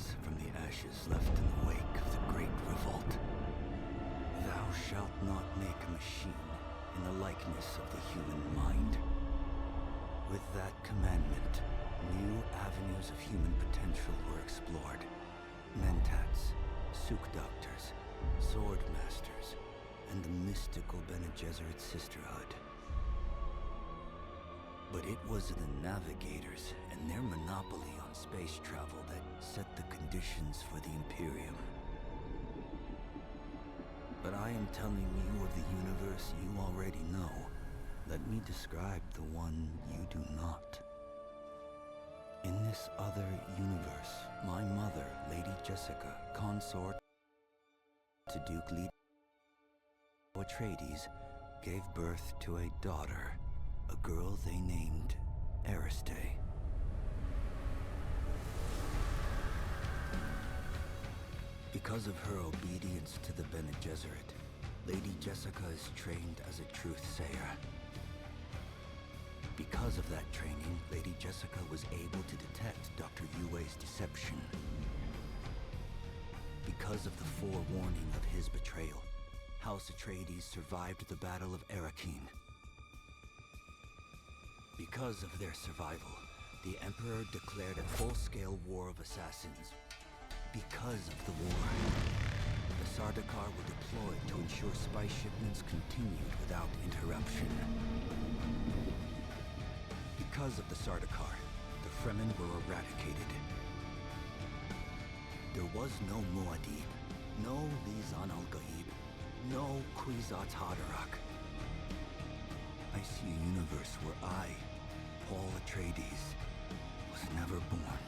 rise from the ashes left in the wake of the Great Revolt. Thou shalt not make a machine in the likeness of the human mind. With that commandment, new avenues of human potential were explored. Mentats, Suk doctors, sword masters, and the mystical Bene Gesserit sisterhood. But it was the Navigators and their monopoly on space travel that set the conditions for the Imperium. But I am telling you of the universe you already know. Let me describe the one you do not. In this other universe, my mother, Lady Jessica, consort to Duke Leto Atreides, gave birth to a daughter, a girl they named Ariste. Because of her obedience to the Bene Gesserit, Lady Jessica is trained as a truthsayer. Because of that training, Lady Jessica was able to detect Dr. Yueh's deception. Because of the forewarning of his betrayal, House Atreides survived the Battle of Arrakeen. Because of their survival, the Emperor declared a full-scale war of assassins. Because of the war, the Sardaukar were deployed to ensure spice shipments continued without interruption. Because of the Sardaukar, the Fremen were eradicated. There was no Muad'Dib, no Lisan al-Gaib, no Kwisatz Haderach. I see a universe where I, Paul Atreides, was never born.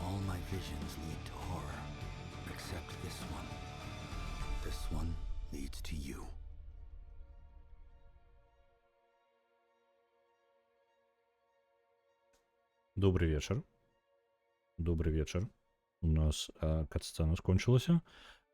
All my visions lead to horror, except this one. This one leads to you. Добры вечар. Добры вечар. У нас кат-сцэна скончылася.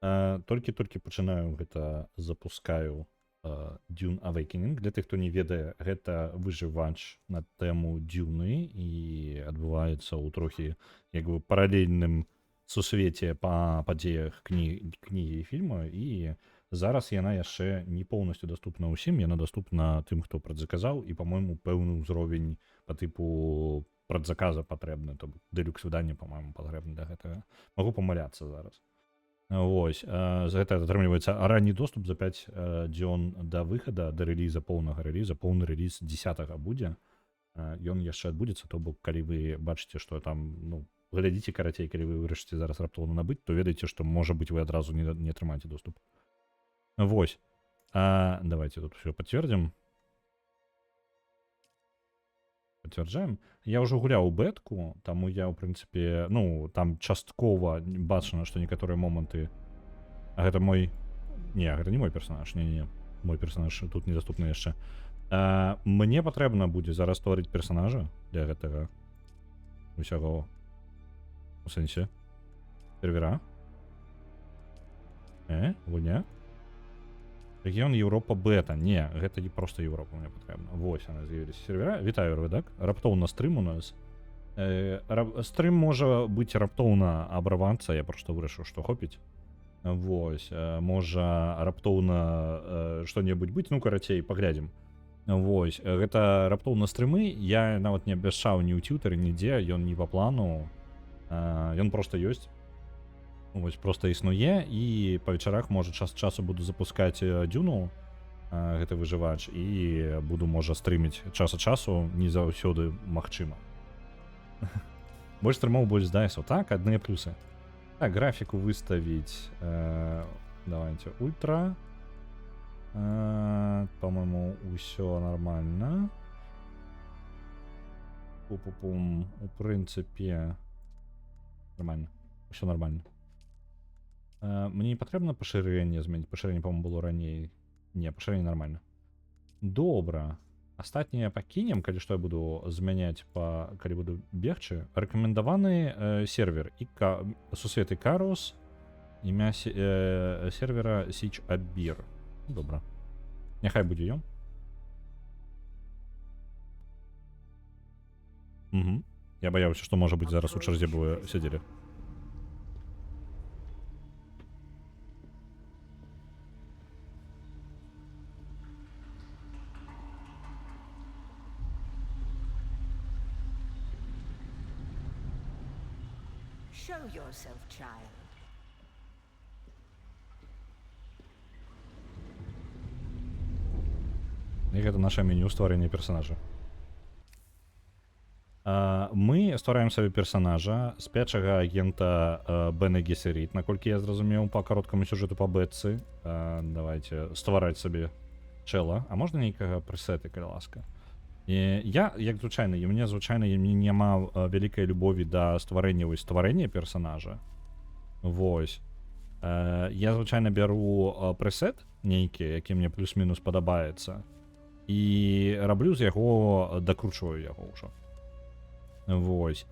Толькі-толькі пачынаю гэта, запускаю Dune Awakening. Для тых, хто не ведае, гэта выжывач на тэму Дюны і адбываецца ў трохі як бы паралельным сусвеце па падзеях кнігі і фільма, і зараз яна яшчэ не поўнасцю даступна ўсім, яна даступна тым, хто прадзаказаў, і, по-моему, пэўны ўзровень па тыпу прадзаказа патрэбны, то бок дэлюкс выданне, по-моему, патрэбна для гэтага. Магу памыляцца зараз. Вось, за гэта атрымліваецца ранні доступ за 5 дзён да выхада, да рэліза, поўнага рэліза. Поўны рэліз 10 будзе. Ён яшчэ адбудзецца, то бок калі вы бачыце, што там, ну, глядзіце, карацей, калі вы вырашыце зараз раптоўна набыць, то ведаеце, што можа быць, вы адразу не атрымаеце доступ. Вось. Давайте тут все подтвердим. Подтверждаем. Я ўжо гуляў у бетку, таму я, ў прынцыпе, ну, там часткова бачна, што некаторыя моманты. А гэта мой... Не, гэта не мой персонаж. Не-не-не. Мой персонаж тут недаступны яшчэ. Мне патрэбна будзе зараз стварыць персонажа для гэтага усяго. У сэнсе. Сервера. Гульня. Рэгіён Еўропа бета. Не, гэта не проста Еўропа мне патрэбна. Вось яна, з'явіліся сервера. Вітаю, рэдак. Раптоўна стрым у нас. Стрым можа быць раптоўна абрывацца, я проста вырашыў, што хопіць. Вось, можа раптоўна што-небудзь быць, ну, карацей, паглядзім. Вось, гэта раптоўна стрымы, я нават не абвяшчаў ні ў цютары, нідзе, ён не па плану. Ён проста ёсць. Вось, проста існуе, і па вечарах, можа, час часу буду запускаць Дюну, гэты выжывач, і буду, можа, стрыміць час ад часу, не заўсёды магчыма. Больш стрымоў, больш дайсаў. Так, адныя плюсы. Так, графіку выставіць, давайте ультра. По-моему, усё нормально. Пу-пу-пум. У прынцыпе, нормально. Усё нормально. Мне не патрэбна пашырэнне змяніць. Пашырэнне, по-моему, было раней. Не, пашырэнне нормально. Добра. Астатняе пакінем, калі што, я буду змяняць па, калі буду бегчы. Рэкамендаваны сервер Іка, сусвет Ікарус, імя сервера Січ Абір. Добра. Няхай будзе ён. Угу. Я баяўся, што можа быць, зараз у чарзе б вы сядзелі. Show yourself, child. І гэта наша меню стварэння персонажа. Мы ствараем сабе персонажа, спячага агента Бене Гесерит, наколькі я зразумеў па кароткаму сюжэту па бэтцы. Давайте ствараць сабе чэла. А можна нейкага прэсеты, калі ласка? І я, як звычайна, і мне звычайна, і мне няма вялікай любові да стварэння, вось, стварэння персонажа. Вось. Я звычайна бяру прэсет нейкі, які мне плюс-мінус падабаецца, і раблю з яго, дакручваю яго ўжо. Вось.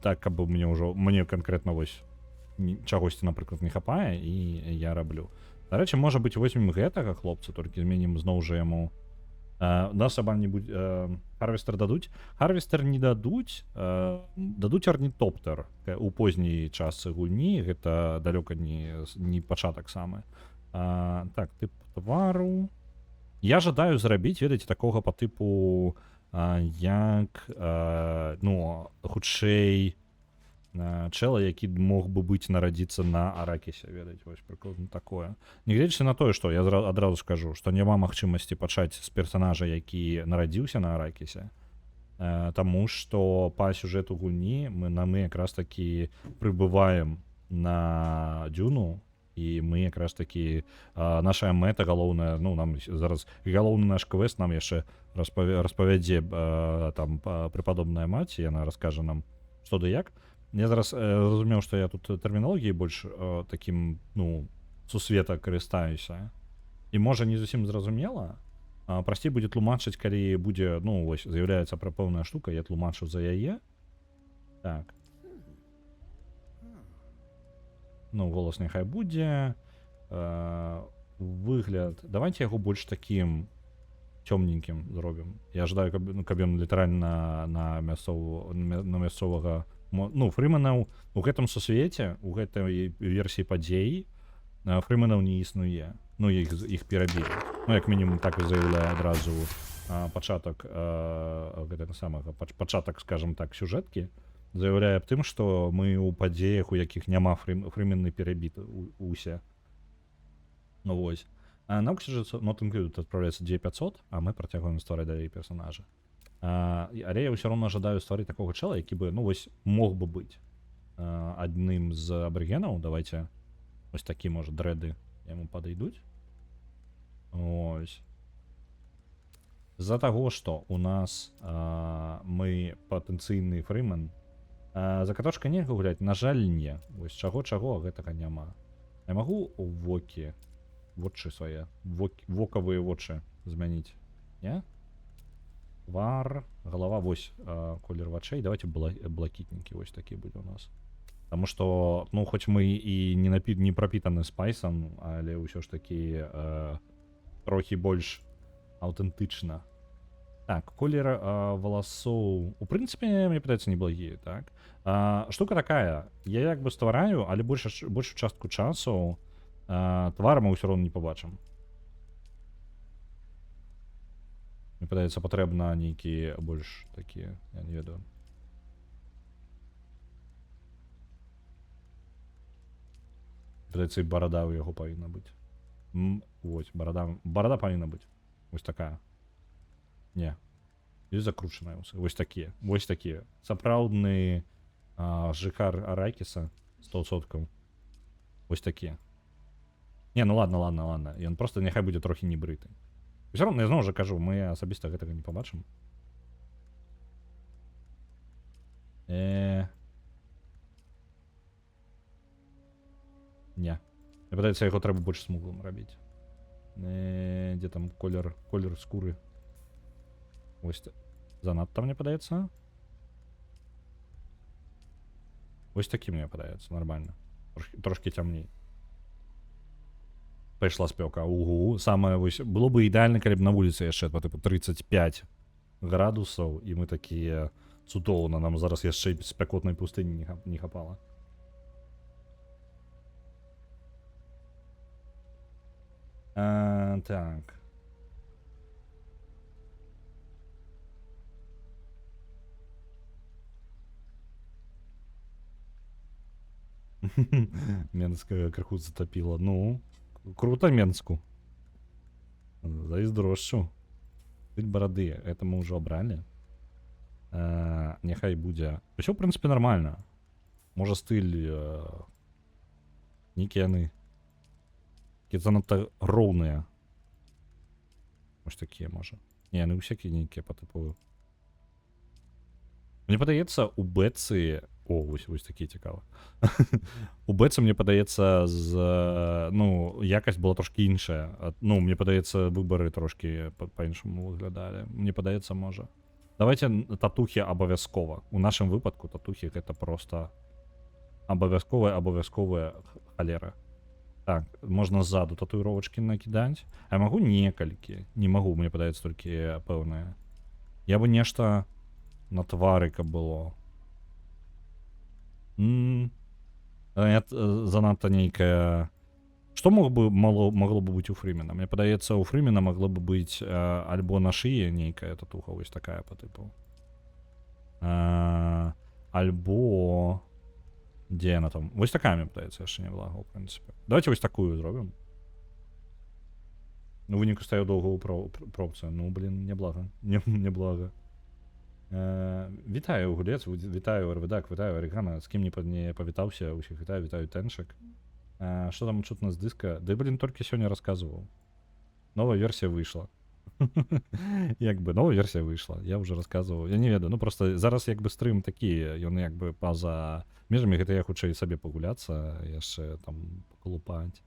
Так, каб мне ўжо, мне канкрэтна вось чагосьці, напрыклад, не хапае, і я раблю. Дарэчы, можа быць, возьмем гэтага хлопца, толькі зменім зноў жа яму. Нас аба не будзе, Харвестер дадуць? Харвестер не дадуць, дадуць арнітоптер у позняй частцы гульні, гэта далёка не пачатак самы. Так, тып твару. Я жадаю зрабіць, ведаеце, такога па тыпу, як, ну, хутчэй, чэла, які мог бы быць нарадзіцца на Аракісе, ведаеце, вось прыкладна такое. Нягледзячы на тое, што я адразу скажу, што няма магчымасці пачаць з персонажа, які нарадзіўся на Аракісе, таму што па сюжэту гульні мы якраз такі прыбываем на Дюну, і мы якраз такі, наша мэта галоўная, ну, нам зараз галоўны наш квест нам яшчэ распавядзе, там, преподобная маці, яна раскажа нам што ды як. Я зараз зразумеў, што я тут тэрміналогіяй больш, такім, ну, сусвета карыстаюся. І можа не зусім зразумела. Прасцей будзе тлумачыць, калі будзе, ну, вось, з'яўляецца пра пэўная штука, я тлумачу за яе. Так. Ну, голас няхай будзе. Выгляд. Давайте яго больш такім цёмненькім зробім. Я жадаю, каб ён літаральна на мясцовага ну, фрыменаў у гэтым сусвеце, у гэтай версіі падзей, фрыменаў не існуе. Ну, іх перабілі. Ну, як мінімум, так і заяўляе адразу, пачатак, гэтага самага, пачатак, скажем так, сюжэткі, заяўляе аб тым, што мы ў падзеях, у якіх няма фрыменны перабіт усе. Ну, вось. А на Oxygen Not Included адпраўляецца 2500, а мы працягваем ствараць далей персонажа. Але я ўсё роўна жадаю стварыць такога чэла, які бы, ну, вось, мог бы быць, адным з абарыгенаў. Давайте ось такі, можа, дрэды яму падыдуць. Ось. З-за таго, што у нас, мы патэнцыйны фрымен, за каточка нельга гуляць, на жаль, не. Вось чаго-чаго, а гэтага няма. Я магу вокі, вочы свае, вокавыя вочы змяніць? Не? Твар, галава, вось, колер вачэй. Давайте блакітненькі вось такі будзе у нас. Таму што, ну, хоць мы і не прапітаны спайсам, але ўсё ж такі, трохі больш аўтэнтычна. Так, колер, валасоў, у прынцыпе, мне падаецца, неблагі, так? Штука такая, я як бы ствараю, але большую частку часу, твар мы ўсё роўна не пабачым. Мне падаецца, патрэбна нейкі больш такі, я не ведаю. Падаецца, і барада ў яго павінна быць. Вось, барада павінна быць. Вось такая. Не. І закручаная ўсы. Вось такія. Вось такія. Сапраўдны, жыхар Аракіса 100%. Вось такія. Не, ну ладно, ладно, ладно. Ён просто няхай будзе трохі небрыты. Усё роўна, я зноў жа кажу, мы асабіста гэтага не пабачым. Не. Мне падаецца, яго трэба больш смуглым рабіць. Дзе там колер скуры? Вось занадта, мне падаецца. Вось такі, мне падаецца, нормально. Трошкі цямней. Пайшла спёка. Угу. Самае вось, было бы ідэальна, калі б на вуліцы яшчэ па тыпу 35 градусаў, і мы такія Цудоўна, нам зараз яшчэ й спякотнай пустыні не хапала. Так. Менск крыху затопило. Ну, круто Менску. Зайздрошчу. Стыль барады, это мы ўжо абралі. Няхай будзе. Усё, в прынцыпе, нормально. Можа, стыль нейкія яны такія занадта роўныя. Вось такія, можа. Не, яны ўсякія нейкія па тыпу. Мне падаецца, у Бэцы. О, вось такія цікава. У Бэцы, мне падаецца, ну, якасць была трошкі іншая. Ну, мне падаецца, выбары трошкі па-іншаму выглядалі. Мне падаецца, можа. Давайте татухі абавязкова. У нашым выпадку татухі — гэта просто абавязковая халера. Так, можна ззаду татуіровачкі накідаць. А я магу некалькі? Не магу, мне падаецца, толькі пэўнае. Я бы нешта на твары каб было. Нет, занадта нейкая. Што мог бы магло бы быць у Фрымена? Мне падаецца, у Фрымена магло бы быць альбо на шыі нейкая татуха, вось такая по тыпу. Альбо дзе яна там? Вось такая, мне падаецца, яшчэ не была, у прынцыпе. Давайте вось такую зробім. Ну, выніку стаю доўга ў пробцы. Ну, блин, няблага. Не, няблага. Вітаю, гулец, вітаю, РВДак, вітаю, Арігана, з кім не павітаўся, усіх вітаю, вітаю, Тэншык. Што там чутно з дыска? Да, блин, толькі сёння расказваў. Новая версія выйшла. Як бы новая версія выйшла, я уже рассказываў. Я не ведаю, ну просто зараз як бы стрым такі, ён як бы па-за межамі, гэта я хутчэй сабе пагуляцца, яшчэ там пакалупаць.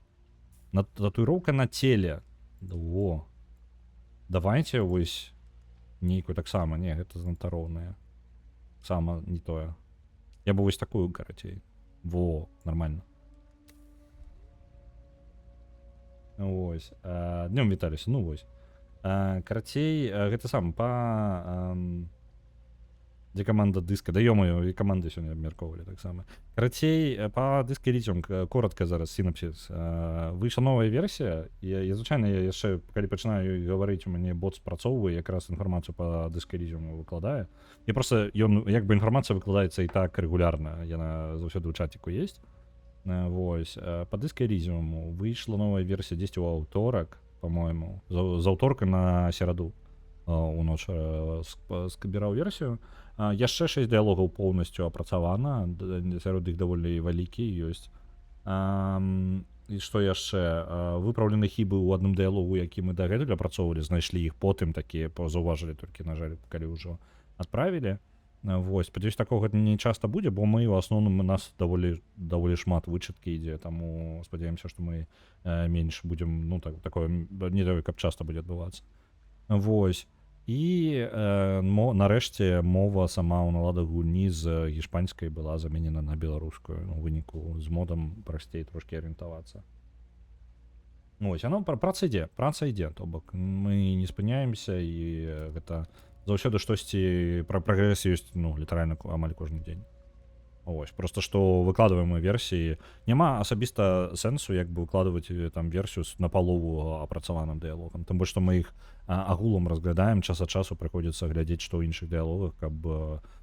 Татуіроўка на целе. Во. Давайте вось нейкую таксама, не, гэта занадта роўная. Сама не тое. Я бы вось такую, карацей. Во, нормально. Вось. Днём віталіся, ну вось. Карацей, гэта сам па дзе каманда дыска, да ё-моё, і каманды сёння абмяркоўвалі таксама. Карацей, па Disco Elysium, коротко зараз сінапсіс. Выйшла новая версія. Я звычайна, я яшчэ калі пачынаю гаварыць, у мяне бот спрацоўвае, якраз інфармацыю па Disco Elysium выкладае. І просто ён як бы інфармацыя выкладаецца і так рэгулярна, яна заўсёды ў чаціку есть. Вось, па Disco Elysium выйшла новая версія 10 у аўторак, по-моему, з аўторка на сераду у ноч скабіраў версію. Яшчэ 6 дыялогаў поўнасцю апрацавана, сярод іх даволі вялікі ёсць. І што яшчэ? Выпраўлены хібы ў адным дыялогу, які мы дагэтуль апрацоўвалі, знайшлі іх потым, такія заўважылі толькі, на жаль, калі ўжо адправілі. Вось, спадзяюсь, такога не часта будзе, бо мы ў асноўным, у нас даволі шмат вычыткі ідзе, таму спадзяемся, што мы менш будзем, ну так, такое не тое, каб часта будзе адбывацца. Вось. І нарэшце мова сама ў наладах гульні з гішпанскай была заменена на беларускую. У выніку з модам прасцей трошкі арыентавацца. Вось, оно праца ідзе, то бок мы не спыняемся, і гэта заўсёды штосьці пра прагрэс ёсць, ну, літаральна амаль кожны дзень. Ось, просто што выкладваем мы версіі, няма асабіста сэнсу як бы выкладваць там версію з напалову апрацаваным дыялогам, тым больш што мы іх агулам разглядаем, час ад часу прыходзіцца глядзець, што ў іншых дыялогах, каб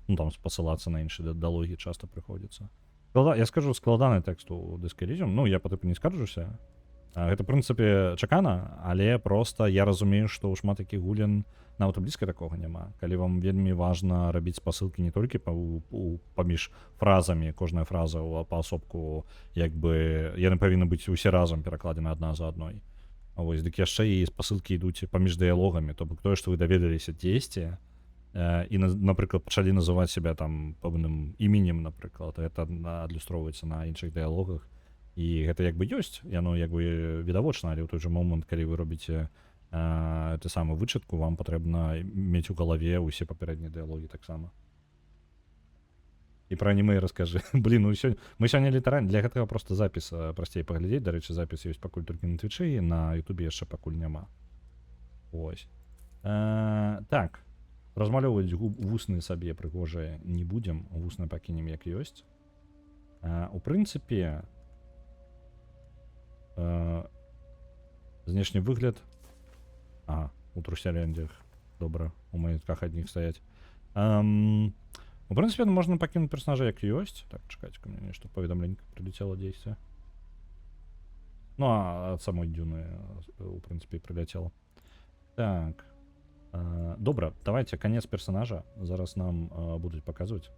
ну, там спасылацца на іншыя дыялогі часта прыходзіцца. Я скажу, складаны тэкст у Disco Elysium, ну, я па тыпу не скарджуся. Гэта, в прынцыпе, чакана, але просто я разумею, што ў шмат якіх гулен нават і блізка такога няма. Калі вам вельмі важна рабіць спасылкі не толькі паміж фразамі, кожная фраза паасобку, як бы яны павінны быць усе разам перакладзены адна за адной. Вось, дык яшчэ і спасылкі ідуць паміж дыялогамі, то бок тое, што вы даведаліся дзесьці, і, напрыклад, пачалі называць себя там пэўным іменем, напрыклад, гэта адлюстроўваецца на іншых дыялогах. І гэта як бы ёсць, яно як бы відавочна, але ў той жа момант, калі вы робіце ты самую вычытку, вам патрэбна мець у галаве ўсе папярэднія дыялогі таксама. І пра анімэ раскажы. Блин, ну сёння, мы сёння літаральна для гэтага просто запіс прасцей паглядзець. Дарэчы, запіс ёсць пакуль толькі на твічы, на Ютубе яшчэ пакуль няма. Ось. Так. Размалёўваць вусны сабе прыгожыя не будзем, вусны пакінем як ёсць. У прынцыпе, знешні выгляд. Ага, у труселяндзях добра, у маетках адних стаяць. У прынцыпе, можна пакінуць персонажа як ёсць. Так, чакайце, мне нешта паведамленька прилетело дзесьці. Ну, а ад самой Дзюны, у прынцыпе, прилетело. Так. Добра, давайте конец персонажа. Зараз нам будуць паказваць.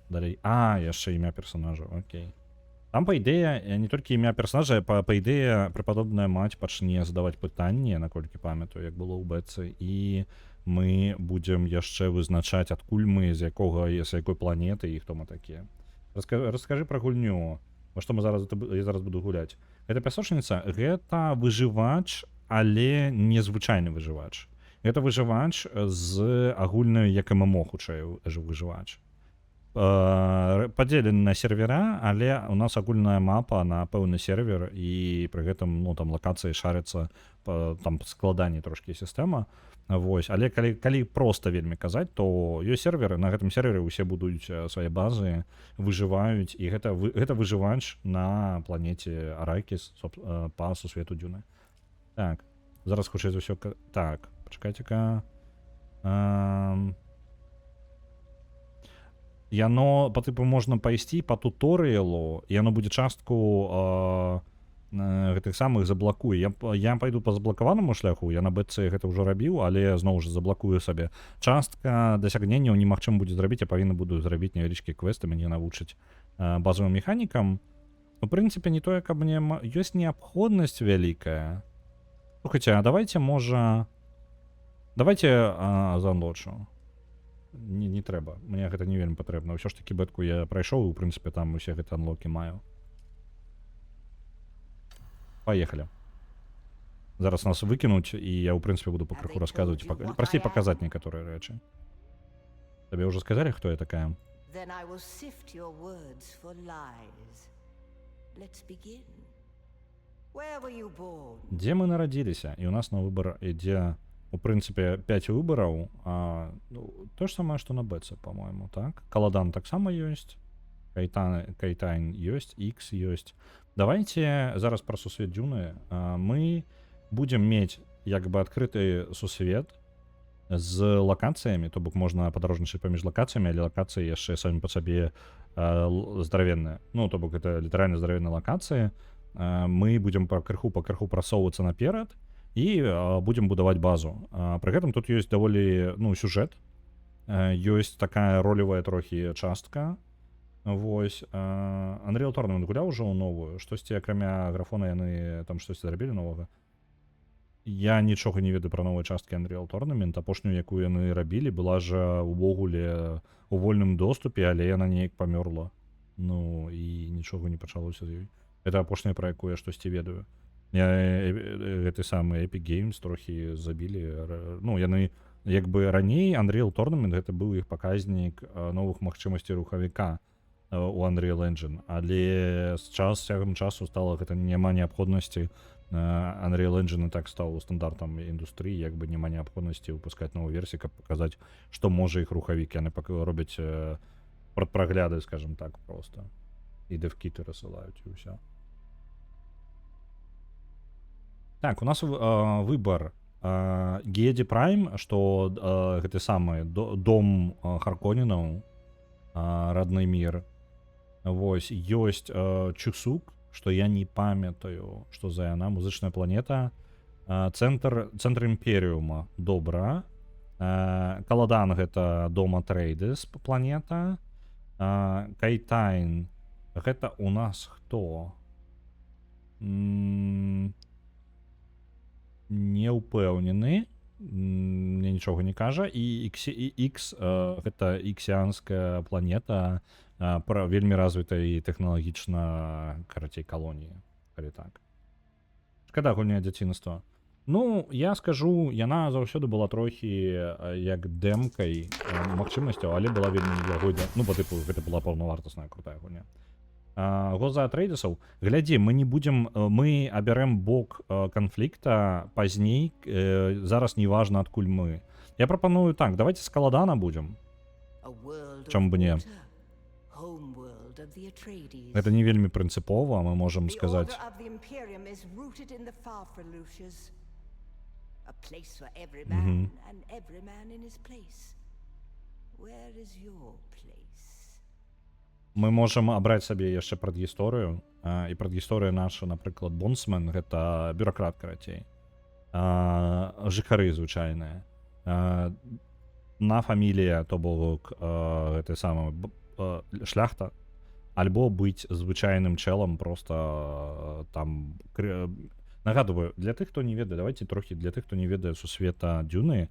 Далей. А, яшчэ імя персонажа, окей. Там, па ідэе, не толькі імя персонажа, па ідэе, преподобная мать пачне задаваць пытанні, наколькі памятаю, як было ў бэцы, і мы будзем яшчэ вызначаць, адкуль мы, з якой планеты і хто мы такія. Раскажы пра гульню. Во што мы зараз, я зараз буду гуляць. Гэта пясочніца, гэта выжывач, але незвычайны выжывач. Гэта выжывач з агульнаю, як ММО, хутчэй ж выжывач. Падзелены на сервера, але у нас агульная мапа на пэўны сервер, і пры гэтым, ну, там лакацыі шарыцца, там складаней трошкі сістэма. Вось, але калі проста вельмі казаць, то ёсць серверы, на гэтым сервере ўсе будуць свае базы, выжываюць, і гэта выжывач на планеце Аракіс, па сусвету Дзюны. Так, зараз хутчэй за ўсё так, пачакайце-ка. Яно по тыпу можна пайсці по туторыялу, яно будзе частку гэтых самых заблакуе. Я пайду по заблакаванаму шляху, я на бэтцы гэта ўжо рабіў, але зноў жа заблакую сабе. Частка дасягненняў немагчыма будзе зрабіць, я павінна буду зрабіць невялічкі квесты, мяне навучыць базовым механікам. У прынцыпе, не тое, каб мне ёсць неабходнасць вялікая. Слухайте, а давайте, можа, давайте заанлочу. Не, не трэба. Мне гэта не вельмі патрэбна. Ўсё ж такі бэтку я прайшоў і, у прынцыпе, там усе гэты анлокі маю. Поехали. Зараз нас выкінуць, і я, ў прынцыпе, буду пакрыху расказваць, прасцей паказаць некаторыя рэчы. Табе ўжо сказалі, хто я такая? Then I will sift your words for lies. Let's begin. Where were you born? Дзе мы нарадзіліся? І у нас на выбар ідзе, у прынцыпе, 5 выбараў. Ну, то ж самае, што на бэце, по-моему, так? Каладан таксама ёсць. Кайтайн ёсць, Ікс ёсць. Давайте зараз пра сусвет Дзюны. Мы будзем мець як бы адкрыты сусвет з лакацыямі, то бок можна падарожнічаць паміж лакацыямі, але лакацыі яшчэ самі па сабе здаравенныя. Ну, то бок это літаральна здаравенныя лакацыі. Мы будзем па крыху прасоўвацца наперад і будзем будаваць базу. Пры гэтым тут ёсць даволі, ну, сюжэт. Ёсць такая ролевая трохі частка. Вось, Unreal Tournament гуляў ужо ў новую, штосьці акрамя графона яны там штосьці зрабілі новага. Я нічога не ведаю пра новыя часткі Unreal Tournament, апошнюю, якую яны рабілі, была жа увогуле у вольным доступе, але яна неяк памёрла. Ну і нічога не пачалося з ёй. Это апошняя, пра якую я штосьці ведаю. Я гэты самы Epic Games трохі забілі. Ну, яны як бы раней Unreal Tournament гэта быў іх паказнік новых магчымасцей рухавіка у Unreal Engine, але з цягам часу стала гэта няма неабходнасці. Unreal Engine і так стаў стандартам індустрыі, як бы няма неабходнасці выпускаць новую версію, каб паказаць, што можа іх рухавік. Яны пака робяць прадпрагляды, скажем так, просто і дэвкіты рассылаюць, і ўсё. Так, у нас выбор Геді Прайм, что гэты самы дом Харконінаў, родной мир. Вось, ёсць Чусук, что я не памятаю, что за яна, музычная планета, цэнтр Імперіума, добра. Каладан — гэта дом Атрейдес планета. Кайтайн — гэта у нас хто? Не ўпэўнены, мне нічога не кажа. І X, і X, гэта іксіанская планета, пра вельмі развітай тэхналагічна, карацей, калоніі, калі так. Шкада, гульня дзяцінства. Ну, я скажу, яна заўсёды была трохі як дэмкай магчымасцяў, але была вельмі неблагой, ну, по тыпу, гэта была паўнавартасная крутая гульня. Гоза Атрейдесаў, глядзі, мы не будзем, мы абярэм бок канфлікта пазней, зараз не важна, адкуль мы. Я прапаную так, давайте з Каладана будзем. Чаму бы не? Гэта не вельмі прынцыпова, мы можам сказаць. The order of the Imperium is rooted in the Faufreluches. A place for every man and every man in his place. Where is your place? Мы можам абраць сабе яшчэ прадгісторыю, і прадгісторыя наша, напрыклад, bondsman, гэта бюракрат, карацей. Жыхары звычайныя. На фамілія, то бок гэты самы шляхта, альбо быць звычайным чэлам просто там. Нагадываю для тых, хто не ведае, давайте трохі для тых, хто не ведае сусвета Дзюны.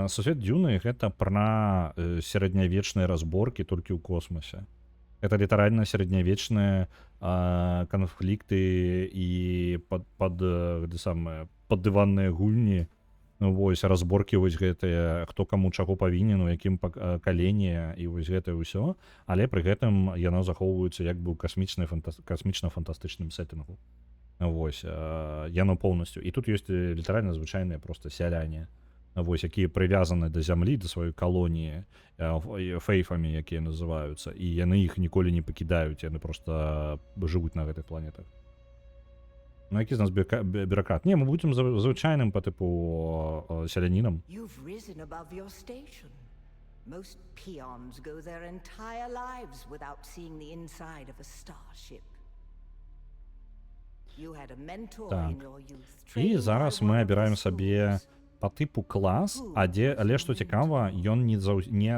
Сусвет Дзюны — гэта пра сярэднявечныя разборкі, толькі ў космосе. Это літаральна сярэднявечныя канфлікты і пад гэты самае, паддыванныя гульні. Ну, вось разборкі вось гэтыя, хто каму чаго павінен, у якім пакаленні, і вось гэтае ўсё, але пры гэтым яно захоўваецца як бы ў касмічнай касмічна-фантастычным сеттынгу. Вось яно поўнасцю, і тут ёсць літаральна звычайныя просто сяляне, вось, якія прывязаны да зямлі, да сваёй калоніі фейфамі, якія называюцца, і яны іх ніколі не пакідаюць, яны просто жывуць на гэтых планетах. Ну, які з нас бюракрат? Не, мы будзем звычайным по тыпу сялянінам. You've risen above your station. Most peons go their entire lives without seeing the inside of a starship. You had a mentor Так. in your youth. І зараз мы абіраем сабе по тыпу клас, а дзе, але што цікава, ён не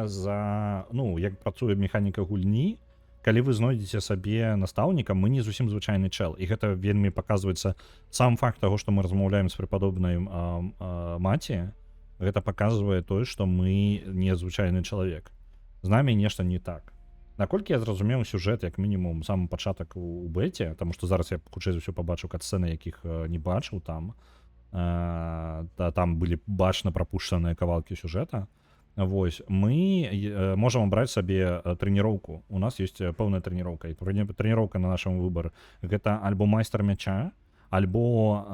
за, ну, як працуе механіка гульні: калі вы знойдзеце сабе настаўніка, мы не зусім звычайны чэл, і гэта вельмі паказваецца, сам факт таго, што мы размаўляем з преподобной маці, гэта паказвае тое, што мы незвычайны чалавек, з намі нешта не так. Наколькі я зразумеў сюжэт, як мінімум самы пачатак у бэце, таму што зараз я, хутчэй за ўсё, пабачыў катсцэны, якіх не бачыў там, там былі бачна прапушчаныя кавалкі сюжэта. Вось мы можам абраць сабе трэніроўку, у нас есть пэўная трэніроўка, і трэніроўка на нашым выбар — гэта альбо майстар мяча, альбо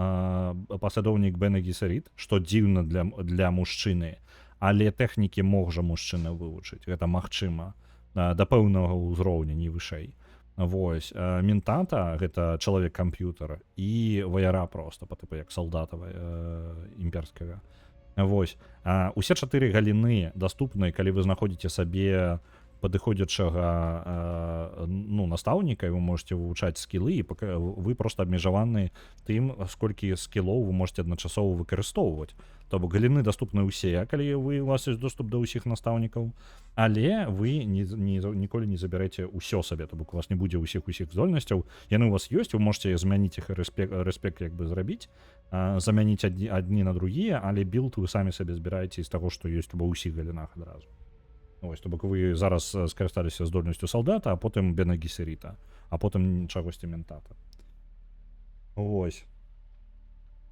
паслядоўнік Бене Гесерыт, што дзіўна для мужчыны, але тэхнікі мог жа мужчына вывучыць, гэта магчыма да пэўнага ўзроўня, не вышэй. Вось ментата, гэта чалавек камп'ютар, і ваяра, просто по тыпу як салдата імперскага. Вось усе чатыры галіны даступны, калі вы знаходзіце сабе падыходзячага ну, настаўніка, і вы можете вывучаць скілы, і пока вы просто абмежаваны тым, сколькі скілоў вы можете адначасова выкарыстоўваць. То бок галіны даступны ўсе, калі вы у вас ёсць доступ да ўсіх настаўнікаў, але вы не, ніколі не забярэце ўсё сабе, то бок у вас не будзе ўсіх здольнасцяў. Яны у вас ёсць, вы можете змяніць іх, рэспек як бы зрабіць, замяніць адні на другія, але білд вы самі сабе збіраеце з таго, што ёсць ва ўсіх галінах адразу. Ось, то бок вы зараз скарысталіся здольнасцю салдата, а потым Бене Гесерыта, а потым чагосьці ментата. Вось.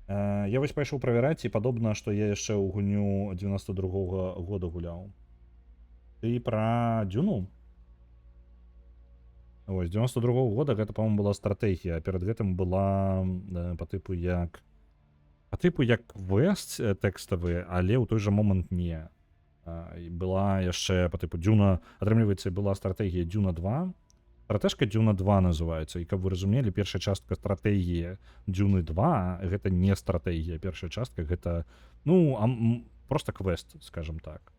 Я вось пайшоў правяраць, і падобна, што я яшчэ ў гульню 92-го года гуляў. Ты пра Дзюну? Ось, 92-го года гэта, по-моему, была стратэгія, а перад гэтым была па тыпу як квест тэкставы, але ў той жа момант не. І была яшчэ па тыпу Дзюна, атрымліваецца, была стратэгія Дзюна 2. Стратэжка Дзюна 2 называецца. І каб вы разумелі, першая частка стратэгіі Дзюны 2 — гэта не стратэгія. Першая частка — гэта, ну, просто квест, скажем так.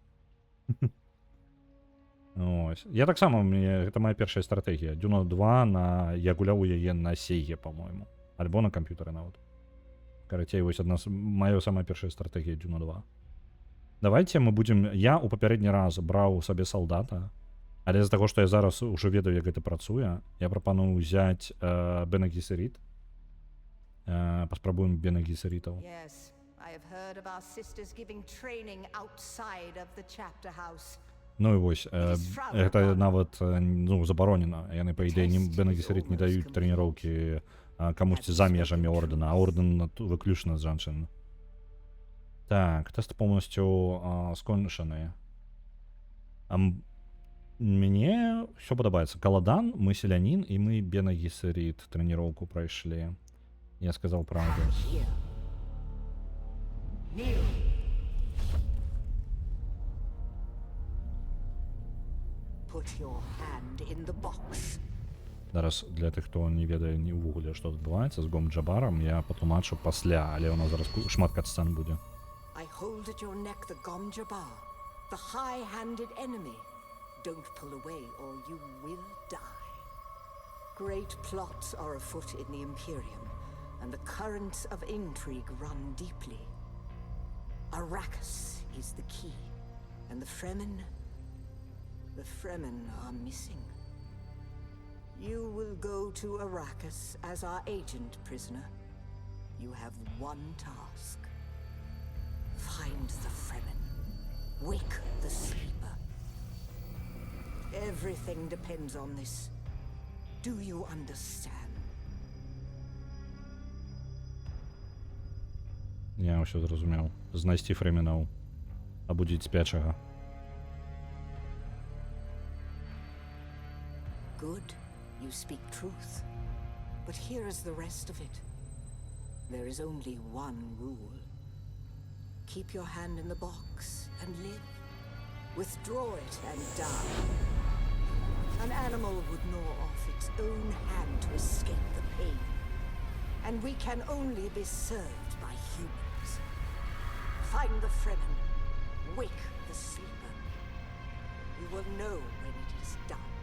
Ось. Я таксама, мне гэта моя першая стратэгія. Дзюна 2, я гуляў у яе на Сеге, по-моему. Альбо на камп'ютары нават. Карацей, вось адна з моя самая першая стратэгія — Дзюна 2. Давайте мы будем. Я у папярэдні раз браў сабе салдата, але з-за таго, што я зараз ўжо ведаю, як гэта працуе, я прапаную ўзяць Бене Гесерыт. Паспрабуем Бене Гесерытаў. Yes, I have heard of our sisters giving training outside of the chapter house. Ну і вось гэта нават ну, забаронена. Яны, па ідэі, не, Бене Гесерыт не даюць трэніроўкі камусьці за межамі ордэна, а ордэн выключна з жанчын. Так, тэст полностью скончаны. Мне все падабаецца. Каладан, мы селянін, і мы Бене Гесерыт трэніроўку прайшлі. Я сказал правду. Here. Kneel. Put your hand in the box. Зараз для тых, хто не ведае ні ўвогуле, што адбываецца з Гом Джабарам, я патлумачу пасля, але у нас зараз шмат катсцэн будзе. I hold at your neck the Gom Jabbar, the high-handed enemy. Don't pull away or you will die. Great plots are afoot in the Imperium, and the currents of intrigue run deeply. Arrakis is the key, and the Fremen. The Fremen are missing. You will go to Arrakis as our agent, prisoner. You have one task. Find the Fremen. Wake the sleeper. Everything depends on this. Do you understand? Я ўсё зразумеў. Знайсці фрэменаў. Абудзіць спячага. Good. You speak truth. But here is the rest of it. There is only one rule. Keep your hand in the box and live. Withdraw it and die. An animal would gnaw off its own hand to escape the pain. And we can only be served by humans. Find the Fremen. Wake the sleeper. You will know when it is done.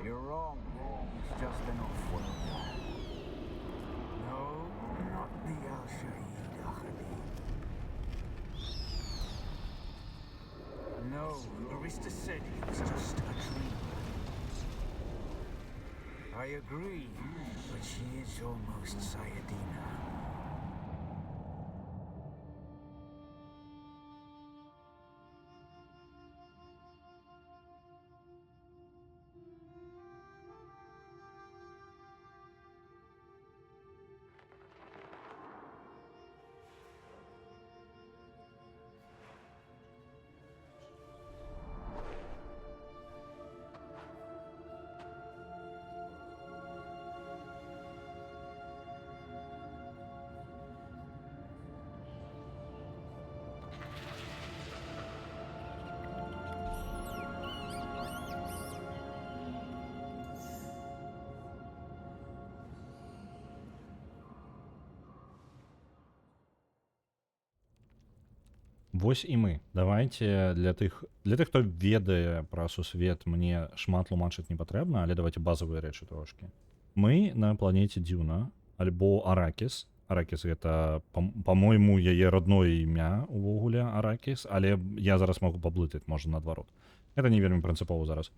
You're wrong. It's just an off-worlder. No, not the Al-Shaheed Akhalim. No, Arista said it was just a dream. I agree, but she is almost Sayadina. Вось і мы. Давайте для тых, хто ведае пра сусвет, мне шмат тлумачыць не патрэбна, але давайте базавыя рэчы трошкі. Мы на планеце Дзюна альбо Аракіс. Аракіс — гэта, па-мойму, яе родное імя увогуле Аракіс, але я зараз могу паблытаць, можа, наадварот. Это не вельмі прынцыпова зараз.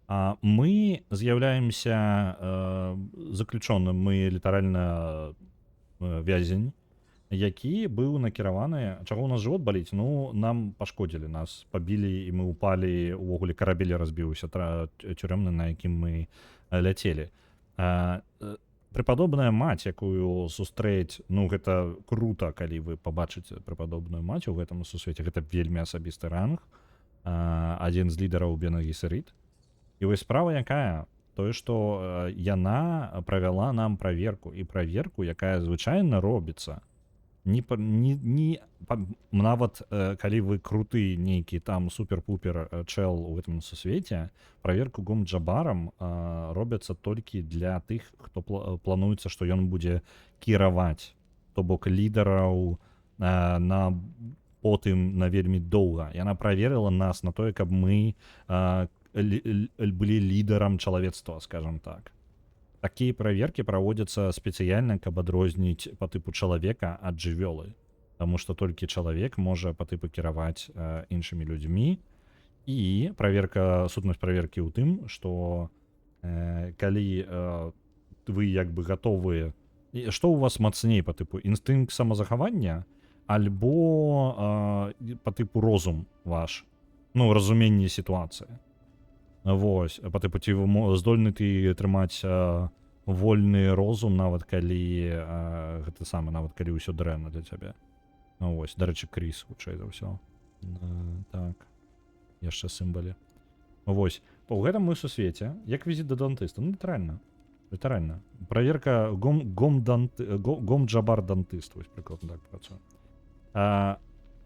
А мы з'яўляемся заключённым, мы літаральна вязень, які быў накіраваны. Чаго у нас жывот баліць? Ну, нам пашкодзілі, нас пабілі, і мы упалі, увогуле карабель разбіўся цюрэмны, на якім мы ляцелі. Преподобная маць, якую сустрэць, ну, гэта круто, калі вы пабачыце преподобную маць у гэтым сусвеце, гэта вельмі асабісты ранг, адзін з лідараў Бена Гесерыт. І вось справа якая: тое, што яна правяла нам праверку, і праверку, якая звычайна робіцца не, не, не нават калі вы круты нейкі там супер-пупер чел у гэтым сусвеце, праверку Гом Джабарам робяцца толькі для тых, хто плануецца, што ён будзе кіраваць, то бок лідараў на потым на вельмі доўга. Яна праверыла нас на тое, каб мы былі лідарам чалавецтва, скажем так. Такія праверкі праводзяцца спецыяльна, каб адрозніць па тыпу чалавека ад жывёлы. Таму што толькі чалавек можа па тыпу кіраваць іншымі людзьмі. І праверка, сутнасць праверкі ў тым, што калі вы як бы гатовыя, што ў вас мацней па тыпу: інстынкт самазахавання альбо па тыпу розум ваш, ну, разуменне сітуацыі. Вось, па тыпу, ці здольны ты трымаць вольны розум, нават калі гэта самае, нават калі ўсё дрэнна для цябе. Ну, вось, дарэчы, Крыс, хутчэй за ўсё. Так. Яшчэ сімвалі. Вось. У гэтым мы сусвеце, як візіт да дантыста, ну, літаральна. Літаральна. Праверка гом джабар дантыст, вось прыкладна так працуе.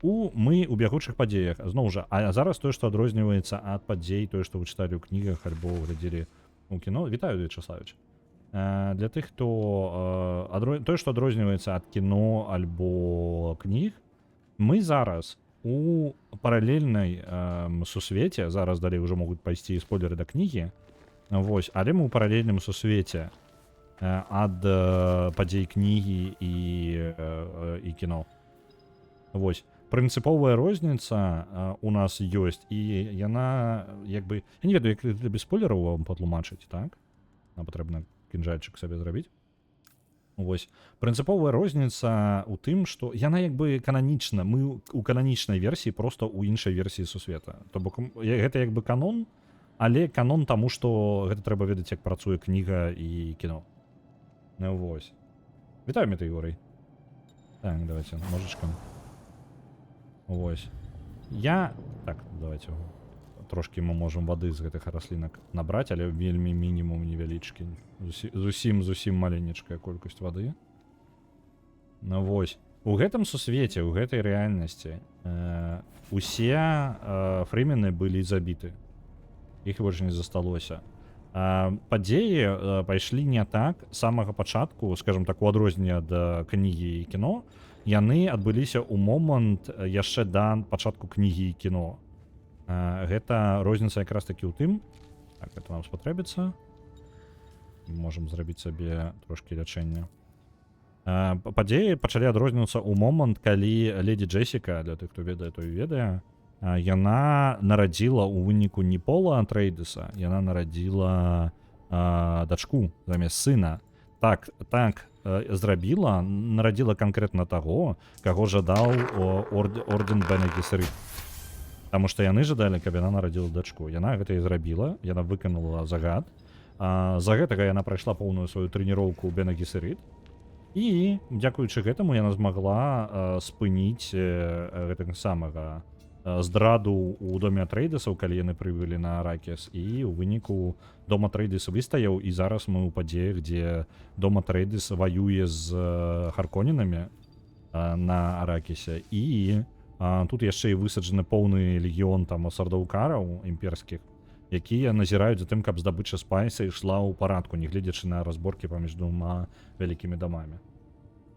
Мы у бягучых падзеях зноў жа, а зараз тое, што адрозніваецца ад падзей, тое, што вы чыталі ў кнігах альбо глядзелі у кіно. Вітаю, Вячаславіч. Для тых, хто тое, што адрозніваецца ад кіно альбо кніг, мы зараз у паралельнай сусвеце, зараз далей ўжо могуць пайсці спойлеры да кнігі. Вось, але мы ў паралельным сусвеце ад падзей кнігі і кіно. Вось прынцыповая розніца у нас ёсць, і яна як бы, я не ведаю, як гэта без спойлераў вам патлумачыць. Так, нам патрэбна кінжальчык сабе зрабіць. Вось прынцыповая розніца у тым, што яна як бы кананічна, мы у кананічнай версіі, просто у іншай версіі сусвета. То бок гэта як бы канон, але канон таму, што гэта трэба ведаць, як працуе кніга і кіно. Ну, вось. Вітаю, Метэйгорый. Так, давайте ножичком. Вось. Так, давайте трошкі мы можам вады з гэтых раслінак набраць, але вельмі мінімум невялічкі. Зусім, зусім маленечкая колькасць вады. Ну вось. У гэтым сусвеце, у гэтай рэальнасці усе фрымены былі забіты. Іх больш не засталося. Падзеі пайшлі не так з самага пачатку, скажем так, у адрозненне ад кнігі і кіно, яны адбыліся ў момант яшчэ да пачатку кнігі і кіно. Гэта розніца якраз такі ў тым, так, это нам спатрэбіцца. Можам зрабіць сабе трошкі лячэння. Падзеі пачалі адрознівацца ў момант, калі ледзі Джесіка, для тых, хто ведае, той ведае, яна нарадзіла ў выніку не Пола Атрейдыса, яна нарадзіла дачку замест сына. Так, зрабіла, нарадзіла канкрэтна таго, каго жадаў ордэн Бена Гесерыт. Таму што яны жадалі, каб яна нарадзіла дачку. Яна гэта і зрабіла, яна выканала загад. За гэтага яна прайшла поўную сваю трэніроўку ў Бена Гесерыт. І дзякуючы гэтаму яна змагла спыніць гэтага самага здраду ў доме Атрейдысаў, калі яны прыбылі на Аракіс, і ў выніку дом Атрейдыс выстаяў, і зараз мы ў падзеях, дзе дом Атрейдыс ваюе з Харконенамі на Аракісе, і тут яшчэ і высаджаны поўны легіён там сардаукараў імперскіх, якія назіраюць за тым, каб здабыча спайса ішла ў парадку, нягледзячы на разборкі паміж двума вялікімі дамамі.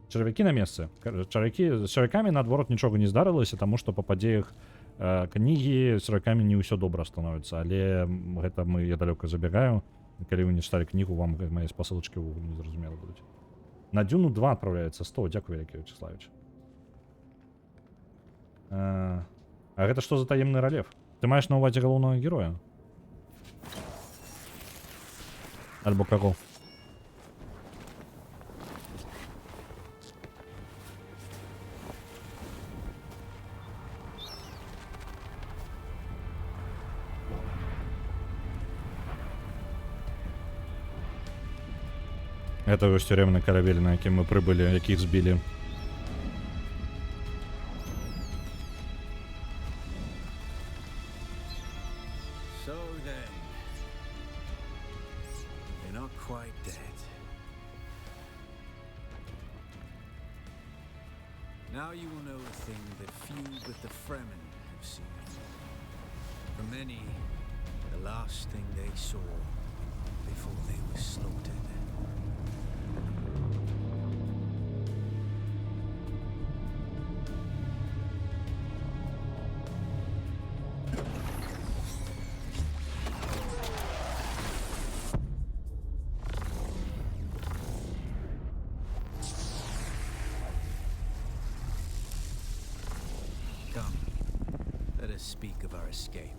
Чарвякі на месцы. Чарвякі, з чарвякамі наадварот нічога не здарылася, таму што па падзеях кнігі з чарвякамі не ўсё добра становіцца, але гэта я далёка забегаю. Калі вы не чыталі кнігу, вам мае спасылачкі ўвогуле незразумела будуць. На Дюну 2 адпраўляецца 100. Дзякуй вялікі, Вячаславіч. А гэта што за таемны рэльеф? Ты маеш на ўвазе галоўнага героя? Альбо каго? Это вось тюремны карабель, на якім мы прыбылі, якіх збілі. So then, you're not quite dead. Now you will know a thing that few but the Fremen have seen. For many, the last thing they saw before they were slaughtered. Come, let us speak of our escape.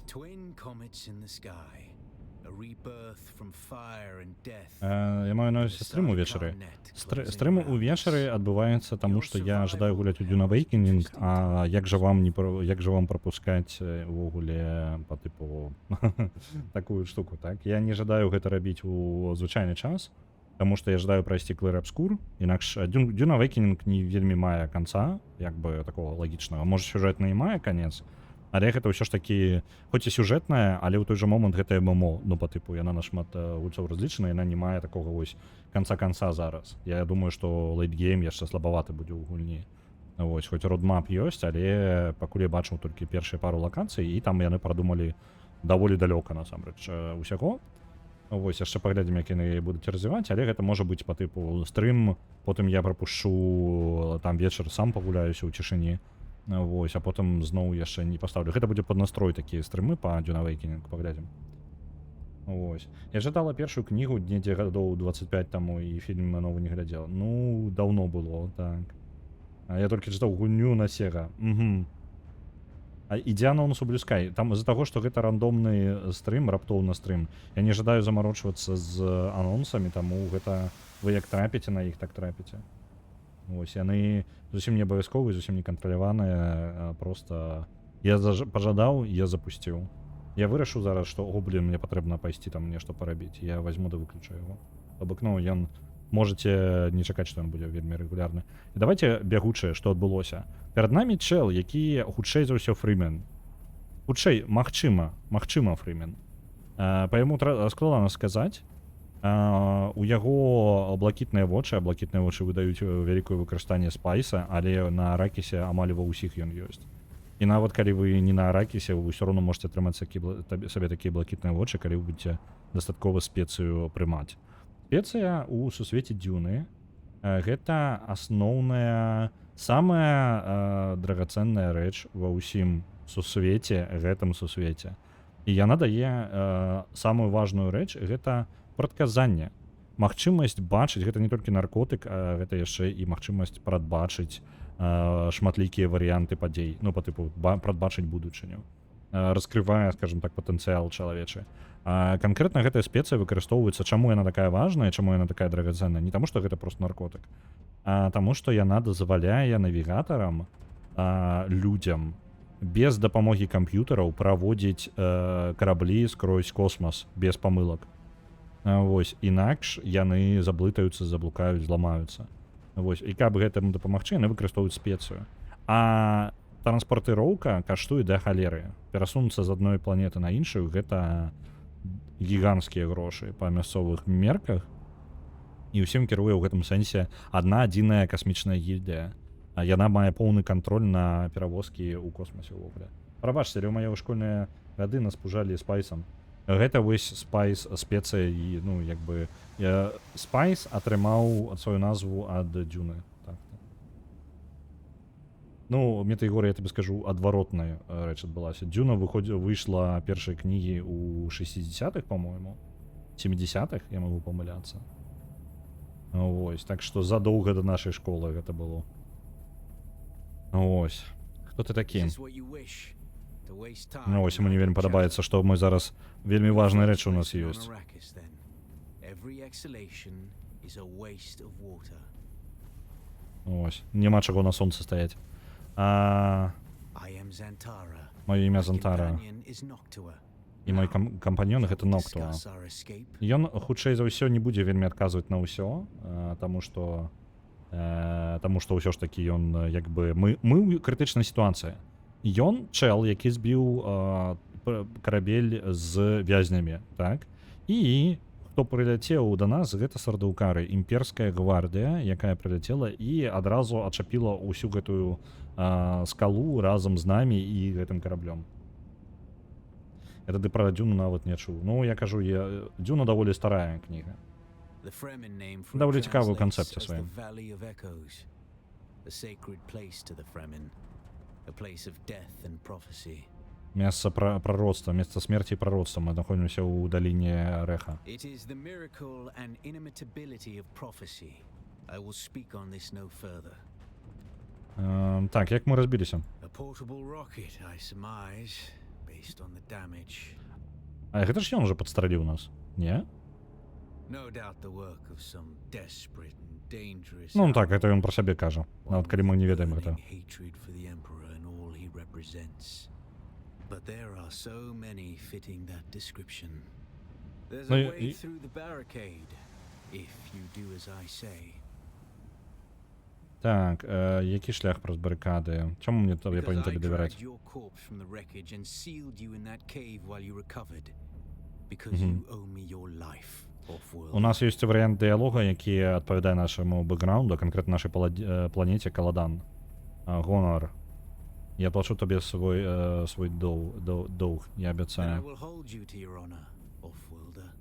Twin comets in the sky, a rebirth from fire and death. Я маю на увазі стрым увечары. Стрым увечары адбываецца таму, што я жадаю гуляць у Dune Awakening, а як жа вам не як жа вам прапускаць увогуле по тыпу такую штуку, так? Я не жадаю гэта рабіць у звычайны час, таму што я жадаю прайсці Clair Obscur, інакш Dune Awakening не вельмі мае канца, як бы такого лагічнага. Можа, сюжэтна і мае канец, але гэта ўсё ж такі, хоць і сюжэтная, але ў той жа момант гэта ММО, ну, по тыпу, яна нашмат гульцоў разлічана, яна не мае такога вось канца-канца зараз. Я думаю, што лейтгейм яшчэ слабаваты будзе ў гульні. Вось, хоць родмап ёсць, але пакуль я бачыў толькі першыя пару лакацый, і там яны прадумалі даволі далёка насамрэч усяго. Вось, яшчэ паглядзім, як яны будуць развіваць, але гэта можа быць па тыпу стрым, потым я прапушчу там вечар, сам пагуляюся ў цішыні. Вось, а потым зноў яшчэ не пастаўлю. Гэта будзе пад настрой такія стрымы па Dune Awakening, паглядзім. Вось. Я чытала першую кнігу недзе гадоў 25 таму і фільм новы не глядзела. Ну, даўно было, так. А я толькі чытаў гульню на Sega. Угу. А ідзе анонс у Blue Sky. Там з-за таго, што гэта рандомны стрым, раптоўна стрым, я не жадаю замарочвацца з анонсамі, таму гэта вы як трапіце на іх, так трапіце. Вось, яны зусім не абавязковыя, зусім не кантраляваныя, а просто я пажадаў, я запусціў. Я вырашыў зараз, што, о, блин, мне патрэбна пайсці там нешта парабіць. Я возьму да выключу яго. То бок, ну, ён можете не чакаць, што ён будзе вельмі рэгулярны. І давайте бягучае, што адбылося. Перад намі чэл, які хутчэй за ўсё фрымен. Хутчэй, магчыма фрымен. Па яму складана сказаць. У яго блакітныя вочы, а блакітныя вочы выдаюць вялікае выкарыстанне спайса, але на Аракісе амаль ва ўсіх ён ёсць. І нават калі вы не на Аракісе, вы ўсё роўно можете атрымаць сабе такія блакітныя вочы, калі вы будете дастаткова спецыю прымаць. Спецыя ў сусвеце Дюны, гэта асноўная, самая драгацэнная рэч ва ўсім сусвеце, гэтым сусвеце. І яна дае самую важную рэч, гэта прадказанне. Магчымасць бачыць, гэта не толькі наркотык, а гэта яшчэ і магчымасць прадбачыць шматлікія варыянты падзей, ну, по тыпу, прадбачыць будучыню. Раскрывае, скажем так, патэнцыял чалавечы. А канкрэтна гэтая спецыя выкарыстоўваецца, чаму яна такая важная, чаму яна такая драгацэнная, не таму, што гэта просто наркотык, а таму, што яна дазваляе навігатарам, людзям без дапамогі камп'ютараў праводзіць караблі скрозь космас без памылак. Вось, інакш яны заблытаюцца, заблукаюць, зламаюцца. Вось, і каб гэтаму дапамагчы, яны выкарыстоўваюць спецыю. А транспартыроўка каштуе да халеры. Перасунуцца з адной планеты на іншую гэта гіганцкія грошы па мясцовых мерках. І ўсім кіруе ў гэтым сэнсе адна адзіная касмічная гільдыя. А яна мае поўны кантроль на перавозкі ў космасе ўвогуле. Прабачце, але ў мае школьныя гады нас пужалі спайсам. Гэта вось spice, спецыя і, ну, як бы spice атрымаў сваю назву ад Дзюны. Так. Ну, Метаегор, я табе скажу, адваротная рэч адбылася. Дзюна выйшла, першай кнігі, у 60-х, по-моему. 70-х, я могу памыляцца. Вось, так што задоўга да нашай школы гэта было. Ось. Хто ты такі? Ну, ось яму не вельмі падабаецца, што мы зараз, вельмі важная рэч у нас ёсць. Every exhalation is a waste of water. Ось, няма чаго на сонцы стаяць. I am Zantara. Маё імя My Зантара. companion is Noctua. І мой кампаньён гэта Ноктуа. Discuss our escape. Ён хутчэй за ўсё не будзе вельмі адказваць на ўсё, таму што ўсё ж такі ён як бы мы ў крытычнай сітуацыі. Ён чэл, які збіў карабель з вязнямі, так? І хто прыляцеў да нас, гэта сардаукары, імперская гвардыя, якая прыляцела і адразу адчапіла ўсю гэтую скалу разам з намі і гэтым караблём. Я тады пра Дзюну нават не чуў. Ну, я кажу, Дзюна даволі старая кніга. Даволі цікавую канцэпцію сваім. Valley of Echoes, a sacred place to the Fremen, a place of death and prophecy. Месца пророцтва, месца смерці і пророцтва. Мы знаходзімся ў даліне Рэха. It is the miracle and inimitability of prophecy. I will speak on this no further. Так, як мы разбіліся? A portable rocket, I surmise, based on the damage. А гэта ж ён уже падстраліў нас, не? No doubt the work of some desperate and dangerous Ну так, гэта ён пра сябе кажа. Нават калі мы не ведаем гэта. burning hatred for the Emperor and all he represents. But there are so many fitting that description. There's No, a way through the barricade, if you do as I say. Так, які шлях праз барыкады? Чаму мне я Because павінен I табе давяраць? dragged your corpse from the wreckage and sealed you in that cave while you recovered. Because you owe me your life, Offworld. У нас ёсць варыянт дыялога, які адпавядае нашаму бэкграунду, канкрэтна нашай планеце Каладан. Гонар. Я плачу табе свой доўг, я Then I абяцаю. will hold you to your honor, Offworlder.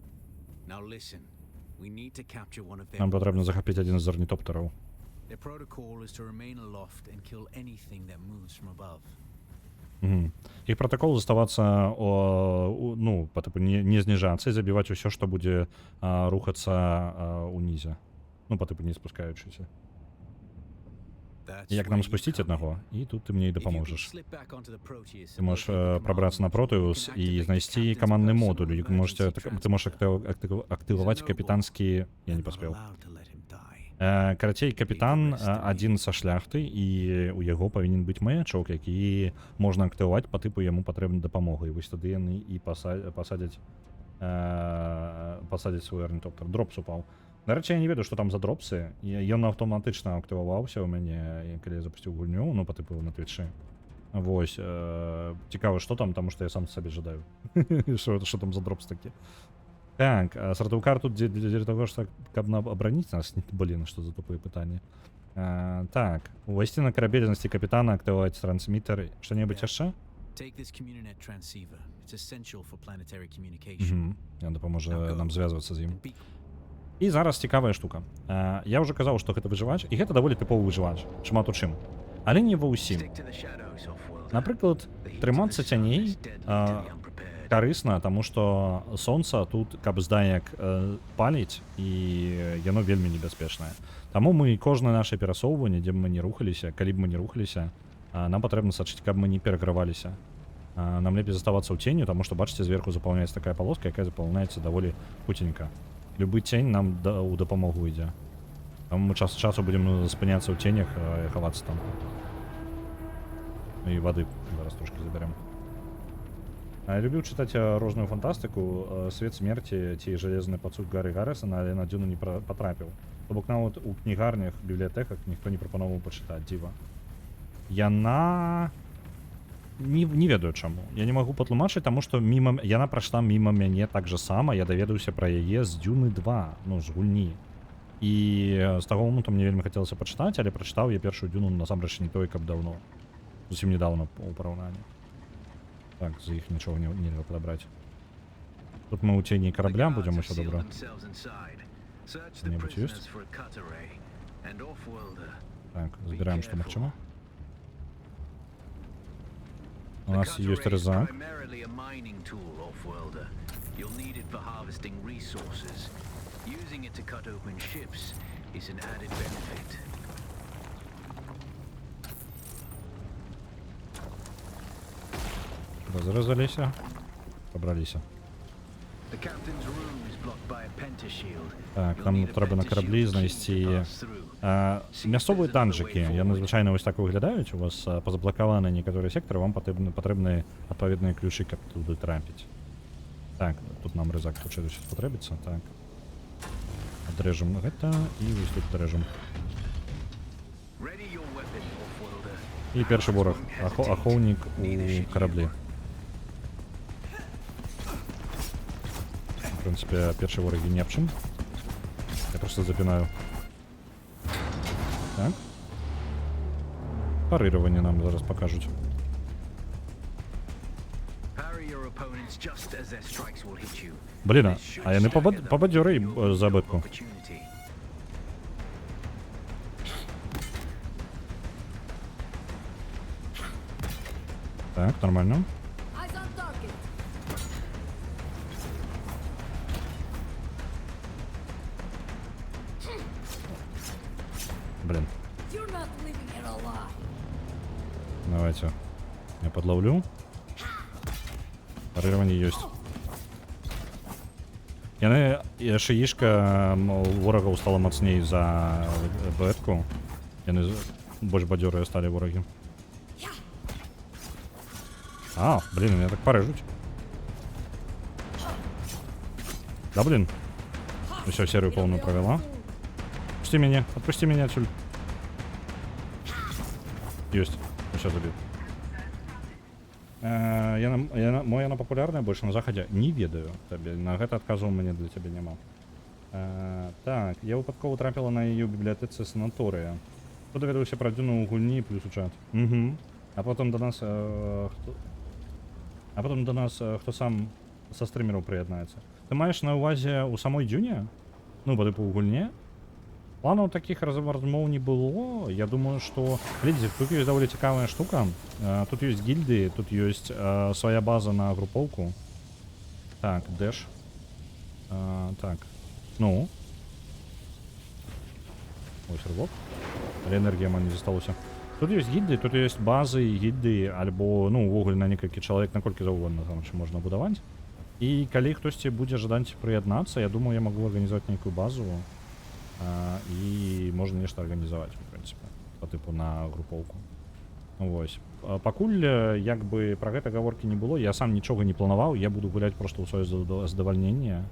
Now listen, we need to capture one of their Нам патрэбна захапіць адзін з арнітоптараў. Their protocol is to remain aloft and kill anything that moves from above. Іх пратакол заставацца, ну, па тыпу, не зніжацца і забіваць усё, што будзе рухацца унізе. Ну, па тыпу, не спускаючыся. Як нам спусціць аднаго? І тут ты мне і дапаможаш. Ты можаш прабрацца на Протеус і знайсці камандны модуль. І ты можаш актываваць капітанскі. Я не паспеў. Карацей, капітан адзін са шляхты, і у яго павінен быць маячок, які можна актываваць, па тыпу яму патрэбна дапамога. І вось тады яны і пасадзяць свой арнітоптар. Дропс упаў. Дарэчы, я не ведаю, што там за дропсы. Ён аўтаматычна актываваўся ў мяне, калі я запусціў гульню, ну, па тыпу, на твічы. Вось, цікава, што там, таму што я сам сабе жадаю. Што там за дропс такі? Так, а сардаукар тут для таго, што каб абараніць нас, блин, што за тупыя пытанні. Так, увайсці на карабель, знайсці капітана, актываваць трансмітер, што-небудзь яшчэ? Take this Communinet transceiver. It's essential for planetary communication. Ён дапаможа нам звязвацца з ім. And be І зараз цікавая штука. Я ўжо казаў, што гэта выжывач, і гэта даволі тыповы выжывач, шмат у чым. Але не ва ўсім. Stick to the shadows, Offworlder. Напрыклад, трымацца цяней карысна, таму што сонца тут кабзда як паліць, і яно вельмі небяспечнае. Таму мы кожнае наше перасоўванне, дзе б мы не рухаліся, калі б мы не рухаліся, нам патрэбна сачыць, каб мы не пераграваліся. Нам лепей заставацца ў ценю, таму што, бачыце, зверху запаўняецца такая палоска, якая запаўняецца даволі хуценька. Любы цень нам у дапамогу ідзе. Таму мы час ад часу будзем спыняцца ў ценях і хавацца там. Ну і вады зараз трошкі забярэм. А я любіў чытаць розную фантастыку, «Свет смерці» ці «Жалезны пацук» Гары Гаррысона, але на «Дзюну» не патрапіў. То бок нават у кнігарнях, бібліятэках ніхто не прапаноўваў пачытаць, дзіва. Яна не ведаю чаму. Я не магу патлумачыць, таму што яна прайшла міма мяне так жа сама, я даведаўся пра яе з «Дзюны 2», ну, з гульні. І з таго моманту мне вельмі хацелася пачытаць, але прачытаў я першую «Дзюну» насамрэч не той, каб даўно. Зусім недавно у параўнанні. Так, з іх нічога нельга падабраць. Тут мы ў цені карабля будзем, усё добра. Што-небудзь ёсць? Так, збіраем, што магчыма. У нас ёсць рэзак. You'll need it for harvesting resources. Using it to cut open ships is an added benefit. Разрэзаліся. Пабраліся. The captain's room is blocked by a pentashield. Так, You'll нам need a трэба на караблі pentashield key to знайсці pass through. Мясцовыя данжыкі. Яны звычайна вось так выглядаюць. У вас пазаблакаваны некаторыя сектары, вам патрэбны адпаведныя ключы, каб туды трапіць. Так, тут нам рэзак хутчэй за ўсё спатрэбіцца. Так. Адрэжам гэта і вось тут адрэжам. Ready your weapon, Offworlder. І першы вораг. Ахоўнік у караблі. В прынцыпе, першы ворагі ні аб чым. Я проста запінаю. Так. Парыраванне нам зараз пакажуць. Parry your opponents just as their strikes will hit you. Блин, This should а яны stagger them пабадзёрай and you'll за have бэтку. opportunity. Так, нормально. Eyes on target. Блин, You're not leaving here alive. Давайте. Я подловлю. Парирование есть. Яны яшчэ ішка у ворагаў стала мацней за бэтку. Яны больш бадзёрыя сталі ворагі. А, блин, меня так парэжуць. Да блин. Всё, серию полную провела. Отпусти меня, отпусти меня отсюда. Есть. Всё, забил. Яна, мо яна папулярная больш на захадзе, не ведаю табе на гэта, адказу у мяне для цябе няма. Так, я выпадкова трапіла на яе ў бібліятэцы санаторыя. Хто даведаўся пра Дзюну ў гульні плюс у чат? Угу. А потом до нас хто сам са стрымераў прыяднаецца? Ты маеш на ўвазе у самой Дзюне, ну, па тыпу ў гульне? Планаў такіх размоў не было. Я думаю, што, глядзіце, тут ёсць даволі цікавая штука. Тут ёсць гільдыі, тут ёсць свая база на групоўку. Так, дэш. Так. Ну. Ось рывок. Але энергія амаль не засталося. Тут ёсць гільдыі, тут ёсць базы і гільдыі, альбо, ну, увогуле на некалькі чалавек, на колькі заўгодна там яшчэ можна будаваць. І калі хтосьці будзе жадаць прыяднацца, я думаю, я магу арганізаваць нейкую базу. І можна нешта арганізаваць, у прынцыпе, по тыпу на групоўку. Вось. Пакуль як бы пра гэта гаворкі не было, я сам нічога не планаваў, я буду гуляць проста ў сваё задавальненне,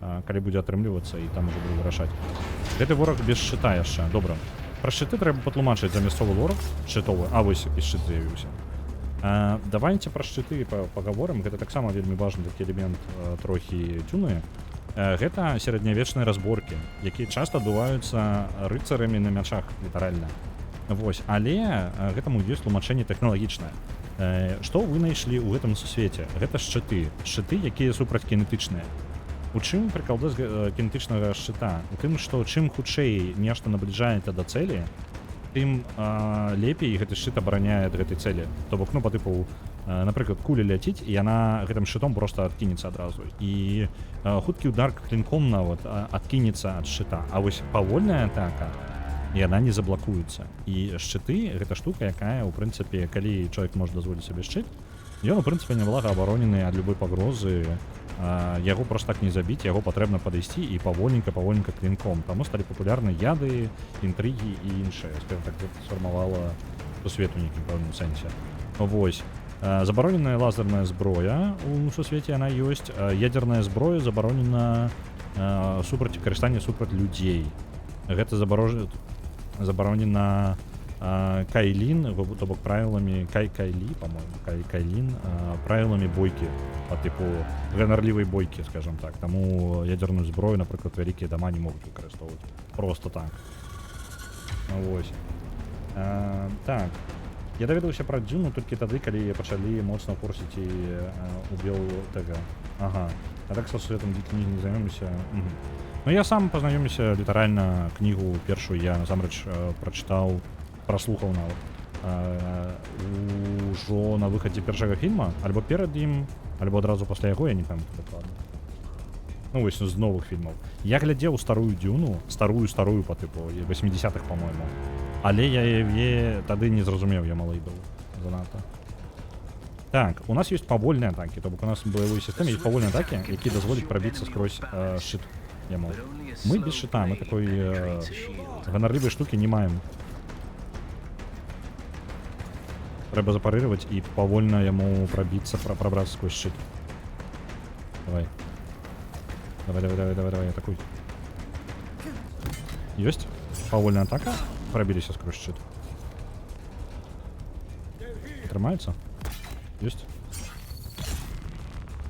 калі будзе атрымлівацца, і там уже буду вырашаць. Гэты вораг без шчыта яшчэ. Добра. Пра шчыты трэба патлумачыць за мясцовы лор шчытовы. А вось і шчыт з'явіўся. Давайте пра шчыты пагаворым. Гэта таксама вельмі важны такі элемент трохі Дзюны. Гэта сярэднявечныя разборкі, якія часта адбываюцца рыцарамі на мячах літаральна. Вось, але гэтаму ёсць тлумачэнне тэхналагічнае. Што вы знайшлі ў гэтым сусвеце? Гэта шчыты, шчыты, якія супрацькінетычныя. У чым прыкалдэс кінетычнага шчыта? У тым, што чым хутчэй нешта набліжаецца да цэлі, тым лепей гэты шчыт абараняе ад гэтай цэлі. То бок, ну, па тыпу, напрыклад, куля ляціць, і яна гэтым шчытом просто адкінецца адразу. І хуткі удар клінком нават адкінецца ад шчыта. А вось павольная атака, яна не заблакуецца. І шчыты — гэта штука, якая, у прынцыпе, калі чалавек можа дазволіць сабе шчыт, ён, у прынцыпе, няблага абаронены ад любой пагрозы, яго просто так не забіць, яго патрэбна падысці і павольненька, павольненька клінком. Таму сталі папулярны яды, інтрыгі і іншае. Скажем так, гэта сфармавала сусвет у нейкім пэўным сэнсе. Вось. Забароненая лазерная зброя у сусвеце, яна ёсць. Ядерная зброя забаронена, супраць карыстання супраць людзей. Гэта забаронена Кайлін, то бок правіламі Кайлі, по-моему, Кайлін, правіламі бойкі, по тыпу ганарлівай бойкі, скажем так. Таму ядерную зброю, напрыклад, вялікія дома не могуць выкарыстоўваць просто так. Вось. Так. Я даведаўся пра Дзюну толькі тады, калі пачалі моцна форсіць і у Бел ТГ. Ага. А так са светам кнігі не займемся. Мгм. Ну, я сам пазнаёміўся літаральна, кнігу першую я насамрэч прачытаў, праслухаў нават ужо на выхадзе першага фільма, альбо перад ім, альбо адразу пасля яго, я не памятаю дакладна. Ну, вось з новых фільмаў. Я глядзеў старую Дзюну, старую старую по тыпу 80-х, по-моему. Але я яе тады не зразумеў, я малы быў занадта. Так, у нас ёсць павольныя атакі, то бок у нас у баявой сістэме ёсць павольныя атакі, якія дазволяць прабіцца скрозь шчыт яму. Мы без шчыта, мы такой ганарлівай штукі не маем. Трэба запарыраваць і павольна яму прабіцца, прабрацца сквозь шчыт. Давай. Давай, давай, давай, давай, давай, атакуй. Ёсць? Павольная атака. Прабіліся скрозь шчыт. Атрымаецца? Ёсць?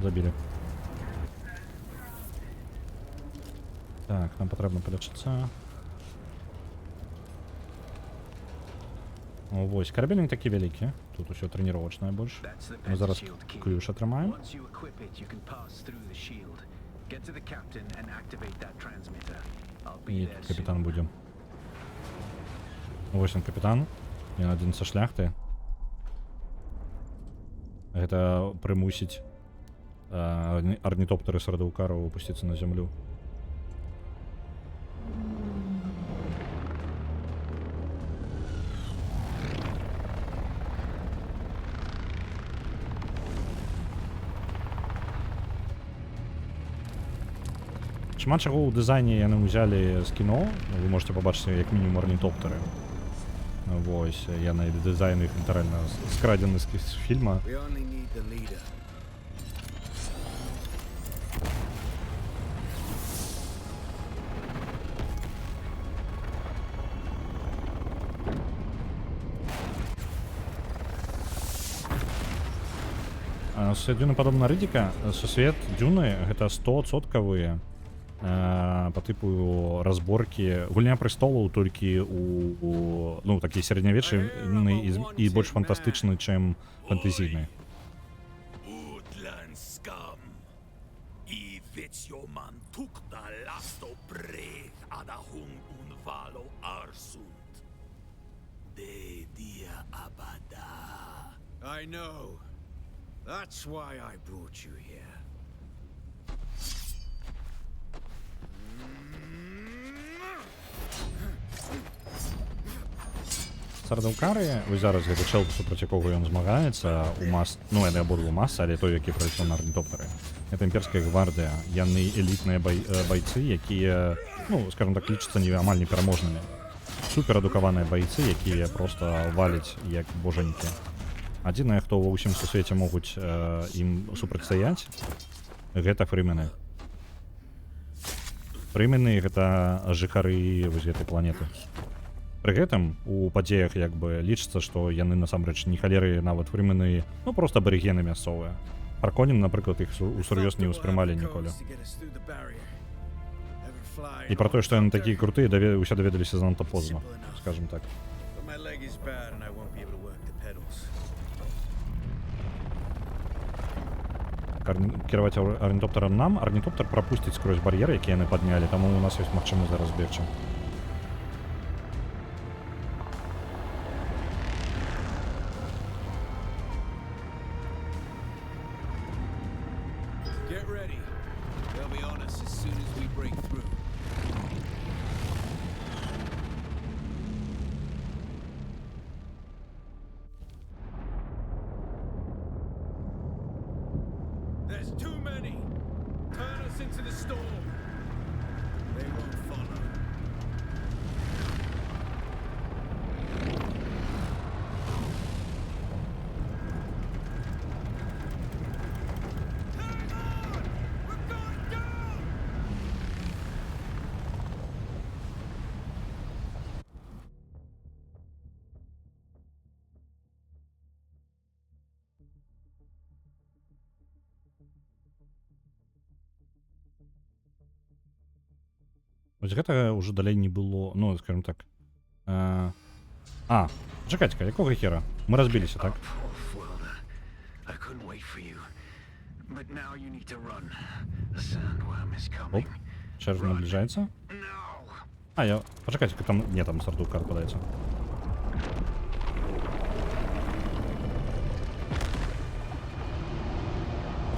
Забілі. Так, нам патрэбна палячыцца. О, вось, карабель не такі вялікі. Тут усё трэніровачнае больш. Мы зараз ключ атрымаем. Once you equip it, you can pass through the shield. Get to the captain and activate that transmitter. I'll be І there тут капітан soon. будзе. Вось ён, капітан. Ён адзін са шляхты. Гэта прымусіць арнітоптары сардаукараў опусціцца на зямлю. Шмат чаго ў дызайне яны ўзялі з кіно. Вы можете пабачыць як мінімум арнітоптары. Вось, яны дызайн іх літаральна скрадзены з фільма. We only need the leader. Сусвет Дзюны падобна на Рыдзіка. Сусвет Дзюны гэта 100-соткавыя по тыпу разборкі «Гульня престолаў», толькі у ну, такі сярэднявечны і больш фантастычны, чым фэнтэзійны. Woodland scum. I man tukta lasto breg adahung unvalo arsunt. De dia abada. I know. That's why I brought you here. Сардаукары, вось зараз гэты чэл, супраць якога ён змагаецца, у мас, ну, яны абодва ў масы, але той, які прайшоў на арнітоптары. Это імперская гвардыя, яны элітныя байцы, якія, ну, скажем так, лічацца не амаль непераможнымі. Суперадукаваныя байцы, якія просто валіць як божанькі. Адзінае, хто ва ўсім сусвеце могуць ім супрацьстаяць, гэта фрымены. Фрымены гэта жыхары вось гэтай планеты. Пры гэтым у падзеях як бы лічыцца, што яны насамрэч не халеры нават фрымены, ну, просто абарыгены мясцовыя. Харконен, напрыклад, іх усур'ёз не ўспрымалі ніколі. І пра тое, што яны такія крутыя, усе даведаліся занадта позна, скажем так. But my leg is bad and I won't be able to work the pedals. Кіраваць арнітоптарам нам, арнітоптар прапусціць скрозь бар'ер, які яны паднялі, таму у нас ёсць магчымасць зараз бегчы. Get ready. They'll be on us as soon as we break through. There's too many. Turn us into the storm. They won't follow. Hang on! We're going down! Вось гэтага ўжо далей не было, ну, скажем так. Чакайце-ка, якога хера? Мы разбіліся, так? Off-worlder. I couldn't wait for you. But now you need to run. The sandworm is Оп. coming. Чэрв набліжаецца. Now. А, я... Пачакайце, там... Не, там сардука падаецца.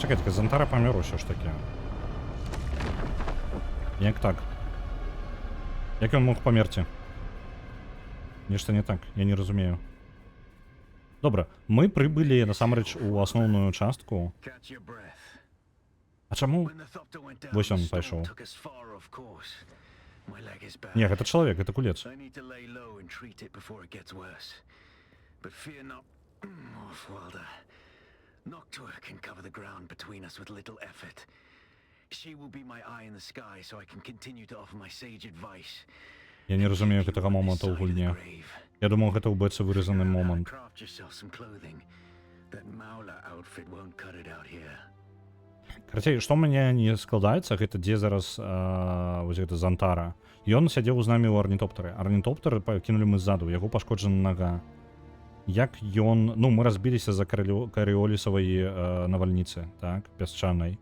Чакайце, Зантара памёр усё ж такі. Як так? Як ён мог памерці? Нешта не так, я не разумею. Добра, мы прыбылі насамрэч у асноўную частку. Catch your breath. А чаму? When the Thopter went down, Вось the он storm пайшоў. took us far off course. My leg is bad. Не, гэта чалавек, гэта кулец. I need to lay low and treat it before it gets worse. But fear not, Offworlder. Noctua can cover the ground between us with little effort. She will be my eye in the sky so I can continue to offer my sage advice. Я не разумею Keep you гэтага on this моманту ў side of the гульне. grave. Я думаў, гэта ў бэце выразаны Learn how to момант. craft yourself some clothing. That Maula outfit won't cut it out here. Карацей, што ў мяне не складаецца, гэта дзе зараз вось гэта Зантара. Ён сядзеў з намі ў арнітоптары. Арнітоптар пакінулі мы ззаду, яго пашкоджана нага. Як ён... Ну, мы разбіліся за карыолісавай навальніцы, так, пясчанай.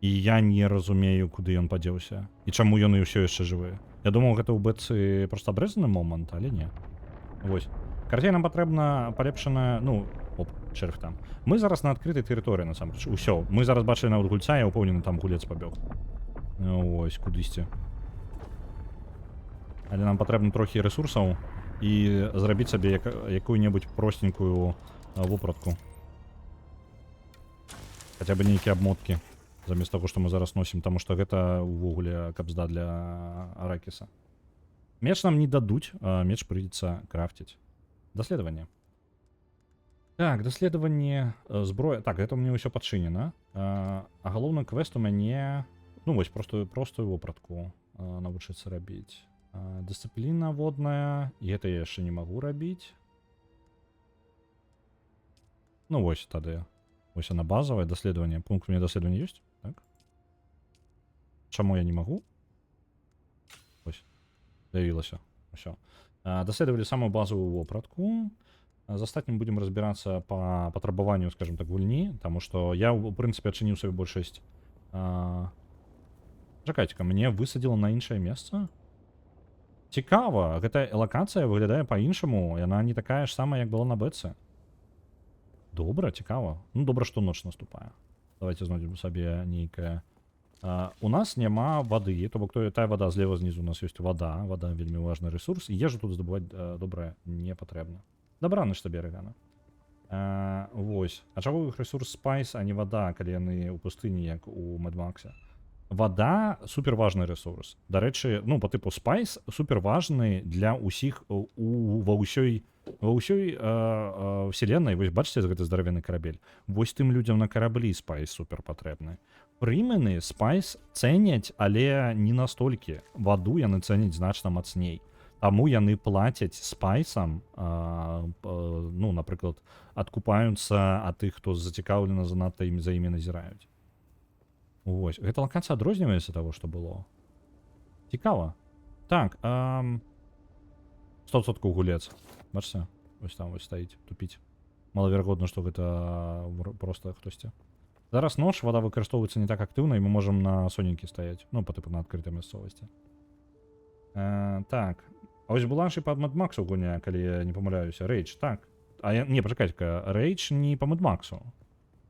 І я не разумею, куды ён падзеўся. І чаму ён і ўсё яшчэ жывы. Я думаў, гэта ў бэцы просто абрэзаны момант, але не. Вось. Карацей, нам патрэбна палепшаная, ну, оп, чэрв там. Мы зараз на адкрытай тэрыторыі насамрэч. Усё. Мы зараз бачылі нават гульца, я ўпэўнены, там гулец пабег. Ну, вось, кудысьці. Але нам патрэбна трохі рэсурсаў і зрабіць сабе якую-небудзь простенькую вопратку. Хаця бы нейкія абмоткі замест таго, што мы зараз носім, таму што гэта ўвогуле капзда для Аракіса. Меч нам не дадуць, а меч прыйдзецца крафціць. Даследаванне. Так, даследаванне, зброя. Так, гэта ў мяне ўсё падчынена. А галоўны квест у мяне, ну вось простую вопратку навучыцца рабіць. Дысцыпліна водная, і гэта я яшчэ не магу рабіць. Ну вось тады. Вось она, базовое даследаванне. Пункт у меня даследавання ёсць, так? Чаму я не магу? Вось. З'явілася. Усё. Даследавалі самую базовую вопратку. З астатнім будем разбірацца по патрабаванню, скажем так, гульні, таму што я, у прынцыпе, адчыніў сабе большасць. Чакайце-ка, мяне высадзіла на іншае месца? Цікава, гэта лакацыя выглядае па-іншаму, яна не такая ж самая, як была на бэце. Добра, цікава. Ну, добра, што ноч наступае. Давайте знойдзем сабе нейкае. У нас няма вады, то бок тая вада злева знізу, у нас ёсць вада, вада вельмі важны рэсурс, і ежу тут здабываць добра не патрэбна. Дабраныч табе, Рэгана. Вось. А чаго іх рэсурс spice, а не вада, калі яны ў пустыні, як у Mad Max? Вада супер важны рэсурс. Дарэчы, ну, по тыпу spice супер важны для ўсіх у ва ўсёй вселенной. Вось бачыце гэты здаравенны карабель? Вось тым людзям на караблі spice супер патрэбны. Фрымены spice цэняць, але не настолькі. Ваду яны цэняць значна мацней. Таму яны плацяць спайсам, ну, напрыклад, адкупаюцца ад тых, хто зацікаўлена занадта ім за імі назіраюць. Вось. Гэта лакацыя адрозніваецца таго, што было. Цікава. Так, 100% гулец. Бачыце? Вось там вось стаіць, тупіць. Малаверагодна, што гэта просто хтосьці. Зараз ноч, вада выкарыстоўваецца не так актыўна, і мы можам на сонейкі стаяць. Ну, па тыпу на адкрытай мясцовасці. Так. А вось была ж і па Mad Max гульня, калі я не памыляюся. Rage, так. А я... Не, пачакайце-ка, Rage не па Mad Maxу.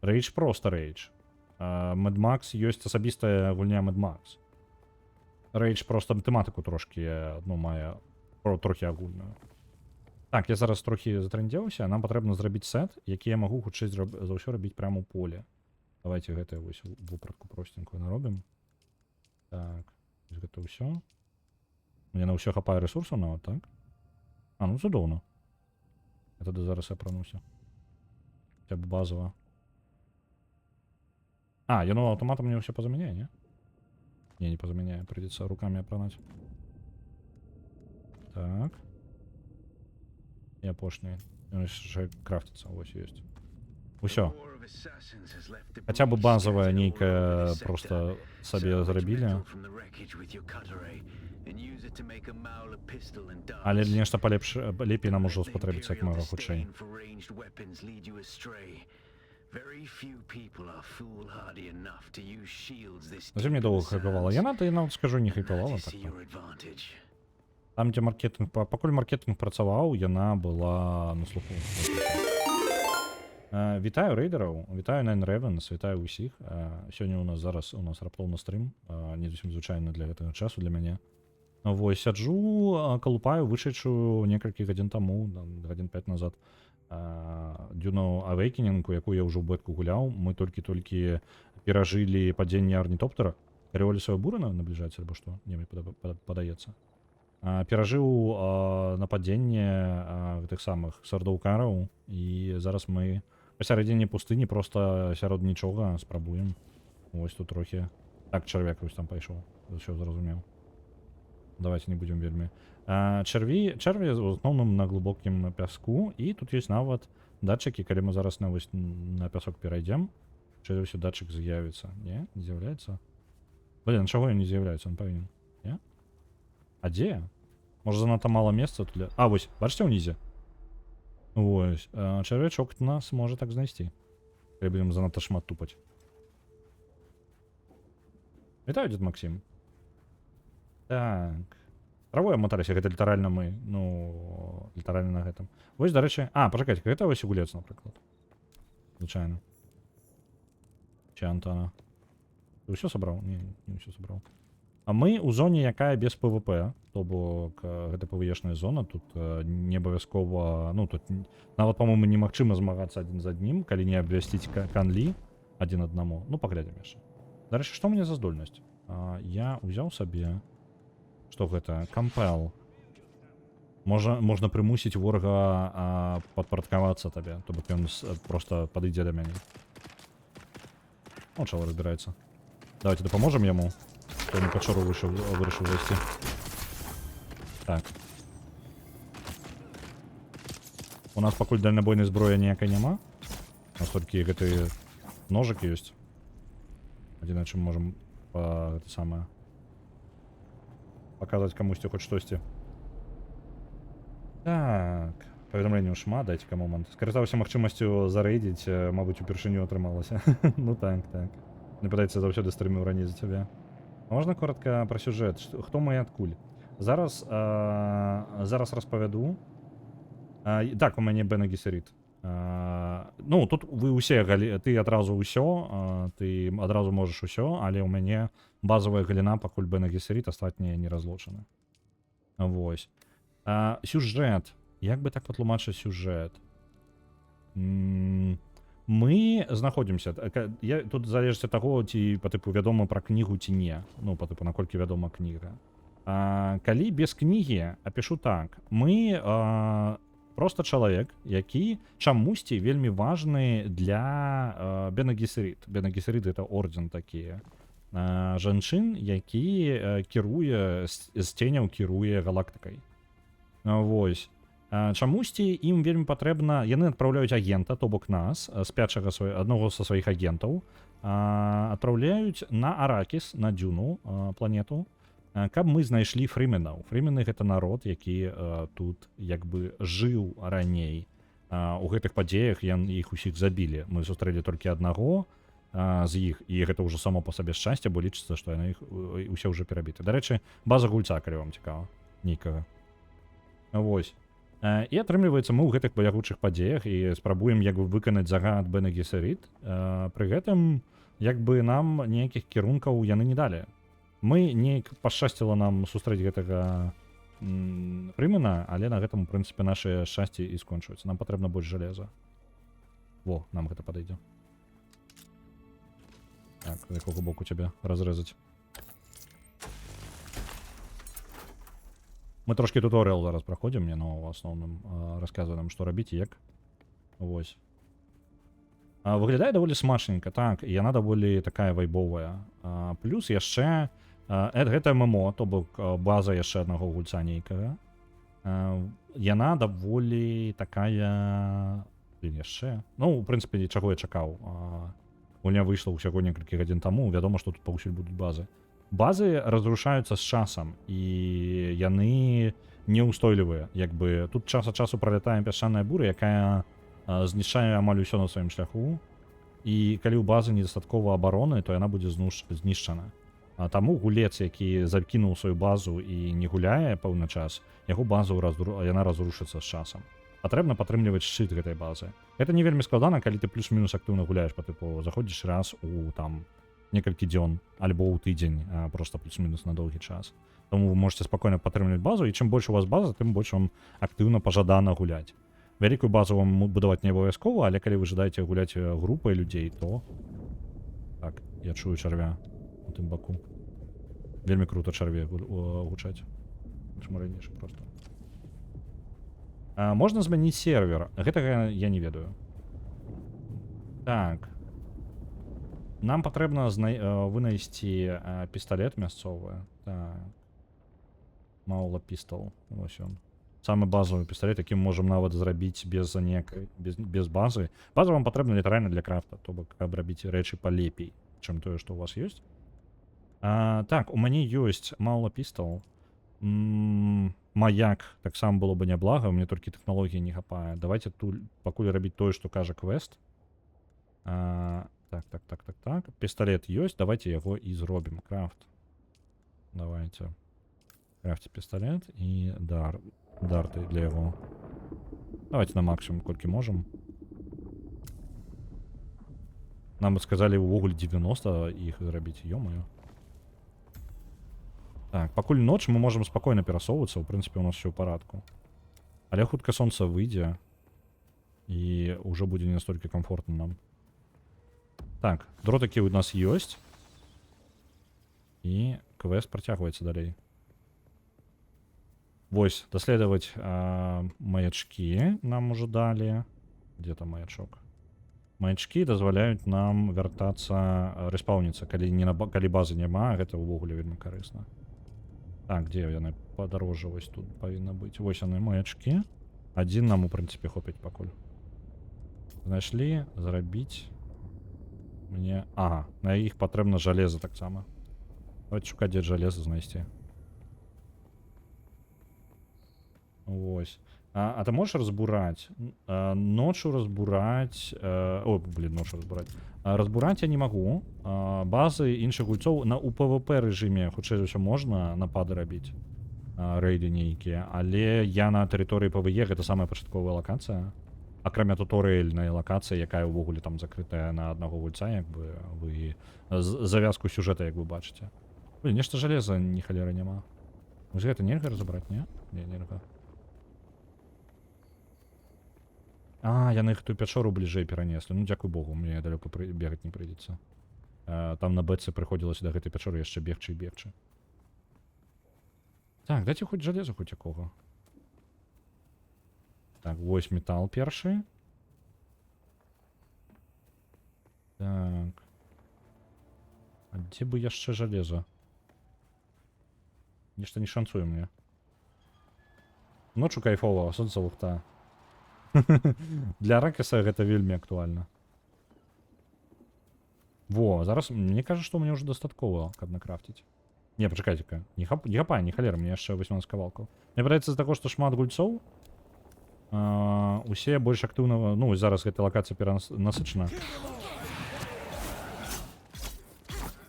Rage просто Rage. Mad Max ёсць асабістая гульня Mad Max. Rage просто тэматыку трошкі, ну, мае трохі агульную. Так, я зараз трохі затрындзеўся, нам патрэбна зрабіць сет, які я магу хутчэй за ўсё рабіць прямо ў поле. Давайте гэтую вось вопратку простенькую наробім. Так, вось гэта ўсё. Мне на ўсё хапае рэсурсаў нават, так? А, ну цудоўна. Я тады зараз апрануся. Хаця б базава. А, яно аўтаматам мне ўсё пазамяняе, не? Не, не пазамяняе, прыйдзецца рукамі апранаць. Так. І апошні. Ён яшчэ крафціцца, вось ёсць. Усё. Хаця бы базавая нейкая просто сабе зрабілі. Але нешта палепш, лепей нам ужо спатрэбіцца як мага хутчэй. Very few people are foolhardy enough to use shields this Зачем мне deep in доўга the хайпавала? sands. Яна, то я нават скажу, не That хайпавала is так. to your advantage. Там, дзе маркетынг, пакуль маркетынг працаваў, яна была на слуху. Вітаю рэйдераў, вітаю Nine Ravens, вітаю ўсіх. Сёння у нас зараз у нас раптоўна стрым, не зусім звычайна для гэтага часу для мяне. Вось сяджу, калупаю вышедшую некалькі гадзін таму, там, гадзін 5 назад, Dune Awakening, у якую я ўжо ў бэтку гуляў. Мы толькі-толькі перажылі падзенне арнітоптера. Карыолісава бура набліжаецца альбо што? Не, мне падаецца. Перажыў нападзенне гэтых самых сардоўкараў, і зараз мы пасярэдзіне пустыні, просто сярод нічога, спрабуем. Вось тут трохі. Так, чарвяк вось там пайшоў. Усё зразумеў. Давайте не будем вельмі. Чэрві ў асноўным на глыбокім пяску, і тут ёсць нават датчыкі, калі мы зараз вось на пясок перайдзем, ўсё, датчык з'явіцца. Не, не з'яўляецца. Блин, чаго ён не з'яўляецца, он павінен. Не? А дзе? Можа, занадта мала месца тут для. А, вось, бачыце, ўнізе? Вось, чарвячок нас можа так знайсці. Калі будзем занадта шмат тупаць. Вітаю, дед Максим. Так. Травой абматаліся, гэта літаральна мы, ну, літаральна на гэтым. Вось, дарэчы, пачакайце, гэта вось гулец, напрыклад. Звычайна. Ці Антона. Ты ўсё сабраў? Не, не ўсё сабраў. А мы ў зоне, якая без ПВП, то бок гэта ПВЕшная зона, тут не абавязкова, ну, тут нават, по-моему, немагчыма змагацца адзін з аднім, калі не абвясціць канлі адзін аднаму. Ну, паглядзім яшчэ. Дарэчы, што ў мяне за здольнасць? Я ўзяў сабе. Што гэта? Compel. Можна прымусіць ворага падпарадкавацца табе, то бок ён просто падыдзе да мяне. О, чало разбіраецца. Давайте дапаможам яму. Хто на пячору вырашыў зайсці. Так. У нас пакуль дальнабойнай зброі ніякай няма. У нас толькі гэты ножык ёсць. Адзінае, чым можам гэта самае паказаць камусьці хоць штосьці. Так. Паведамленняў шмат, дайце-ка момант. Скарыстаўся магчымасцю зарэйдзіць, мабыць, упершыню атрымалася. Ну так. Мне падаецца, заўсёды стрыміў раней за цябе. А можна коротко пра сюжэт? Хто мы і адкуль? Зараз распавяду. Так, у мяне Бена Гесерит. Ну, тут вы ўсе ты адразу ўсё, ты адразу можаш усё, але ў мяне базовая галіна пакуль Бена Гесерит, астатнія не разлочаны. Вось. Сюжэт. Як бы так патлумачыць сюжэт? Мы знаходзімся, я тут залежыць ад таго, ці па тыпу вядома пра кнігу ці не, ну, па тыпу, наколькі вядома кніга. Калі без кнігі, апішу так: мы просто чалавек, які чамусьці вельмі важны для Бена Гесерит. Бена Гесерит — это орден такі жанчын, які кіруе з ценяў, кіруе галактыкай. Вось. Чамусьці ім вельмі патрэбна, яны адпраўляюць агента, то бок нас, спячага аднаго са сваіх агентаў, адпраўляюць на Аракіс, на Дзюну, планету, каб мы знайшлі фрыменаў. Фрымены — гэта народ, які тут як бы жыў раней. У гэтых падзеях іх усіх забілі. Мы сустрэлі толькі аднаго з іх, і гэта ўжо само па сабе шчасце, бо лічыцца, што яны іх усе ўжо перабіты. Дарэчы, база гульца, калі вам цікава, нейкага. Вось. І атрымліваецца, мы ў гэтых балягучых падзеях і спрабуем як бы выканаць загад Бена Гесерит. Пры гэтым як бы нам ніякіх кірункаў яны не далі. Мы неяк пашчасціла нам сустрэць гэтага фрымена, але на гэтым, у прынцыпе, нашы шчасці і скончваюцца. Нам патрэбна больш жалеза. Во, нам гэта падыдзе. Так, з якога боку цябе разрэзаць? Мы трошкі туторыал зараз праходзім, мне, ну, у асноўным расказвае нам, што рабіць і як. Вось. Выглядае даволі смачненька, так, і яна даволі такая вайбовая. Плюс яшчэ гэта ММО, то бок база яшчэ аднаго гульца нейкага. Яна даволі такая. Блин, яшчэ. Ну, у прынцыпе, чаго я чакаў. Гульня выйшла ўсяго некалькі гадзін таму, вядома, што тут паўсюль будуць базы. Базы разрушаюцца з часам, і яны неустойлівыя. Як бы тут час ад часу пролятае пясчаная бура, якая знішчае амаль усё на сваім шляху. І калі ў базы недастаткова абароны, то яна будзе знішчана. А таму гулец, які закінуў сваю базу і не гуляе пэўны час, яго базу яна разрушыцца з часам. Патрэбна падтрымліваць шчыт гэтай базы. Гэта не вельмі складана, калі ты плюс-мінус актыўна гуляеш, па тыпу заходзіш раз у там некалькі дзён альбо ў тыдзень, просто плюс-мінус на доўгі час. Таму вы можете спакойна падтрымліваць базу, і чым больш у вас база, тым больш вам актыўна пажадана гуляць. Вялікую базу вам будаваць не абавязкова, але калі вы жадаеце гуляць групай людзей, то так, я чую чарвя у тым баку. Вельмі круто чарве гучаць. Чым ранейшы просто. Можна змяніць сервер. Гэтага я не ведаю. Так. Нам патрэбна вынайсці пісталет мясцовы. Так. Маула пістол. Вось ён. Самы базовы пісталет, які мы можам нават зрабіць без некай, без базы. База вам патрэбна літаральна для крафта, то бок каб рабіць рэчы палепей, чым тое, што у вас ёсць. Так, у мяне ёсць маула пістол. Маяк таксама было бы няблага, мне толькі тэхналогіі не хапае. Давайте тут пакуль рабіць тое, што кажа квест. Так. Пісталет ёсць, давайте яго і зробім. Крафт. Давайте. Крафце пісталет і дарты для яго. Давайте на максимум, колькі можам. Нам сказалі ўвогуле 90 іх зрабіць, ё-моё. Так, пакуль ноч, мы можам спакойна перасоўвацца, у прынцыпе, у нас всё ў парадку. Але хутка сонца выйдзе, і ўжо будзе не настолькі камфортна нам. Так, дротыкі ў нас ёсць. І квест працягваецца далей. Вось, даследаваць, маячкі нам ужо далі. Дзе там маячок? Маячкі дазваляюць нам вяртацца, рэспаўніцца, калі не на ба-, калі базы няма, гэта ўвогуле вельмі карысна. Так, дзе яны падарожжа вось тут павінна быць. Вось яны, маячкі. Адзін нам, у прынцыпе, хопіць пакуль. Знайшлі, зрабіць. Мне... Ага, на іх патрэбна жалеза таксама. Давайте шукаць, дзе жалеза знайсці. Вось. А ты можаш разбураць? Ночу разбураць... Ой, блин, ночу разбураць. Разбураць я не магу. Базы іншых гульцоў на у пэ вэ пэ рэжыме, хутчэй за ўсё, можна напады рабіць. Рэйды нейкія. Але я на тэрыторыі пэ вэ е, гэта самая пачатковая лакацыя. Акрамя туторыяльнай лакацыі, якая ўвогуле там закрытая на аднаго гульца, як бы вы завязку сюжэта, як вы бачыце. Блин, нешта жалеза ні халеры няма. Вось гэта нельга разабраць, не? Не, нельга. А, яны ту пячору бліжэй перанеслі. Ну, дзякуй Богу, мне далёка бегаць не прыйдзецца. Там на бэтцы прыходзілася да гэтай пячоры яшчэ бегчы і бегчы. Так, дайце хоць жалеза хоць якога. Так, вось метал першы. Так. А дзе бы яшчэ жалеза? Нешта не шанцуе мне. Ночу кайфова, а сонца лухта. Для Аракіса гэта вельмі актуальна. Во, зараз мне кажа, што ў мяне ўжо дастаткова, каб накрафціць. Не, пачакайце-ка. Не хапае, не халера, мне яшчэ 18 кавалкаў. Мне падаецца, з-за таго, што шмат гульцоў, усе больш актыўна, ну, зараз гэта лакацыя перанасычана.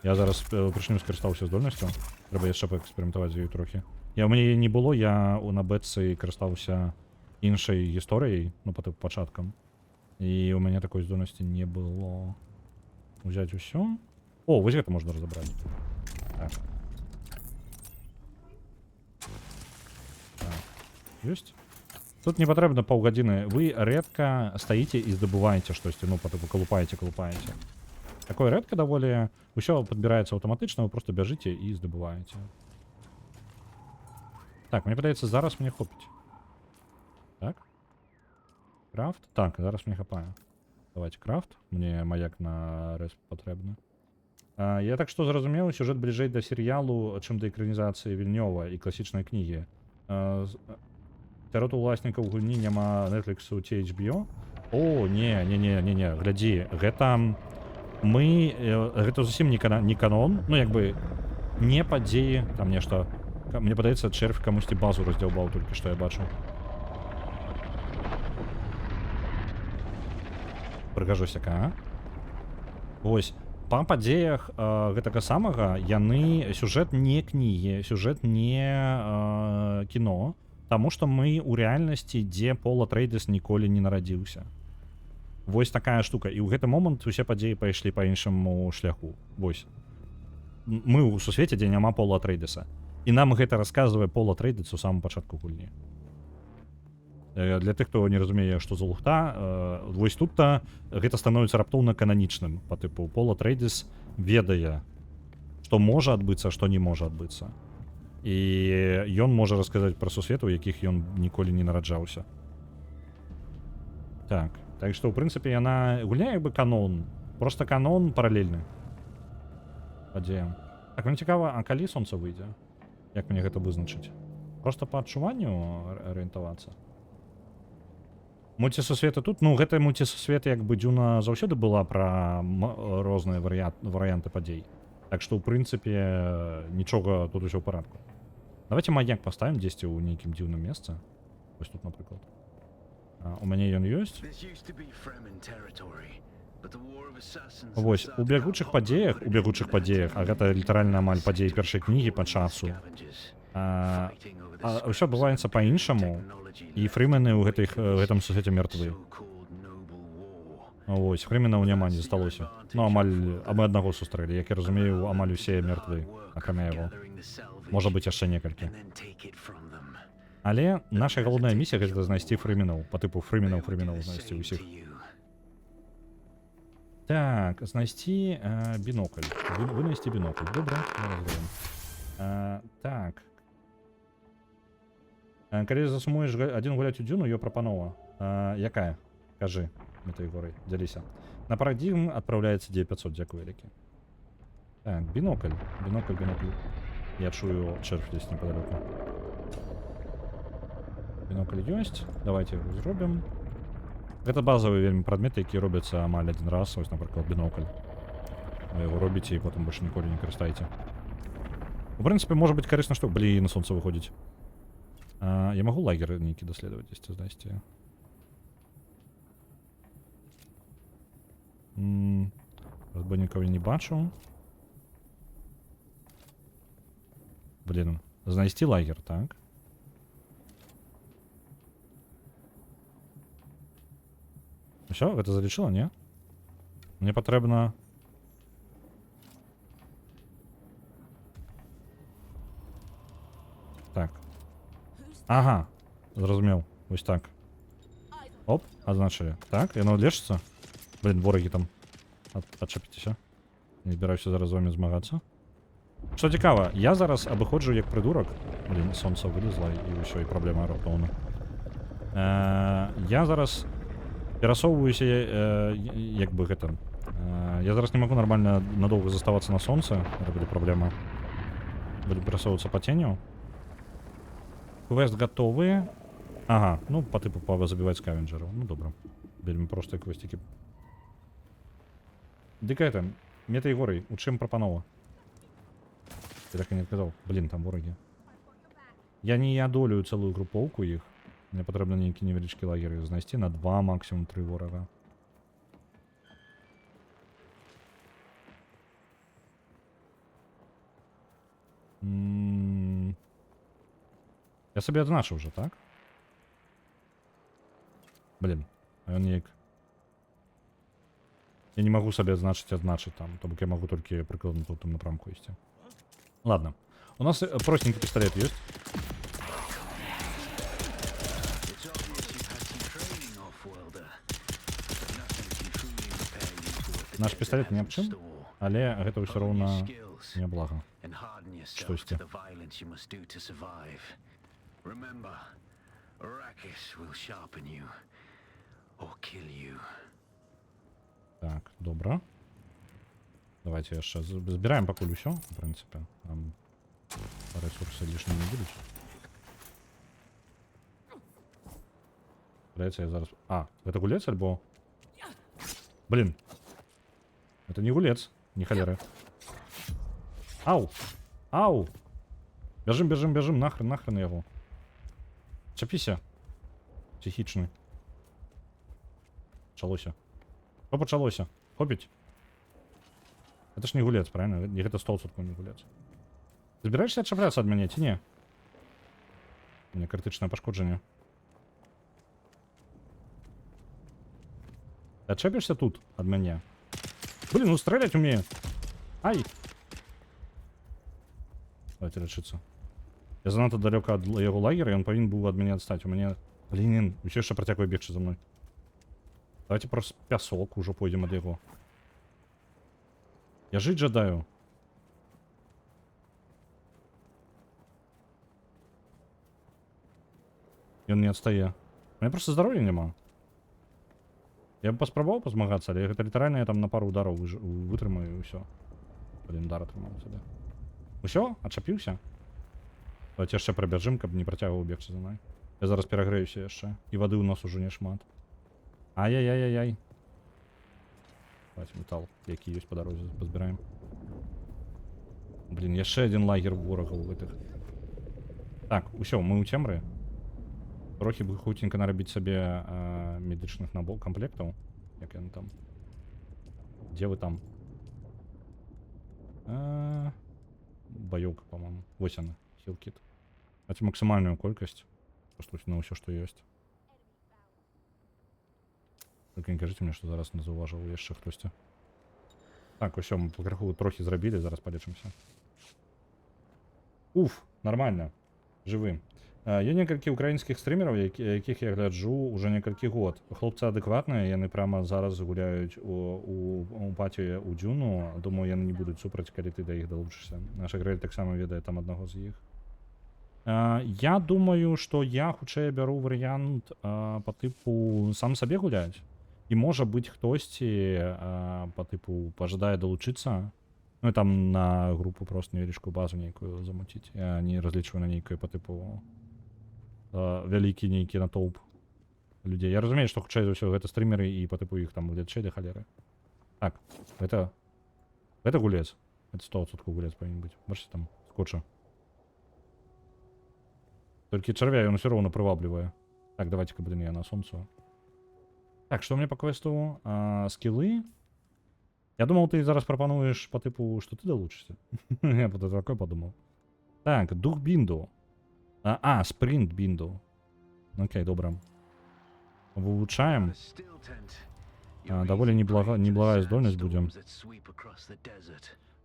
Я зараз упершыню скарыстаўся здольнасцю. Трэба яшчэ паэксперыментаваць з ёй трохі. У мяне яе не было, я на бэтцы карыстаўся іншай гісторыяй, ну, па тыпу пачаткам. І ў мяне такой здольнасці не было. Узяць усё. О, вось гэта можна разабраць. Так. Так. Ёсць? Тут не патрэбна паўгадзіны. Вы рэдка стаіце і здабываеце штосьці, ну, па тыпу калупаеце, калупаеце. Такое рэдка даволі. Усё падбіраецца аўтаматычна, вы просто бяжыце і здабываеце. Так, мне падаецца, зараз мне хопіць. Так. Крафт. Так, зараз мне хапае. Давайте крафт. Мне маяк на рэсп патрэбны. Я так што зразумеў, сюжэт бліжэй да серыялу, чым да экранізацыі Вільнёва і класічнай кнігі. Сярод уласнікаў гульні няма Netflix ці эйч би о. О, не, не, не, не, не, глядзі, гэта мы, гэта зусім не канон, ну, як бы, не падзеі, там нешта, мне падаецца, чэрвь камусьці базу раздзяўбаў толькі што я бачу. Прыгажосяка, а? Вось па падзеях гэтага самага яны сюжэт не кнігі, сюжэт не кіно, таму што мы ў рэальнасці, дзе Пол Атрэйдэс ніколі не нарадзіўся. Вось такая штука. І ў гэты момант усе падзеі пайшлі па іншаму шляху. Вось. Мы ў сусвеце, дзе няма Пола Атрэйдэса. І нам гэта расказвае Пол Атрэйдэс у самым пачатку гульні. Для тых, хто не разумее, што за лухта, вось тут-то гэта становіцца раптоўна кананічным. Па тыпу Пол Атрэйдэс ведае, што можа адбыцца, што не можа адбыцца. І ён можа расказаць пра сусветы, у якіх ён ніколі не нараджаўся. Так, так што, ў прынцыпе, яна гульня як бы канон. Просто канон паралельны падзеям. Так, мне цікава, а калі сонца выйдзе? Як мне гэта вызначыць? Просто па адчуванню арыентавацца? Мульцісусветы тут, ну, гэта мульцісусвет, як бы Дзюна заўсёды была пра розныя варыянты падзей. Так што, ў прынцыпе, нічога, тут усё ў парадку. Давайте маяк паставім дзесьці ў нейкім дзіўным месцы. Вось тут, напрыклад. У мяне ён ёсць. Вось, у бягучых падзеях, а гэта літаральна амаль падзеі першай кнігі па часу. А ўсё адбываецца па-іншаму, і фрымены ў гэтым сусвеце мёртвы. Вось, фрыменаў няма, не засталося. Ну, амаль, а мы аднаго сустрэлі, як я разумею, амаль усе мёртвы, акрамя яго. Можа быць, яшчэ некалькі. Але наша галоўная місія — гэта знайсці фрыменаў, па тыпу фрыменаў знайсці ўсіх. Так, знайсці бінокль. Вынайсці бінокль. Добра, зараз зробім. Так. Калі засумуеш адзін гуляць у Дзюну, ее прапанова. Якая? Кажы, Метаегорай, дзяліся. На парадигм адпраўляецца 9500, дзякуй вялікі. Так, бінокль, бінокль, бінокль. Я чую чэрвь дзесь неподалеку. Бінокль ёсць. Давайте яго зробім. Гэта базавыя вельмі прадметы, якія робяцца амаль адзін раз, вось, напрыклад, бінокль. Вы яго робіце і потым больш ніколі не карыстаеце. У прынцыпе, можа быць карысна, што... Блин, сонца выходзіць. Я магу лагер нейкі даследаваць дзесьці, знайсці? Разбойнікаў я не бачу. Блин, знайсці лагер, так? Всё, гэта залічыла, не? Мне патрэбна... Так. Ага, зразумеў. Вось так. Оп, адзначылі. Так, яно лечыцца? Блин, ворагі там. Адчапіцеся. Не збіраюся зараз з вами змагацца. Што цікава, я зараз абыходжу як прыдурак. Блин, сонца вылезла, і ўсё, і праблема раптоўна. Я зараз перасоўваюся, як бы гэта. Я зараз не магу нармальна надоўга заставацца на сонцы, это будзе праблема. Буду перасоўвацца па ценю. Квест гатовы. Ага, ну по типу забіваць скавенджераў. Ну добра. Вельмі простыя квесцікі. Дык это, Мета Егорый, у чым прапанова? Я так і не адказаў. Блин, там ворагі. Я не адолею цэлую групоўку іх. Мне патрэбна нейкі невялічкі лагер знайсці на два, максимум тры ворага. Я сабе адзначыў уже, так? Блин, а ён неяк... Я не магу сабе адзначыць там, то бок я магу толькі прыкладна тут там напрамку ісці. Ладно. У нас простенький пистолет есть. It's obvious you've had some training, Offworlder. But nothing can truly prepare you for what the Наш desert пісталет has ні аб in чым, store. але гэта ўсё Hone your роўна skills няблага. and harden yourself Штосьці. to the violence you must do to survive. Remember, Arrakis will sharpen you or kill you. Так, добра. Давайте яшчэ збіраем пакуль усё, в прынцыпе. Нам рэсурсы лішнімі не будуць. Здаецца, я зараз... А, гэта гулец альбо... Блин. Это не гулец, не халеры. Ау! Ау! Бяжым, бяжым, бяжым, нахрен, нахрен яго. Чапіся. Псіхічны. Пачалося. Што пачалося? Хопіць. Это ж не гулец, правильно? Не, гэта 100% не гулец. Збіраешся адчапляцца ад мяне ці не? У мяне крытычнае пашкоджанне. Адчэпішся тут ад мяне? Блин, ну стрелять умею. Ай! Давайте лечиться. Я занадта далёка ад яго лагера, і ён павінен быў ад мяне адстаць. У мяне... Блин, усё яшчэ працягвае бегчы за мной. Давайте просто пясок ужо пойдзем ад яго. Я жыць жадаю. Ён не адстае. У мяне просто здароўя няма. Я б паспрабаваў пазмагацца, але гэта літаральна я там на пару удараў вытрымаю, і ўсё. Блин, удар атрымаў сабе. Усё? Адчапіўся? Давайте яшчэ прабяжым, каб не працягваў бегчы за мной. Я зараз перагрэюся яшчэ. І вады ў нас ужо не шмат. Ай-яй-яй-яй-яй. Давайте метал, які ёсць па дарозе, пазбіраем. Блин, яшчэ адзін лагер ворагаў гэтых. Так, усё, мы ў цемры. Трохі бы хуценька нарабіць сабе медычных набор камплектаў. Як яны там? Дзе вы там? Баёўка, по-моему. Вось яна, хілкіт. Давайте максімальную колькасць. Просто на ўсё, што ёсць. Только не кажыце мне, што зараз не заўважыў яшчэ хтосьці. Так, усё, мы пакрыху трохі зрабілі, зараз палечымся. Уф, нормально. Жывы. Є некалькі украінскіх стрымераў, якіх я гляджу ўжо некалькі год. Хлопцы адэкватныя, яны прямо зараз гуляюць у паці у Дзюну. Думаю, яны не будуць супраць, калі ты да іх далучышся. Наша Грэль таксама ведае там аднаго з іх. Я думаю, што я хутчэй бяру варыянт па тыпу сам сабе гуляць. І можа быць, хтосьці па тыпу пажадае далучыцца. Ну і там на групу просто невялічкую базу нейкую замуціць. Я не разлічваю на нейкую па тыпу вялікі нейкі натоўп людзей. Я разумею, што хутчэй за ўсё гэта стрымеры і па тыпу іх там гледачэй да халеры. Так, гэта гулец. Это 100% гулец павінен быць. Бачыце, там скоча. Толькі чарвя ён усё роўна прываблівае. Так, давайте-ка, блин, я на солнцу. Так, што ў мяне па квесту? Скілы. Я думал, ты зараз прапануеш по типу, што ты далучышся. Я про такое подумал. Так, дух бінду. Спринт бінду. Окей, добра. Вывучаем. Даволі неблагая здольнасць будзе.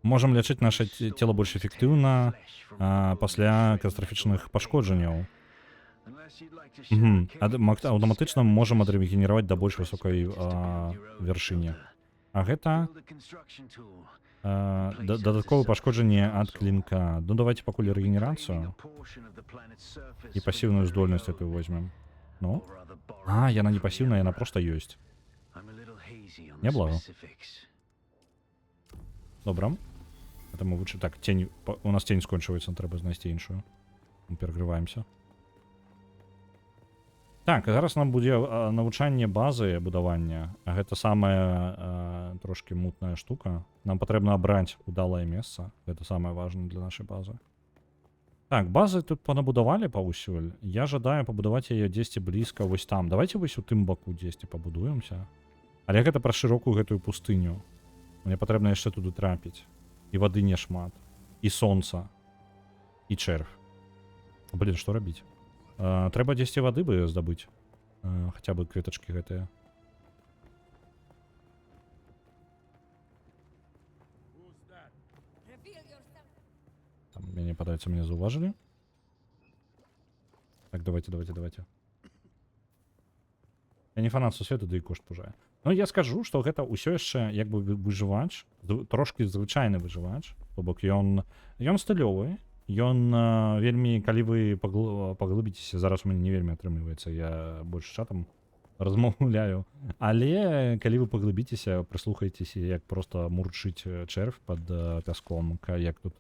Можам лячыць наше цело больш эфектыўна пасля катастрафічных пашкоджанняў. Угу. Аўтаматычна можам адрэгенераваць да больш высокай вяршыні. А гэта дадатковае пашкоджанне ад клінка. Ну давайте пакуль рэгенерацыю і пасіўную здольнасць эту возьмем. Ну? Яна не пасіўная, яна просто ёсць. Няблага. Добра. Это мы вычы... Так, тень... У нас тень скончваецца, трэба знайсці іншую. Мы перагрываемся. Так, а зараз нам будзе навучанне базы будавання. А гэта самая трошкі мутная штука. Нам патрэбна абраць удалае месца. Гэта самае важнае для нашай базы. Так, базы тут панабудавалі паўсюль. Я жадаю пабудаваць яе дзесьці блізка вось там. Давайте вось у тым баку дзесьці пабудуемся. Але гэта пра шырокую гэтую пустыню. Мне патрэбна яшчэ туды трапіць. І вады не шмат. І сонца. І чэрв. Блин, што рабіць? Трэба дзесьці вады бы здабыць. Хаця бы кветачкі гэтыя. Там, мяне, падаецца, мяне заўважылі. Так, давайте, давайте, давайте. Я не фанат сусвету, да і кошт пужае. Ну, я скажу, што гэта ўсё яшчэ як бы выжывач, трошкі звычайны выжывач, то бок ён стылёвы, ён вельмі, калі вы паглыбіцеся, зараз у мяне не вельмі атрымліваецца, я больш чатам размаўляю, але калі вы паглыбіцеся, прыслухаецеся, як просто мурчыць чэрв пад пяском, як тут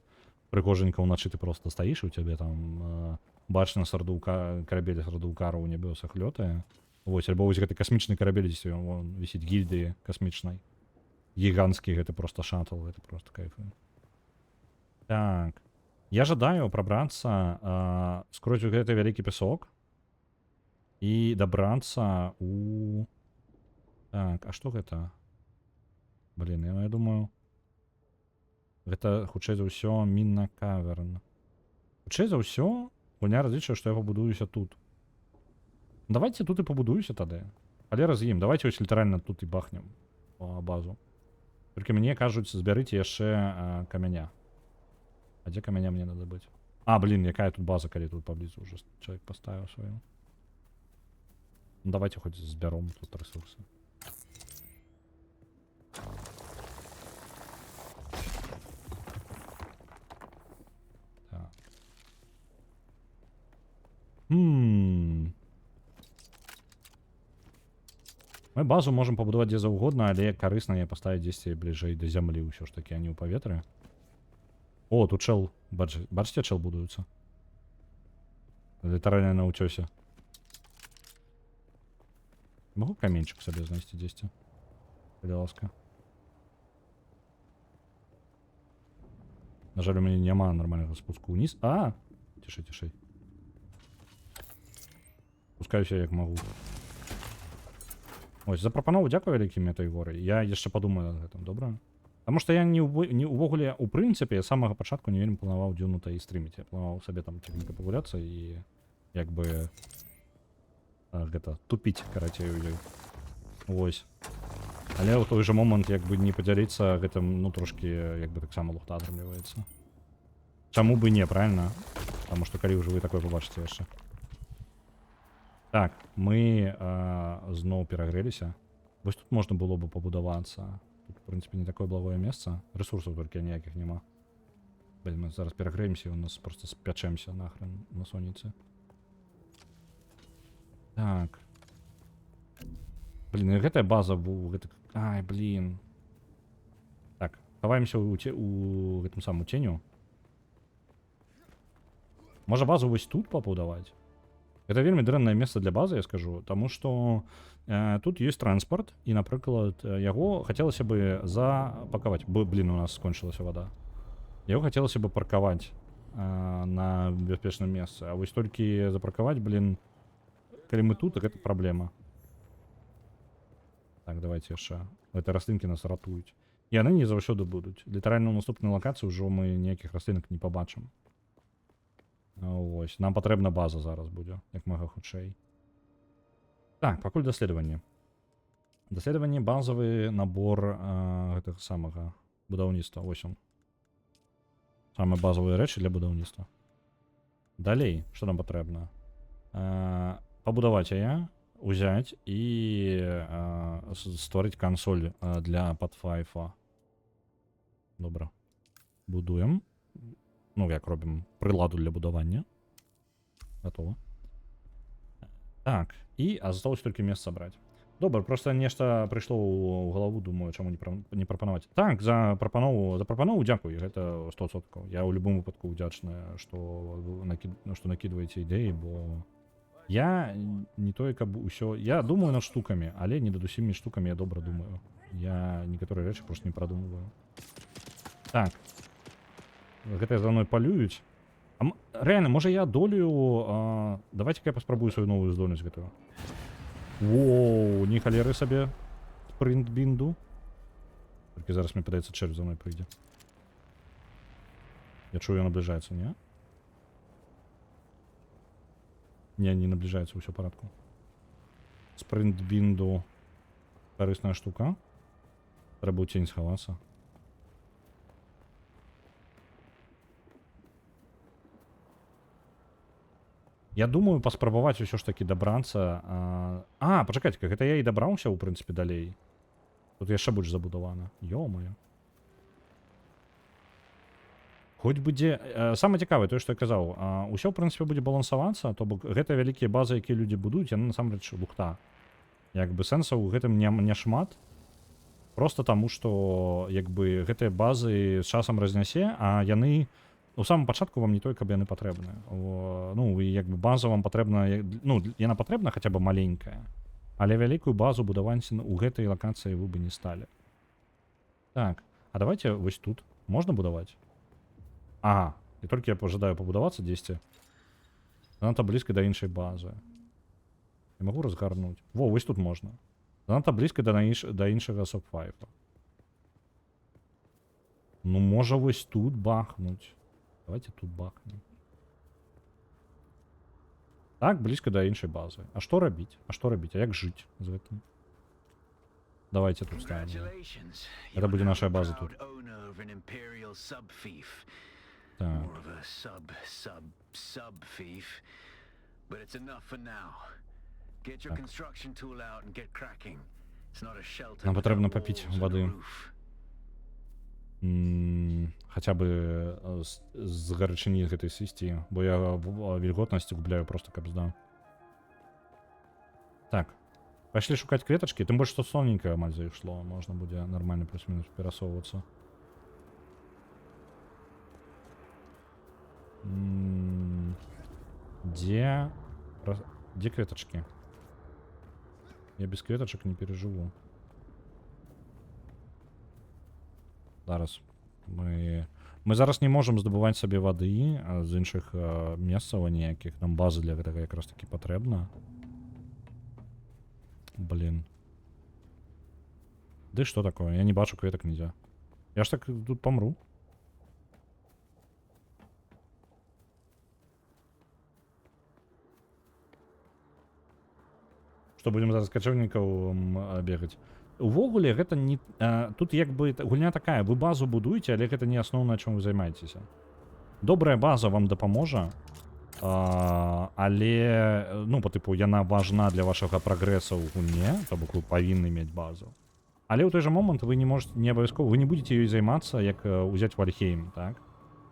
прыгожанька ўначы ты просто стаіш, і у цябе там бачна сардука, карабель сардукара ў нябёсах лётае. Вось, альбо вось гэты касмічны карабель, дзесь ён, вон, вісіць гільдыі касмічнай. Гіганцкі гэты просто шаттл, гэта просто кайфую. Так. Я жадаю прабрацца скрозь гэты вялікі пясок і дабрацца у... Так, а што гэта? Блин, я думаю... Гэта, хутчэй за ўсё, Мінна Каверн. Хутчэй за ўсё, гульня разлічвае, што я пабудуюся тут. Давайте тут і пабудуюся тады. Але з ім, давайте ось літаральна тут і бахнем базу. Толькі мне кажуць, збярыце яшчэ камяня. А дзе камяня мне надо быць? А, блин, якая тут база, калі тут паблізу уже чалавек паставіў сваю. Ну, давайте хоть збяром тут ресурсы. Так. Мы базу можам пабудаваць дзе заўгодна, але карысна яе паставіць дзесьці бліжэй да зямлі ўсё ж такі, а не ў паветры. О, тут чел, бачыце, чел будуецца. Літаральна на ўцёсе. Могу каменчык сабе знайсці дзесьці? Калі ласка. На жаль, у мяне няма нармальнага спуску ўніз. А! Цішэй, цішэй. Спускаюся як магу. Ось, за прапанову дзякуй вялікі, Метайгоры. Я яшчэ падумаю над гэтым, добра? Таму што я не увогуле, у прынцыпе, з самага пачатку не вельмі планаваў Дюну-то і стрыміць. Я планаваў сабе там ціхенька пагуляцца і як бы, гэта, тупіць, карацей, у ёй. Вось. Але ў той жа момант, як бы не падзяліцца гэтым, ну, трошкі, як бы таксама лухта атрымліваецца. Чаму бы не, правильно? Таму што калі ўжо вы такое пабачыце яшчэ. Так, мы зноў перагрэліся. Вось тут можна было бы пабудавацца. Тут, в прынцыпе, не такое благое месца. Рэсурсаў толькі ніякіх няма. Блин, мы зараз перагрэемся і у нас просто спячэмся нахрен на сонейцы. Так. Блин, і гэтая база гэтак... Ай, блин. Так, хаваемся у гэтым самым ценю. Можа базу вось тут пабудаваць? Гэта вельмі дрэннае месца для базы, я скажу, таму што тут ёсць транспарт, і, напрыклад, яго хацелася бы запакаваць. Бо, блин, у нас скончылася вада. Яго хацелася бы паркаваць на бяспечным месцы. А вось толькі запаркаваць, блин, калі мы тут, гэта праблема. Так, давайте яшчэ. Гэта раслінкі нас ратуюць. І яны не заўсёды будуць. Літаральна ў наступнай лакацыі ўжо мы ніякіх раслінак не пабачым. Вось. Нам патрэбна база зараз будзе, як мага хутчэй. Так, пакуль даследаванне. Даследаванне, базавы набор гэтага самага будаўніцтва. Вось он. Самыя базавыя рэчы для будаўніцтва. Далей, што нам патрэбна? Пабудаваць яе, узяць і стварыць кансоль для Pathfinder. Добра. Будуем. Ну, як робім прыладу для будавання. Готово. Так, і, а засталось толькі месца браць. Добра, просто нешта прыйшло ў галаву, думаю, чаму не прапанаваць. Так, за прапанову дзякуй, гэта 100%. Я ў любым выпадку ўдзячны, што накідваеце ідэі, бо я не тое, каб усё... Я думаю над штукамі, але не над усімі штукамі я добра думаю. Я некаторыя рэчы просто не прадумваю. Так. Гэтыя за мной палююць. А реально, можа я долю... Давайте-ка я паспрабую сваю новую здольнасць гэтую. Воу, ні халеры сабе спрынт бінду. Толькі зараз, мне падаецца, чэрвь за мной прыйдзе. Я чую, ён набліжаецца, не? Не, не набліжаецца, ўсё ў парадку. Спрынт бінду. Карысная штука. Трэба ў цень схавацца. Я думаю, паспрабаваць усё ж такі дабрацца. Пачакайце-ка, гэта я і дабраўся, у прынцыпе, далей. Тут яшчэ больш забудавана. Ё-моё. Хоць бы дзе... Самае цікавае, тое, што я казаў, усё, у прынцыпе, будзе балансавацца, то бок гэта вялікія базы, якія людзі будуюць, яны насамрэч лухта. Як бы сэнсаў у гэтым не шмат. Просто таму, што, як бы, гэтыя базы з часам разнясе, а яны... У самым пачатку вам не той, каб яны патрэбны. О, ну, і як бы база вам патрэбна, як, ну, яна патрэбна хаця бы маленькая, але вялікую базу будаваць у гэтай лакацыі вы бы не сталі. Так, а давайте вось тут можна будаваць? Ага, і толькі я пажадаю пабудавацца дзесьці. Занадта блізка да іншай базы. Я магу разгарнуць? Во, вось тут можна. Занадта блізка да іншага сабфайфа. Ну, можа, вось тут бахнуть. Давайте тут бахнем. Так, блізка да іншай базы. А што рабіць? А што рабіць? А як жыць з гэтым? Давайте тут ставим. Congratulations. Это You are будет now наша the база proud тут. owner of an imperial sub-fief. Так. More of a sub sub sub fief. But it's enough for now. Get your Так. construction tool out and get cracking. It's not a shelter Нам without патрэбна папіць walls and a вады. Roof. Хаця бы з гарачыні гэтай сысці, бо я вільготнасць губляю просто кабзда. Так. Пайшлі шукаць кветачкі, тым больш што сонейка амаль зайшло, можна будзе нармальна плюс-мінус перасоўвацца. Дзе кветачкі? Я без кветачак не перажыву. Зараз. Мы зараз не можам здабываць сабе вады з іншых месцаў ніякіх. Нам база для гэтага якраз такі патрэбна. Блин. Ды што такое? Я не бачу кветак нідзе. Я ж так тут памру. Што, будзем зараз качэўнікаў бегаць? Увогуле гэта не тут як бы гульня такая, вы базу будуеце, але гэта не асноўнае, чым вы займаецеся. Добрая база вам дапаможа, але ну, по тыпу, яна важна для вашага прагрэса ў гульне, то бок вы павінны мець базу. Але ў той жа момант вы не можете, не абавязкова, вы не будете ёй займацца, як узяць Вальхейм, так?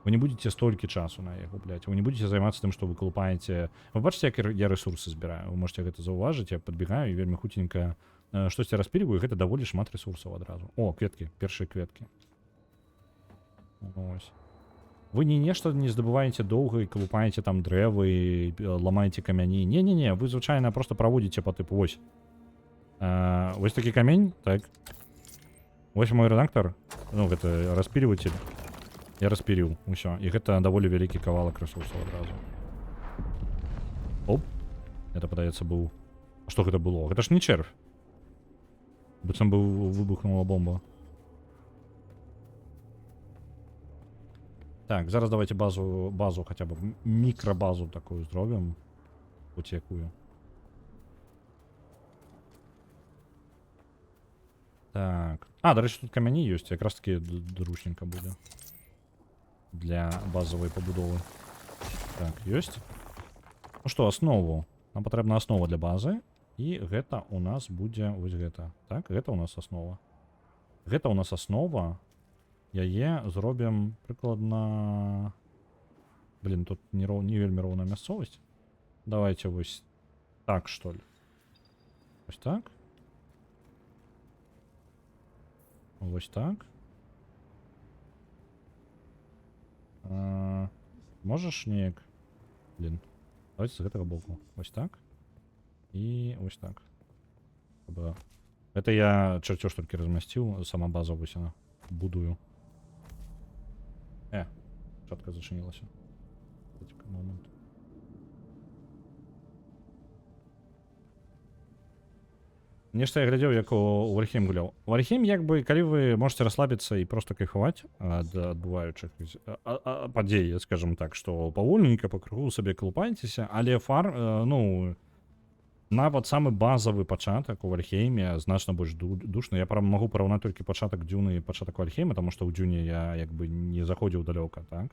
Вы не будете столькі часу на яе губляць. Вы не будете займацца тым, што вы калупаеце. Вы бачыце, як я рэсурсы збіраю. Вы можете гэта заўважыць, я падбегаю і вельмі хуценька штосьці распільваю, гэта даволі шмат рэсурсаў адразу. О, кветкі, першыя кветкі. Ось. Вы не нешта не здабываеце доўга і калупаеце там дрэвы, ламаеце камяні. Не-не-не, вы звычайна просто праводзіце по тыпу вось. Вось такі камень, так. Вось мой рэдактар, ну гэта распільватель. Я распіліў, усё. І гэта даволі вялікі кавалак рэсурсаў адразу. Оп. Это, падаецца, быў... А што гэта было? Гэта ж не червь. Быццам бы выбухнула бомба. Так, зараз давайте базу хотя бы, мікробазу такую зробім. Хоць якую. Так. А, дарэчы, тут камяні ёсць, якраз таки дручненька будзе. Для базовай пабудовы. Так, ёсць. Ну што, аснову. Нам патрэбна аснова для базы. І гэта у нас будзе вось гэта. Так, гэта у нас аснова. Гэта у нас аснова. Яе зробім прыкладна... Блин, тут не вельмі роўная мясцовасць. Давайте вось так, что ли. Вось так. Вось так. А, можаш неяк? Блин. Давайте з гэтага боку. Вось так. І вось так. Каб... Это я чертеж толькі размясціў, сама база вось яна. Будую. Шапка зачынілася. Дайте-ка момент. Нешта я глядзеў, як у Вальхейм гуляў. Вальхейм, як бы, калі вы можете расслабіцца і просто кайфаваць ад адбываючых падзей, скажем так, што павольненька па кругу сабе калупаецеся, але ну, нават самы базавы пачатак у Вальхейме значна больш душны. Я магу параўнаць толькі пачатак Дзюны і пачатак Вальхейма, таму што ў Дзюне я як бы не заходзіў далёка, так?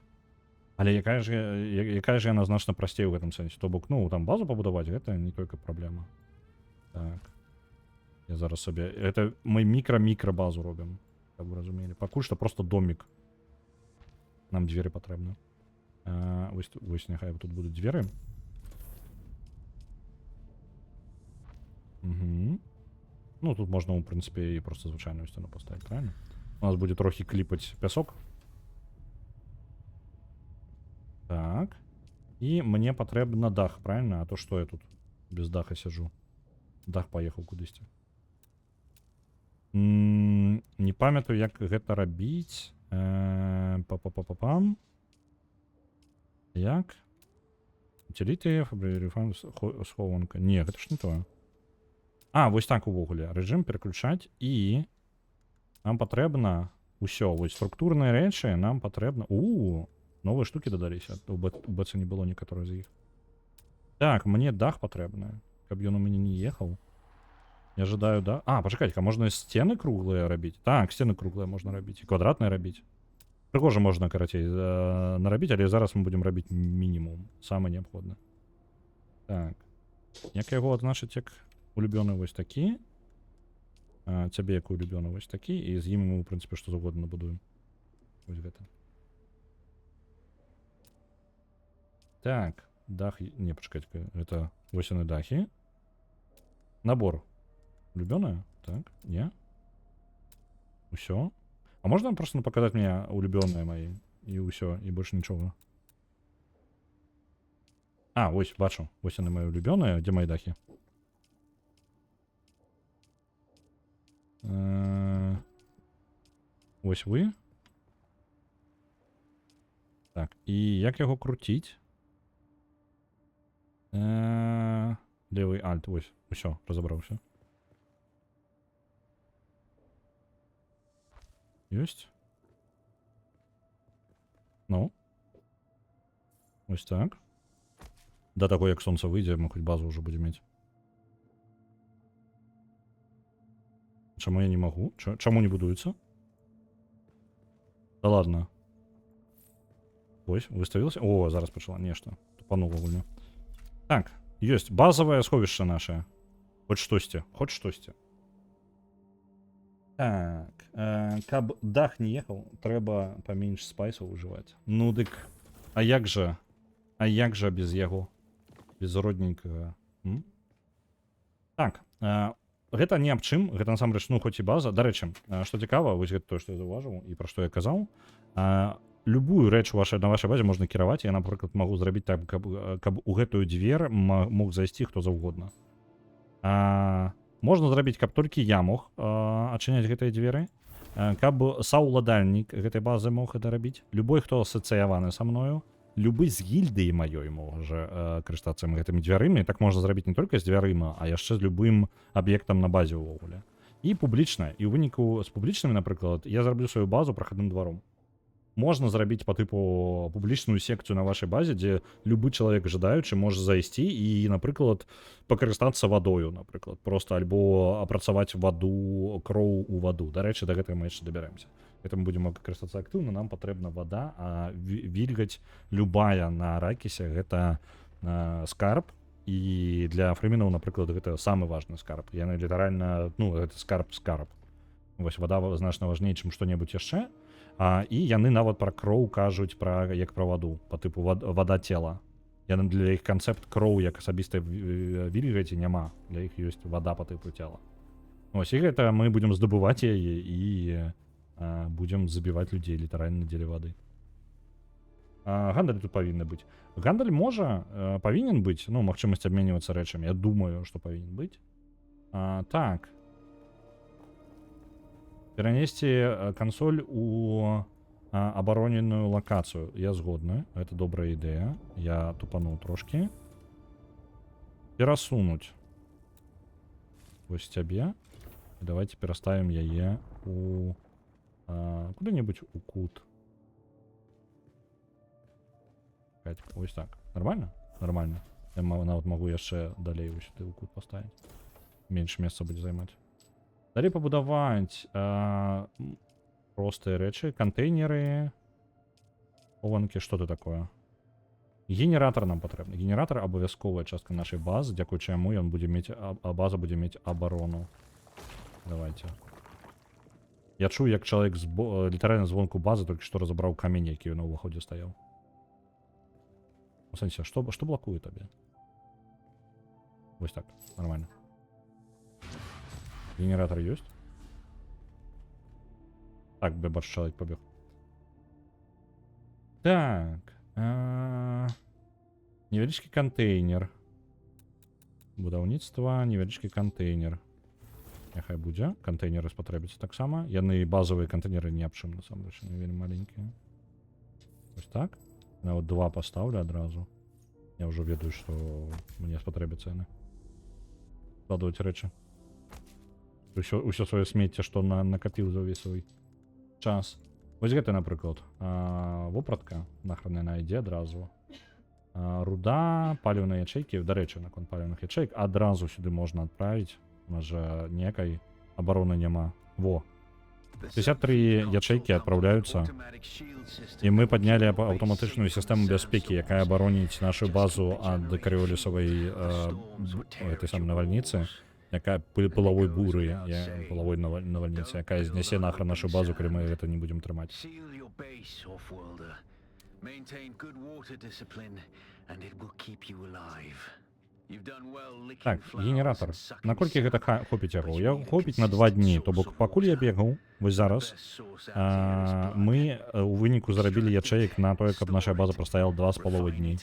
Але якая ж яна значна прасцей у гэтым сэнсе. То бок, ну, там базу пабудаваць, гэта не толькі праблема. Так. Я зараз сабе... Это мы мікра-мікра базу робім, каб вы разумелі. Пакуль што просто домик. Нам дзверы патрэбны. Вось няхай тут будуць дзверы. Угу. Ну, тут можна, у прынцыпе, і просто звычайную сцену паставіць, правильно? У нас будзе трохі кліпаць пясок. Так. І мне патрэбна дах, правильно? А то што я тут без даха сяджу? Дах паехаў кудысьці. Не памятаю, як гэта рабіць. Па-па-па-па-пам. Як? Утиліты, фабрифан, схованка. Не, гэта ж не тое. А, вось так увогуле. Рэжым пераключаць і нам патрэбна Усё, вось структурныя рэчы нам патрэбна. У, новыя штукі дадаліся. У бэце не было некаторых з іх. Так, мне дах патрэбны, каб ён у мяне не ехаў. Я жадаю, да? А, пачакайце, а можна сцены круглыя рабіць? Так, сцены круглыя можна рабіць і квадратныя рабіць. Прыгожа можна, карацей, нарабіць, але зараз мы будзем рабіць мінімум, самае неабходнае. Так. Як яго адзначыць як улюбёны? Вось такі. А, цябе як улюбёны вось такі, і з ім мы, у прынцыпе, што заўгодна набудуем. Вось гэта. Так, дах. Не, пачакайце, гэта вось яны, дахі. Набор. Улюбёная? Так, не. Усё. А можна просто, ну, показать мне улюбёныя мои і ўсё, і больш нічога? А, вось, бачу. Вось яны, мои улюбёныя, дзе мои дахі? Вось вы. Так, і як яго круціць? Левый альт, вось, усё, разабраўся. Ёсць? Ну. Вось так. Да таго, як сонца выйдзе, мы хоць базу ўжо будзем мець. Чаму я не магу? Чаму не будуецца? Да ладно. Вось, выставілася. О, зараз пачала нешта. Тупанула гульню. Так, ёсць базавае сховішча наше. Хоць штосьці, хоць штосьці. Так, каб дах не ехаў, трэба паменш спайсаў ужываць. Ну дык, а як жа? А як жа без яго? Без родненькага. М? Так, гэта ні аб чым, гэта насамрэч, ну, хоць і база. Дарэчы, што цікава, вось гэта тое, што я заўважыў і пра што я казаў. Любую рэч на вашай базе можна кіраваць. Я, напрыклад, магу зрабіць так, каб у гэтую дзвер мог зайсці хто заўгодна. Можна зрабіць, каб толькі я мог адчыняць гэтыя дзверы, каб саўладальнік гэтай базы мог гэта рабіць, любой, хто асацыяваны са мною, любы з гільдыі маёй можа карыстацца гэтымі дзвярымі. Так можна зрабіць не толькі з дзвярыма, а яшчэ з любым аб'ектам на базе ўвогуле. І публічна. І ў выніку з публічнымі, напрыклад, я зраблю сваю базу прахадным дваром. Можна зрабіць по тыпу публічную секцыю на вашай базе, дзе любы чалавек жадаючы можа зайсці і, напрыклад, пакарыстацца вадою, напрыклад, просто альбо апрацаваць ваду, кроў у ваду. Дарэчы, да гэтага мы яшчэ дабярэмся. Это мы будзем карыстацца актыўна, нам патрэбна вада, а вільгаць любая на Аракісе — гэта скарб, і для фрыменаў, напрыклад, гэта самы важны скарб. Яны літаральна, ну, гэта скарб скарб. Вось вада значна важней, чым што-небудзь яшчэ. І яны нават пра кроў кажуць як пра ваду, по тыпу вада цела. Яны, для іх канцэпт кроў як асабістай вільгаці няма. Для іх ёсць вада по тыпу цела. Ось, і гэта мы будзем здабываць яе і будзем забіваць людзей літаральна дзеля вады. Гандаль тут павінна быць. Гандаль можа, павінен быць, ну, магчымасць абменьвацца рэчамі. Я думаю, што павінен быць. Так. Перанесці кансоль у абароненую лакацыю. Я згодны, гэта добрая ідэя. Я тупануў трошкі. Перасунуць. Вось цябе. Давайте пераставім яе куды-небудзь у кут. Чакайце, вось так. Нормально? Нормально. Я нават магу яшчэ далей вось сюды ў кут паставіць. Менш месца будзе займаць. Далей пабудаваць простыя рэчы, кантэйнеры, хованкі, што это такое? Генератор нам патрэбны. Генератор — абавязковая частка нашай базы, дзякуючы яму ён будзе мець, а база будзе мець абарону. Давайте. Я чую, як чалавек літаральна звонку базы толькі што разабраў камень, які на ўваходзе стаяў. У сэнсе, што блакуе табе? Вось так, нормально. Генератор ёсць? Так, я бачу, чалавек пабег. Так. Невялічкі кантэйнер. Будаўніцтва, невялічкі кантэйнер. Няхай будзе. Кантэйнеры спатрэбяцца таксама. Яны, базавыя кантэйнеры, ні аб чым насамрэч, яны вельмі маленькія. Вось так. Нават два пастаўлю адразу. Я ўжо ведаю, што мне спатрэбяцца яны. Складваць рэчы. Усё сваё смецце, што накапіў за ўвесь свой Час. Вось гэта, напрыклад, вопратка, нахрен яна ідзе адразу. Руда, паліўныя ячэйкі, дарэчы, наконт паліўных ячэйк адразу сюды можна адправіць. У нас жа ніякай абароны няма. Во. 53 ячэйкі адпраўляюцца. І мы паднялі аўтаматычную сістэму бяспекі, якая абароніць нашу базу ад карыолісавай этой самай навальніцы, якая пылавой буры, пылавой навальніцы, якая знясе нахрен нашу базу, калі мы гэта не будзем трымаць. Так, генератор. Наколькі гэта хопіць яго? Я хопіць на 2 дні, то бок пакуль я бегаў, вось зараз, мы у выніку зарабілі ячэек на тое, каб наша база прастаяла 2,5 дні.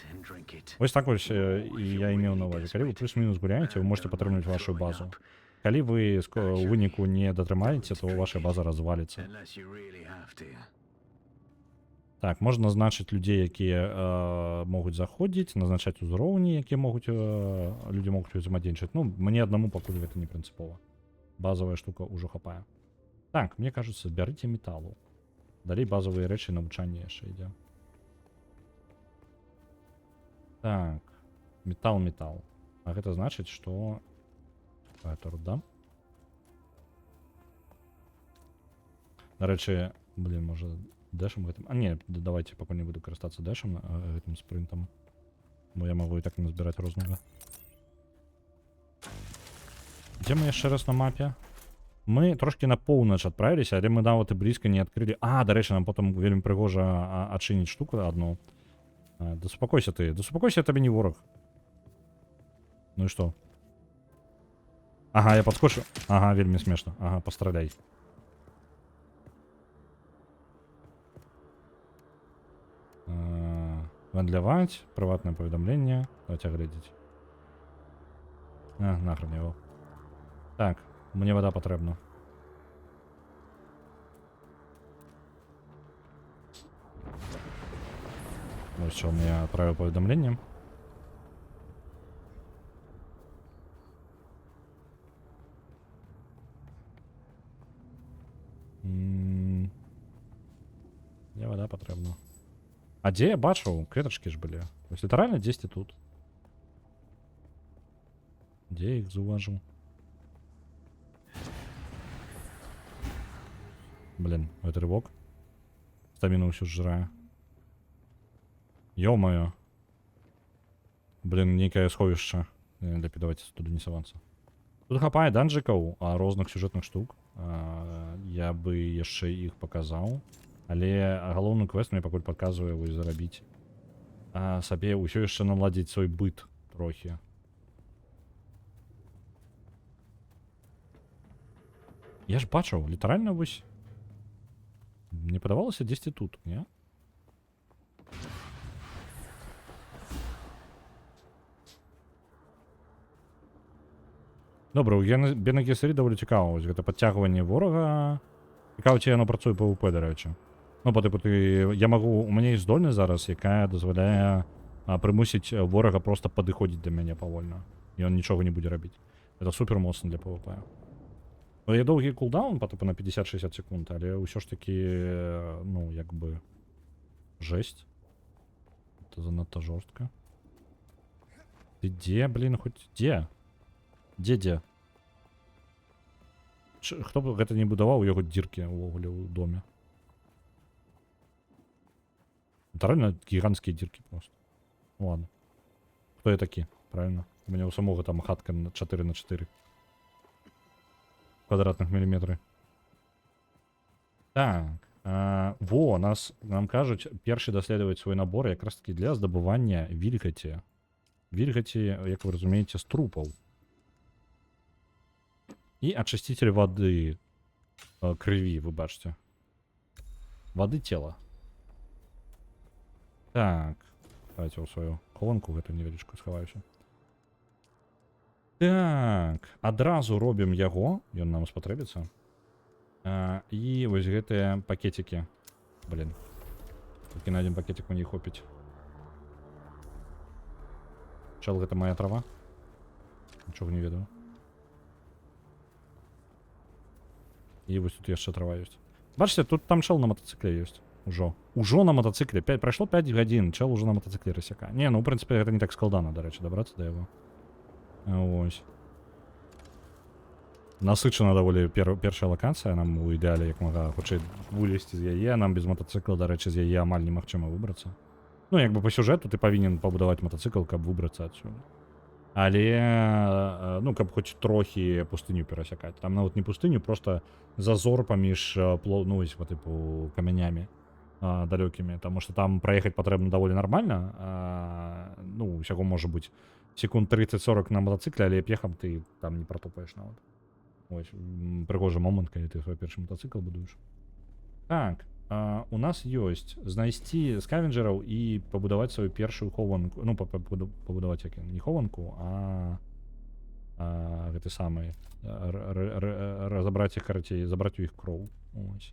Вось так вось і я имеў на увазе. Калі вы плюс-мінус гуляеце, вы можете падтрымліваць вашу базу. Калі вы у выніку не датрымаеце, то ваша база разваліцца. Так, можна назначыць людзей, якія могуць заходзіць, назначаць узроўні, якія людзі могуць узаемадзейнічаць. Ну, мне аднаму пакуль гэта не прынцыпова. Базавая штука ўжо хапае. Так, мне кажется, бярыце металу. Далей базавыя рэчы, навучанне яшчэ ідзе. Так, метал, метал. А гэта значыць, што это руда. Дарэчы, блин, можа дэшам гэтым... А, не, давайте пакуль не буду карыстацца дэшам, гэтым спрынтам. Бо я магу і так назбіраць рознага. Дзе мы яшчэ раз на мапе? Мы трошкі на поўнач адправіліся, але мы нават і блізка не адкрылі. А, дарэчы, нам потым вельмі прыгожа адчыніць штуку адну. Да супакойся ты, да супакойся, я табе не вораг. Ну і што? Ага, я падскочу. Ага, вельмі смешна. Ага, пастраляй. Гандляваць, прыватнае паведамленне. Давайте глядзець. А, нахрен его. Так, мне вода патрэбна. Вось што, мне адправіў паведамленне. Мне вода патрэбна. А дзе я бачыў? Кветачкі ж былі. Вось літаральна дзесьці тут. Дзе я іх заўважыў? Блин, это рывок. Стаміну ўсю зжырае. Ё-моё. Блин, нейкае сховішча. Лепей давайте туды не савацца. Тут хапае данжыкаў, розных сюжэтных штук. Я бы яшчэ іх паказаў. Але галоўны квест мне пакуль паказвае вось зарабіць, сабе ўсё яшчэ наладзіць свой быт трохі. Я ж бачыў, літаральна вось... Мне падавалася дзесьці тут, не? Добра, у Бена Гесеры даволі цікава, вось гэта падцягванне ворага. Цікава, ці яно працуе пэ вэ пэ, дарэчы. Ну, па тыпу, ты, я магу, у мяне ёсць здольнасць зараз, якая дазваляе, прымусіць ворага проста падыходзіць да мяне павольна. І ён нічога не будзе рабіць. Это супер моцна для пэ вэ пэ. Ну, я доўгі кулдаун, па тыпу, на пятьдесят-шестьдесят секунд, але ўсё ж такі, ну, як бы, жесть. Это занадта жорстка. Ты дзе, блин, хоць дзе? Дзе, дзе? Хто б гэта не будаваў, у яго дзіркі ўвогуле ў доме. Літаральна гіганцкія дзіркі просто. Ну ладно. Хто я такі? Правильно. У мяне ў самога там хатка на 4 на 4 квадратных міліметры. Так. Во, нам кажуць, першы даследаваць свой набор якраз такі для здабывання вільгаці. Вільгаці, як вы разумееце, з трупаў. І очиститель воды, крыві, вы бачыце. Воды тела. Так. Давайте ў сваю хованку гэту невялічку схаваюся. Так, адразу робім яго, ён нам спатрэбіцца. І вось гэтыя пакетики. Блин. Толькі на адзін пакетик мне хопіць. Чел, гэта моя трава? Нічога не ведаю. І вось тут яшчэ трава ёсць. Бачыце, тут там чел на матацыкле ёсць. Ужо. Ужо на матацыкле. 5, прайшло 5 гадзін, чел ужо на матацыкле рассяка. Не, ну, у прынцыпе, гэта не так складана, дарэчы, дабрацца да яго. Вось. Насычана даволі першая лакацыя, нам у ідэале як мага хутчэй вылезці з яе, нам без матацыкла, дарэчы, з яе амаль немагчыма выбрацца. Ну, як бы по сюжэту ты павінен пабудаваць матацыкл, каб выбрацца адсюль. Але, ну, каб хоць трохі пустыню перасякаць. Там нават не пустыню, просто зазор паміж ну, вось, по тыпу камянямі далёкімі, таму што там праехаць патрэбна даволі нармальна. Ну, усяго можа быць секунд 30-40 на матацыкле, але пехам ты там не пратопаеш нават. Ось, прыгожы момант, калі ты свой першы матацыкл будуеш. Так, у нас ёсць знайсці скавенджераў і пабудаваць сваю першую хованку, ну, пабудаваць як не хованку, а гэты самы разабраць іх, карацей, забраць у іх кроў. Ось.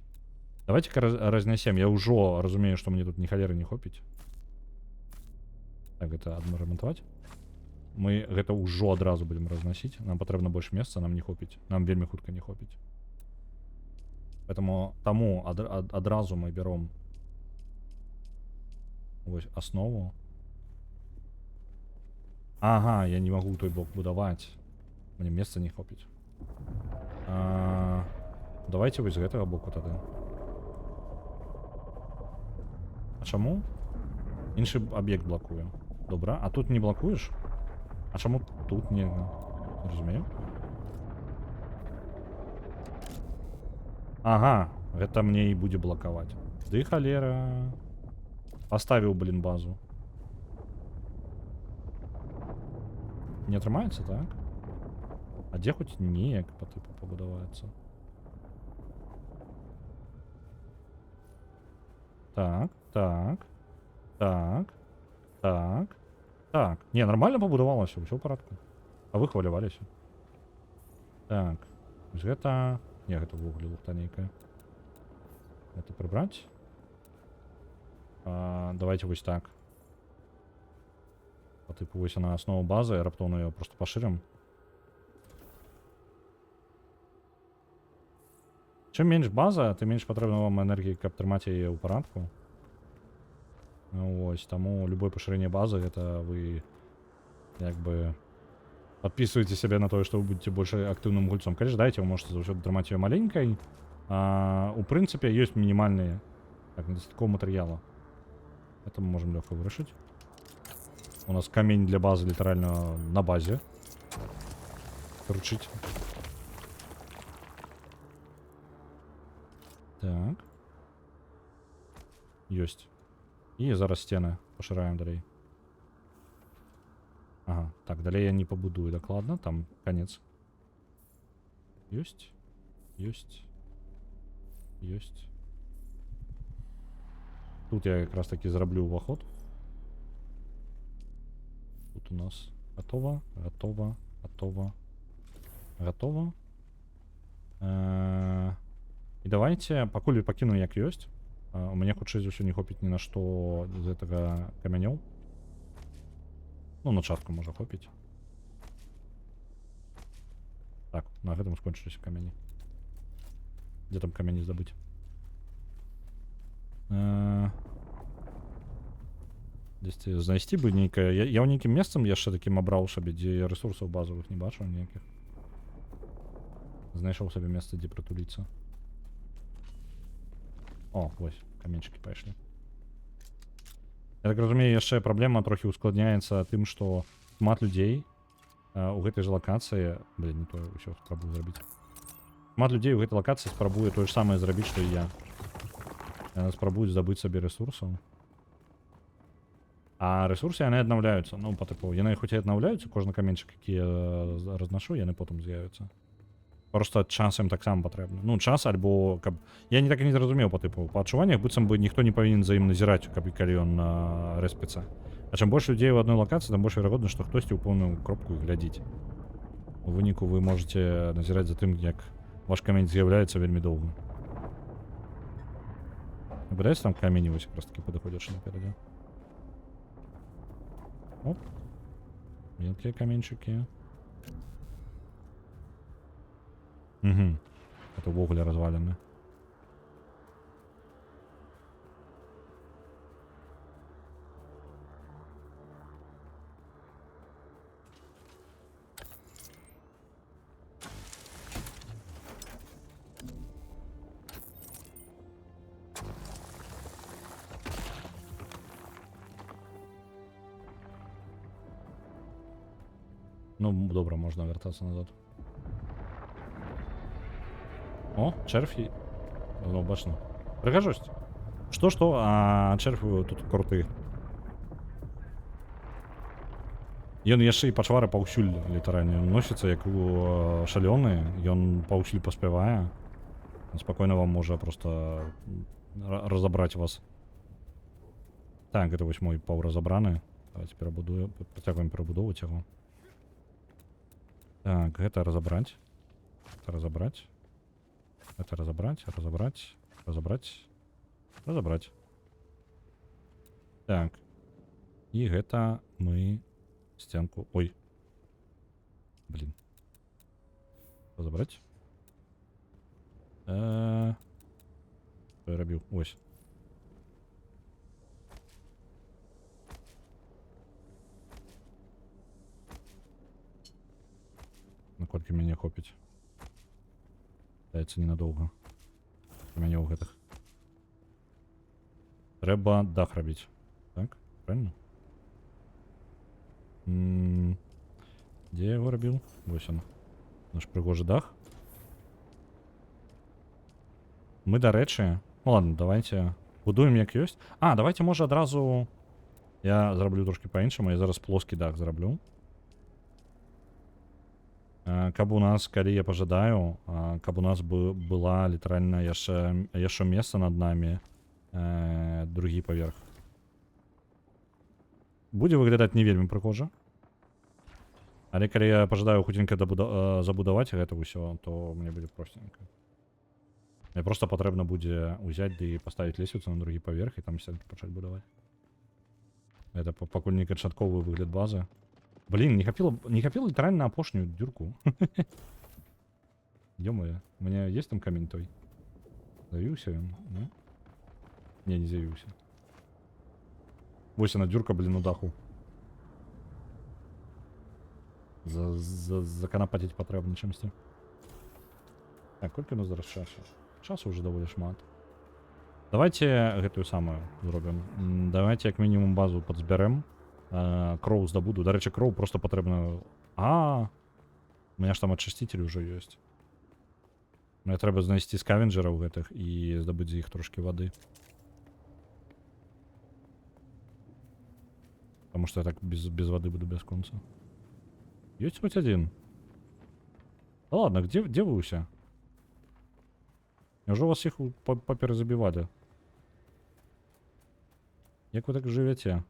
Давайте-ка разнясем. Я ўжо разумею, што мне тут ні халеры не хопіць. Так, гэта адрамантаваць. Мы гэта ўжо адразу будзем разносіць. Нам патрэбна больш месца, нам не хопіць. Нам вельмі хутка не хопіць. Поэтому таму адразу мы берем вось аснову. Ага, я не магу той бок будаваць. Мне месца не хопіць. Давайте вось з гэтага боку тады. А чаму? Іншы аб'ект блакую. Добра, а тут не блакуеш? А чаму тут не... Не разумею. Ага, гэта мне і будзе блакаваць. Ды халера. Паставіў, блин, базу. Не атрымаецца, так? А дзе хоць неяк па тыпу пабудаваецца? Так, так, так, так, так. Не, нормально пабудавалася, ўсё ў парадку. А вы хваляваліся. Так, вось гэта... Не, гэта ўвогуле лухта нейкая. Гэта прыбраць. Давайте вось так. По тыпу вось она основа базы, раптоўна ее просто пашырым. Чым менш база, тым менш патрэбна вам энергіі, каб трымаць яе ў парадку. Ну, вось, таму любое пашырэнне базы, гэта вы як бы подписываете себя на тое, што вы будете больш актыўным гульцом. Калі жадаеце, вы можете заўсёды трымаць ее маленькай. У прынцыпе, ёсць мінімальныя, так, недастаткова матэрыяла. Это мы можем лёгка вырашыць. У нас камень для базы літаральна на базе. Кручить. Так. Ёсць. І зараз сцены пашыраем далей. Ага, так, далей я не пабудую дакладна, там конец. Ёсць. Ёсць. Ёсць. Тут я якраз таки зраблю уваход. Тут у нас готово, готово, готово, готово. І давайте, пакуль пакіну як ёсць. У мяне хутчэй за ўсё не хопіць ні на што з гэтага камянёў. Ну, на частку можа хопіць. Так, на гэтым скончыліся камяні. Дзе там камяні здабыць? Дзесьці знайсці бы нейкае... Я ў нейкім месцам яшчэ такім абраў сабе, дзе я рэсурсаў базавых не бачыў ніякіх. Знайшоў сабе месца, дзе прытуліцца. О, вось, каменчыкі пайшлі. Я так разумею, яшчэ праблема трохі ускладняецца тым, што шмат людзей у гэтай жа лакацыі... Блин, не тое ўсё спрабую зрабіць. Шмат людзей у гэтай лакацыі спрабуе тое ж самае зрабіць, што і я. Яны спрабуюць здабыць сабе рэсурсаў. А рэсурсы яны аднаўляюцца. Ну, па тыпу, яны хоць і аднаўляюцца, кожны каменчык, які я разнашу, яны потым з'явяцца. Просто час ім таксама патрэбны. Ну, час альбо каб... Я не так і не зразумеў па тыпу. Па адчуваннях быццам бы ніхто не павінен за ім назіраць, каб і калі ён рэспіцца. А чым больш людзей у адной лакацыі, тым больш верагодна, што хтосьці ў пэўную кропку і глядзіць. У выніку вы можаце назіраць за тым, як ваш камень з'яўляецца вельмі доўга. Падаецца, там камені вось якраз такі падыходзячы наперадзе. Оп. Мелкія каменчыкі. Угу. Это увогуле развалины. Ну, добра, можна вяртацца назад. О, чэрф і... Ну, бачна. Прыгажосць. Што-што, а чэрф тут круты. Ён яшчэ і пачвары паўсюль літаральна. Ён носіцца як у шалёны, ён паўсюль паспявае. Ён спакойна вам можа просто разабраць вас. Так, гэта вось мой паўразабраны. Давайте перабудую, працягваем перабудоўваць яго. Так, гэта разабраць. Это разабраць. Это разабраць, разабраць, разабраць, разабраць. Так. І гэта мы сценку... Ой. Блин. Разабраць. Што я рабіў? Ось. Наколькі мяне хопіць? Здаецца, ненадоўга. Мяне ў гэтых. Трэба дах рабіць. Так, правильно? Дзе я яго рабіў? Вось он. Наш прыгожы дах. Мы, дарэчы... Ну ладно, давайте будуем як ёсць. А, давайте, можа, адразу... Я зраблю трошкі па-іншаму. Я зараз плоскі дах зраблю. Каб у нас, калі я пажадаю, каб у нас была літаральна яшчэ месца над намі, другі паверх. Будзе выглядаць не вельмі прыгожа. Але калі я пажадаю хуценька забудаваць гэта ўсё, то мне будзе простенька. Мне просто патрэбна будзе ўзяць ды паставіць лесвіцу на другі паверх і там сценкі пачаць будаваць. Это пакуль не канчатковы выгляд базы. Блин, не хапіла літаральна апошнюю дзюрку. Ё-моё, у меня есть там камень той? З'явіўся ён? Не? Не, не з'явіўся. Вось она дзюрка, блин, у даху. Заканапаціць патрэбна чымсьці. Так, колькі у нас зараз часу? Часу уже даволі шмат. Давайте гэтую самую зробім. Давайте як мінімум базу падзбярэм. Кроў здабуду. Дарэчы, кроў просто патрэбна... А, у меня ж там очиститель уже ёсць. Мне трэба знайсці скавенджераў гэтых і здабыць з іх трошкі вады. Потому что я так без вады буду бясконца. Ёсць хоць адзін. Да ладно, где вы усе? Няўжо вас іх паперазабівалі? Як вы так жывяце?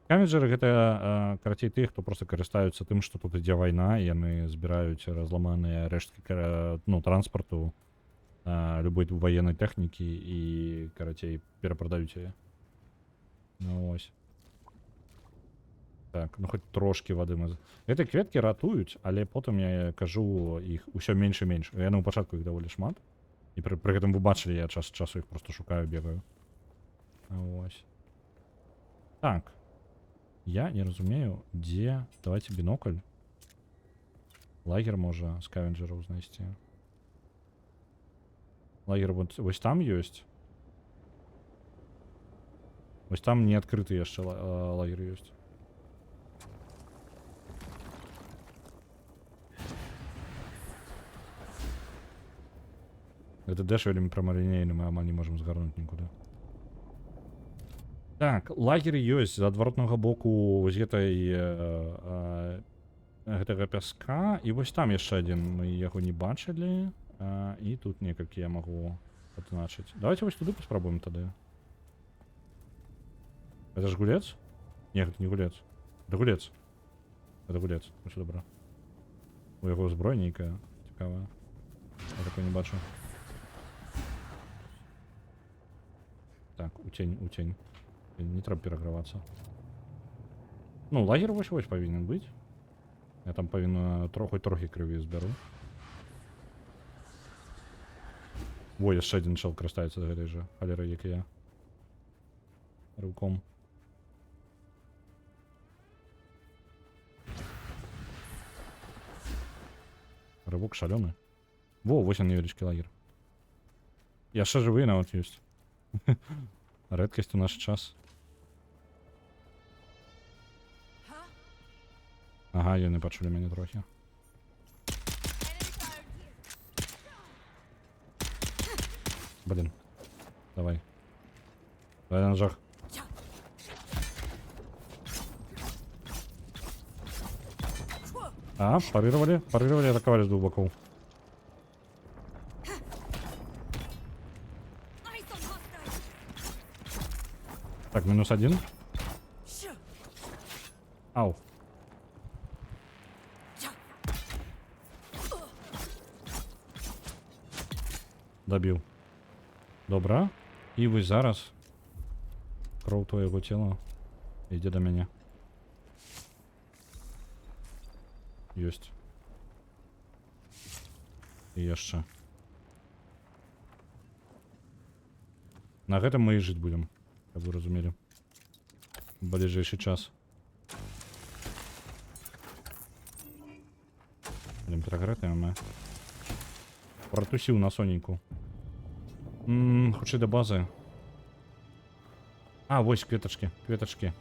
Скавенджеры гэта, карацей, тых, хто просто карыстаюцца тым, што тут ідзе вайна, і яны збіраюць разламаныя рэшткі транспарту, любой ваеннай тэхнікі і, карацей, перапрадаюць яе. Ну ось. Так, ну хоць трошкі вады мы гэтыя кветкі ратуюць, але потым, я кажу, іх усё менш і менш. Яны ў пачатку іх даволі шмат. І пры гэтым вы бачылі, я час ад часу іх просто шукаю, бегаю. Ось. Так. Я не разумею, дзе... Давайте бінокль. Лагер можа скавенджераў знайсці. Лагер вось там ёсць. Вось там не адкрыты яшчэ лагер ёсць. Гэта дэш вельмі прамалінейны, мы амаль не можам згарнуць нікуды. Так, лагер ёсць з адваротнага боку вось гэтага пяска. І вось там яшчэ адзін, мы яго не бачылі. І тут некалькі я магу адзначыць. Давайте вось туды паспрабуем тады. Это ж гулец? Не, гэта не гулец. Это гулец. Это гулец. Усё добра. У яго зброя нейкая цікавая. Я такой не бачу. Так, у тень, у тень. Не трэба перагравацца. Ну, лагер вось-вось павінен быць. Я там павінна хоць трохі крыві збяру. Во, яшчэ адзін чел карыстаецца гэтай жа халерай, як і я. Рыўком. Рывок шалёны. Во, вось ён невялічкі лагер. Яшчэ жывыя нават ёсць. Рэдкасць у наш час. Ага, яны пачулі мяне трохі. Блин. Давай. Давай на ножах. А, парировали. Парировали, атаковали с двух боков. Так, минус один. Ау. Добіў. Добра. І вось зараз кроў твайго цела ідзе да мяне. Ёсць. І яшчэ. На гэтым мы і жыць будзем, каб вы разумелі. Бліжэйшы час. Блин, перагрэтаем мы. Протусіў на сонейку. Хутчэй да базы. А, вось кветачкі, кветачкі.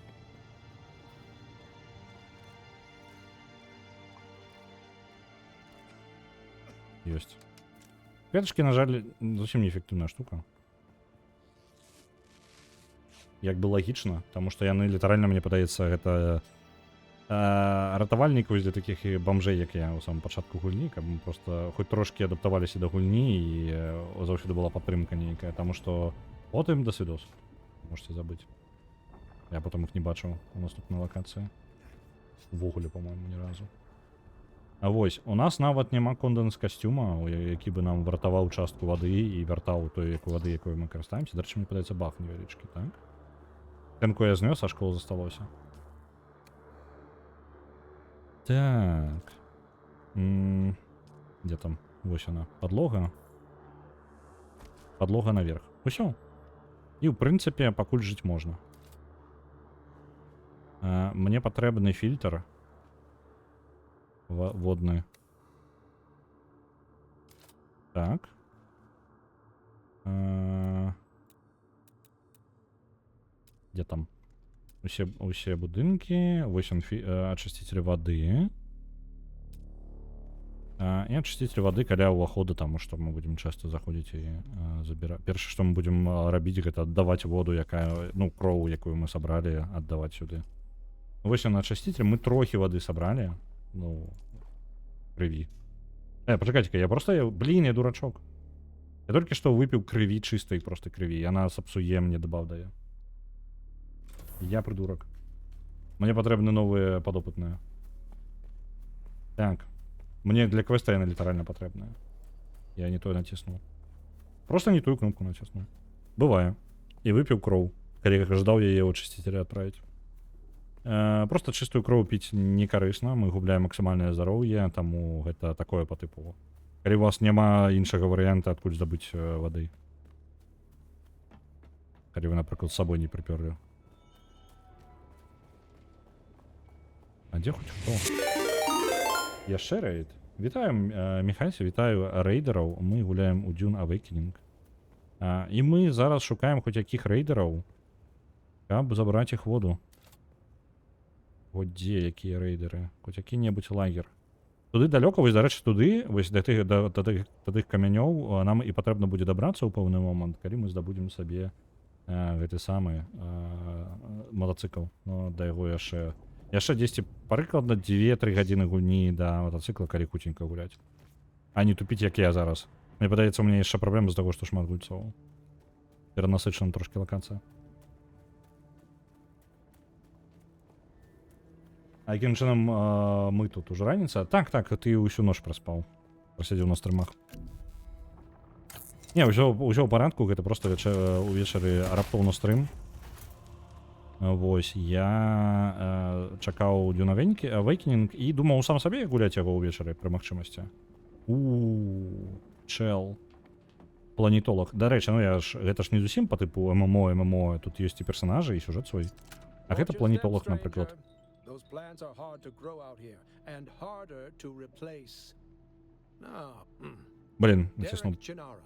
Ёсць. Кветачкі, на жаль, зусім неэфектыўная штука. Як бы лагічна, таму што яны літаральна, мне падаецца, гэта ратавальнік вось для такіх і бамжэй, як я ў самым пачатку гульні, каб мы просто хоць трошкі адаптаваліся да гульні і заўсёды была падтрымка нейкая, таму што потым да свидос. Можете забыць. Я потом іх не бачыў у наступнай лакацыі. Увогуле, по-моему, ні разу. А вось, у нас нават няма конденс касцюма, які бы нам вартаваў частку вады і вяртаў той яку вады, якой мы карыстаемся. Дарэчы, мне падаецца, баг невялічкі, так? Тэнку я знёс, а школа засталося. Так. Дзе там? Вось она. Падлога. Падлога наверх. Усё. І, ў прынцыпе, пакуль жыць можна. Мне патрэбны фільтр водны. Так. Дзе там? Усе будынкі. Вось он очиститель воды. І очиститель воды каля ўвахода, таму што мы будзем часто заходзіць і забіраць. Першае, што мы будзем рабіць, гэта аддаваць воду, якая, ну, кроў, якую мы сабралі, аддаваць сюды. Вось он очиститель. Мы трохі воды сабралі. Ну, крыві. Пачакайце-ка, я просто... Я, блин, я дурачок. Я толькі што выпіў крыві, чыстай просто крыві. Яна сапсуе мне дэбаф дае. Я придурок. Мне патрэбны новыя падопытныя. Так. Мне для квеста яна літаральна патрэбная. Я не той націснуў. Просто не тую кнопку націснуў. Бывае. І выпіў кроў, калі ждаў яе ў очистителя адправіць. Просто чыстую кроў піць не карысна, мы губляем максімальнае здароўе, таму гэта такое па тыпу. Калі у вас няма іншага варыянта, адкуль здабыць вады. Калі вы, напрыклад, з сабой не прыпёрлі. А дзе хоць хто? Яшчэ рэйд. Вітаю, Міхайся, вітаю рэйдераў. Мы гуляем у Dune Awakening. І мы зараз шукаем хоць якіх рэйдераў, каб забраць іх воду. От дзе якія рэйдеры? Хоць які-небудзь лагер. Туды далёка, вось, дарэчы, туды, вось да тых камянёў нам і патрэбна будзе дабрацца ў пэўны момант, калі мы здабудзем сабе гэты самы матацыкл. Но да яго яшчэ дзесьці прыкладна 2-3 гадзіны гульні да матацыкла, калі хуценька гуляць. А не тупіць, як я зараз. Мне падаецца, у мяне яшчэ праблема з таго, што шмат гульцоў. Перанасычана трошкі лакацыя. А якім чынам мы тут уже раніца? Так, ты ўсю ноч праспаў. Прасядзеў на стрымах. Не, ўсё ў парадку, гэта просто увечары раптоўна стрым. Вось, я чакаў Dune Awakening і думаў сам сабе гуляць яго ўвечары пры магчымасці. У чел. Планетолог. Дарэчы, ну я ж, гэта ж не зусім па тыпу ММО, ММО, тут ёсць і персонажы, і сюжэт свой. А гэта планетолог, напрыклад. Those plants are hard to grow out here and harder to replace. Now, Блин, націснуў. Derek Chinara,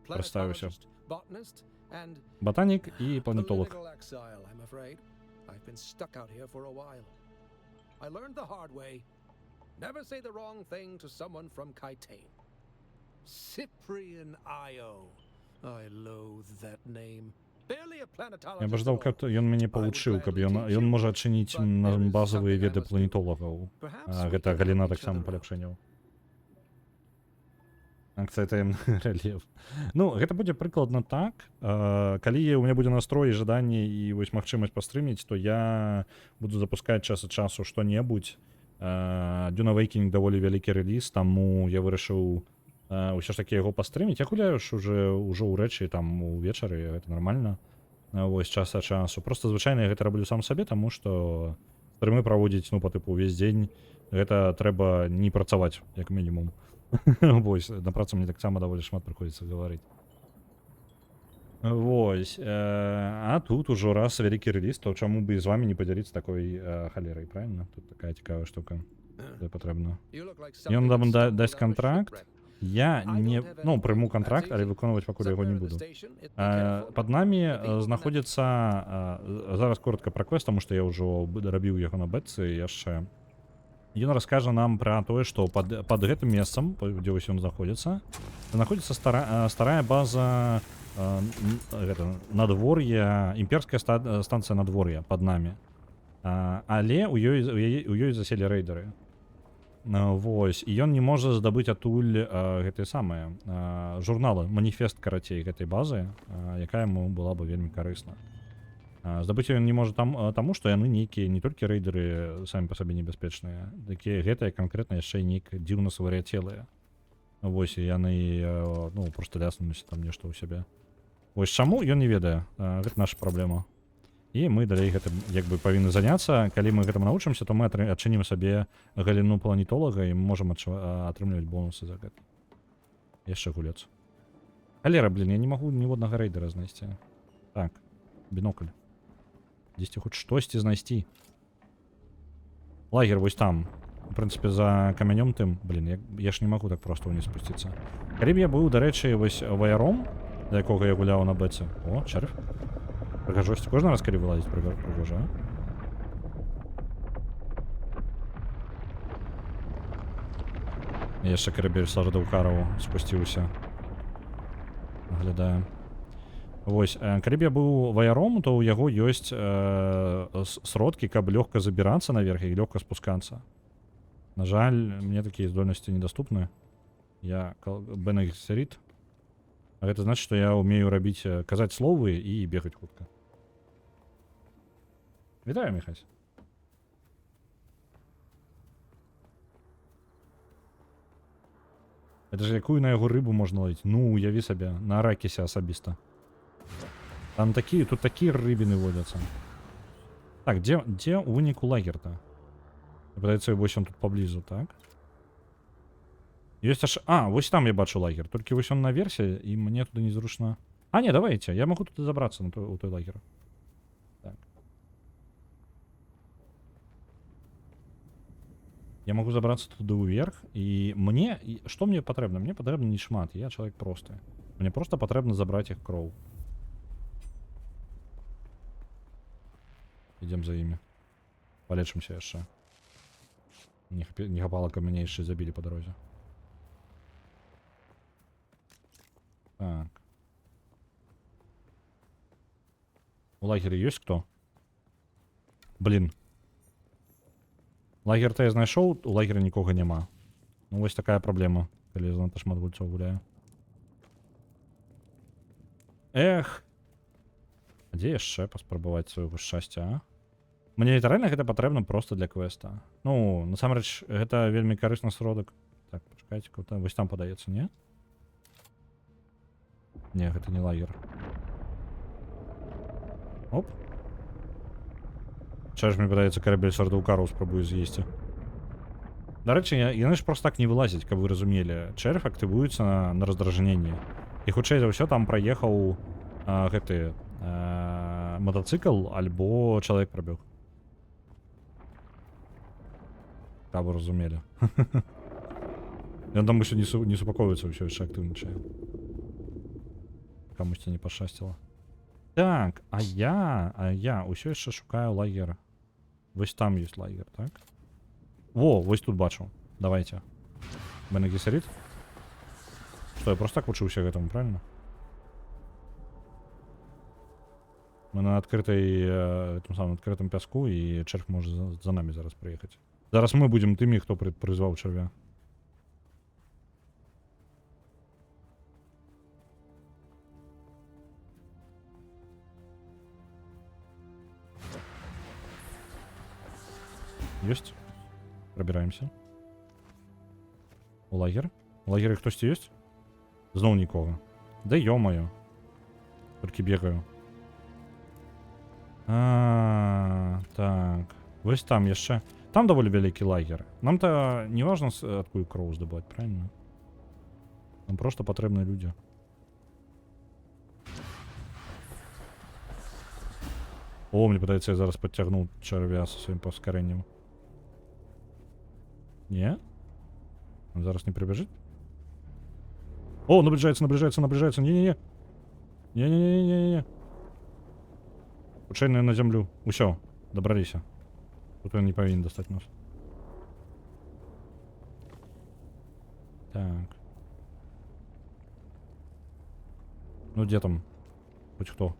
Расставіўся. planetologist, botanist, and Ботанік і планетолог. political exile, I'm afraid. I've been stuck out here for a while. I learned the hard way. Never say the wrong thing to someone from Kaitain. Cyprian Io. I loathe that name. Barely a Я б planetologist ждаў, at каб all. ён мяне павучыў, каб ён можа адчыніць нам базавыя веды планетолагаў. А, гэта галіна таксама паляпшэнняў. Акцыя «Таемны рэльеф». Ну, гэта будзе прыкладна так. Калі у меня будзе настрой і жаданне і вось магчымасць пастрыміць, то я буду запускаць час ад часу што-небудзь. Dune Awakening даволі вялікі рэліз, таму я вырашыў ўсё ж такі яго пастрыміць. Я гуляю ж уже ўжо ўрэчы там увечары, гэта нармальна. Вось час ад часу. Просто звычайна я гэта раблю сам сабе, таму што стрымы праводзіць, ну, па тыпу увесь дзень, гэта трэба не працаваць, як мінімум. Вось, на працу мне таксама даволі шмат прыходзіцца гаварыць. Вось, а тут ужо раз вялікі рэліз, то чаму бы і з вами не падзяліцца такой халерай, правильно? Тут такая цікавая штука. Де патрэбна. You look like Ён something нам that stumbled дасць out of a кантракт. shipwreck. Я I не, don't have ну, anything. прыму That's кантракт, але easy. выконваць пакуль яго Somewhere не in the буду. station, it- be careful. Пад намі The people in that знаходзіцца, зараз коротка пра квест, таму што я ўжо рабіў яго на бэтцы яшчэ. Ён раскажа нам пра тое, што пад гэтым месцам, дзе вось ён знаходзіцца, знаходзіцца старая база, гэта, надвор'я, імперская станцыя надвор'я пад намі. Але у ёй заселі рэйдеры. Вось, і ён не можа здабыць адтуль гэтыя самыя журналы, маніфест, карацей, гэтай базы, якая яму была бы вельмі карысна. Здабыць ён не можа там, таму, што яны нейкія не толькі рэйдеры самі па сабе небяспечныя, такія гэтыя канкрэтна яшчэ і нейк дзіўна свар'яцелыя. Вось, і яны, ну, просто ляснуліся там нешта ў сябе. Вось чаму ён не ведае, гэта наша праблема. І мы далей гэтым як бы павінны заняцца. Калі мы гэтаму навучымся, то мы адчынім сабе галіну планетолага і можам атрымліваць бонусы за гэта. Яшчэ гулец. Халера, блин, я не магу ніводнага рэйдера знайсці. Так, бінокль. Дзесьці хоць штосьці знайсці. Лагер вось там. У прынцыпе, за камянём тым. Блин, я ж не магу так просто ўніз спусціцца. Калі б я быў, дарэчы, вось ваяром, за якога я гуляў на бэце. О, чэрв. Прыгажосць кожны раз, калі вылазіць, прыгожа, а? Я яшчэ карабель Сардаукараў спусціўся. Аглядаю. Вось, калі б я быў ваяром, то ў яго ёсць сродкі, каб лёгка забірацца наверх і лёгка спускацца. На жаль, мне такія здольнасці недаступны. Я Бене Гессерит. А гэта значыць, што я умею казаць словы і бегаць хутка. Вітаю, Михась. Это же якую на яго рыбу можна ловіць? Ну, уяві сабе, на Аракісе асабіста. Там такія, тут такія рыбіны водзяцца. Так, дзе ў выніку лагер-то? Падаецца, вось ён тут паблізу, так? Ёсць аж... А, вось там я бачу лагер. Толькі вось он наверсе, і мне туды незручна. А, не, давайте, я могу туды забрацца у той лагер. Так. Я могу забрацца туды ўверх, і мне... І што мне патрэбна? Мне патрэбна не шмат, я чалавек просты. Мне просто патрэбна забраць іх кроў. Ідзем за імі. Палечымся яшчэ. Не хапала, каб мяне яшчэ забілі па дарозе. Так. У лагере ёсць кто? Блин. Лагер-то я знайшоў, у лагеры нікога няма. Ну вось такая праблема, калі я занадта шмат гульцоў гуляю. Эх. А дзе яшчэ паспрабаваць свайго шчасця, а? Мне літаральна гэта патрэбна просто для квеста. Ну, насамрэч, гэта вельмі карысны сродак. Так, пачакайце, куда вось там падаецца, не? Не, гэта не лагер. Оп. Чаш, мне падаецца, карабель Сардаукараў спрабую з'есці. Дарэчы, яны ж просто так не вылазяць, каб вы разумелі. Чэрв актывуецца на раздражненні. І хутчэй за ўсё там праехаў, гэты, матацыкл альбо чалавек прабег. Каб вы разумелі. Ён там усё не супакоіцца, ўсё яшчэ актыўнічае. Камусьці не пашчасціла. Так, а я ўсё яшчэ шукаю лагер. Вось там ёсць лагер, так? Во, вось тут бачу. Давайте. Бene Gesserit? Што, я просто так вучыўся гэтаму, правильно? Мы на адкрытай, этом самым адкрытым пяску, і чэрв можа за намі зараз прыехаць. Зараз мы будзем тымі, хто прызваў чарвя. Ёсць. Прабіраемся. У лагер. У лагеры хтосьці ёсць? Зноў нікога. Да ё-моё. Толькі бегаю. А, так. Вось там яшчэ. Там даволі вялікі лагер. Нам-то не важно, адкуль кроў здабываць, правильно? Нам просто патрэбны людзі. О, мне падаецца, я зараз падцягнуў чарвя са сваім паскарэннем. Не? Он зараз не прибежит? О, наближается, наближается, наближается. Не-не-не. Не-не-не-не-не-не. Учение на землю. Усё, добрались. Тут он не повинен достать нас. Так. Ну где там? Хоть кто?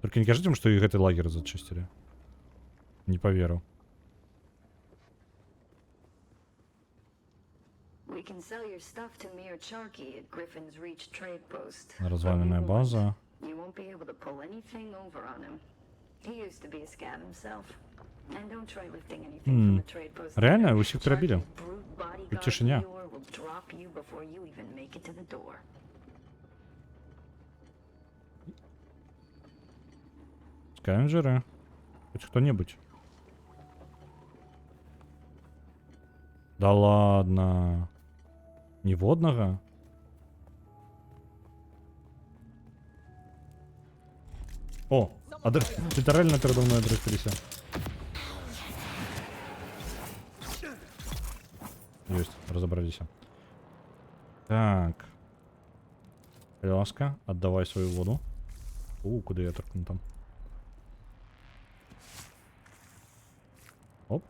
Только не кажите им, что и этот лагерь зачистили. Не поверю. We can sell your stuff to Mir Charky at Griffin's Reach Trade Post. Разваленная But база. You won't be able to pull anything over on him. He used to be a scab himself. And don't try lifting anything from the trade post. Реально, вы всех перебили? Charky's brute bodyguard Тут тишина. Muir will drop you before you even make it to the door. Скавенджеры. Хоть кто-нибудь. Да ладно. Ніводнага? О, літаральна передо мною адресилися. Есть, разобрались. Так. Ласка, отдавай свою воду. У, куды я торкну там? Оп.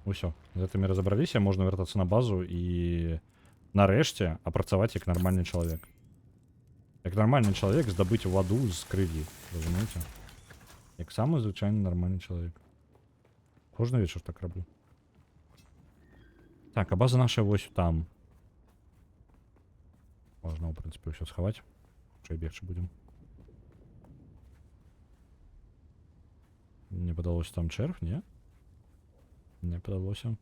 Усё, з гэтымі разабраліся, можна вяртацца на базу і нарэшце апрацаваць як нармальны чалавек. Як нармальны чалавек здабыць ваду з крыві, разумееце? Як самы звычайны нармальны чалавек. Кожны вечар так раблю. Так, а база наша вось там. Можна, у прынцыпе, ўсё схаваць. Чай бегчы будзем. Мне падалося, там чэрв, не? Мне падалося.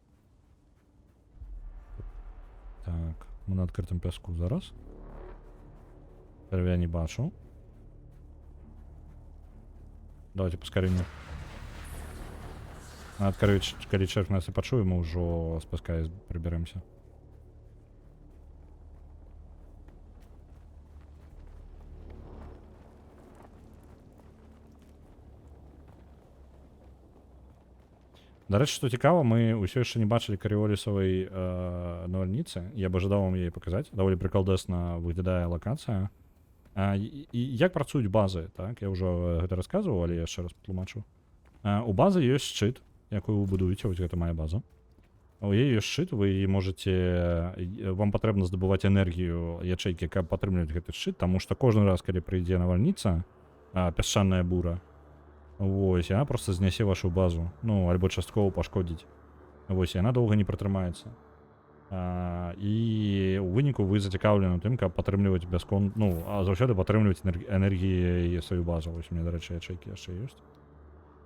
Так, мы на адкрытым пяску зараз. Чэрвя не бачу. Давайте паскарэнне. Нават калі чэрв нас і пачуе, мы ўжо з пяска прыбярэмся. Дарэчы, што цікава, мы ўсё яшчэ не бачылі карыолісавай навальніцы. Я бы жадаў вам яе паказаць. Даволі прыкалдэсна выглядае лакацыя. І як працуюць базы, так? Я ўжо гэта расказваў, але я яшчэ раз патлумачу. У базы ёсць шчыт, якую вы будуеце, вось гэта мая база. У яе ёсць шчыт, вы можаце, вам патрэбна здабываць энергію ячэйкі, каб падтрымліваць гэты шчыт, таму што кожны раз, калі прыйдзе навальніца, пясчаная бура, вось, яна просто знясе вашу базу, ну, альбо часткова пашкодзіць. Вось, яна доўга не пратрымаецца. І ў выніку вы зацікаўлены тым, каб падтрымліваць бяскон-, ну, а заўсёды падтрымліваць энергіяй сваю базу. Вось у мяне, дарэчы, ячэйкі яшчэ ёсць.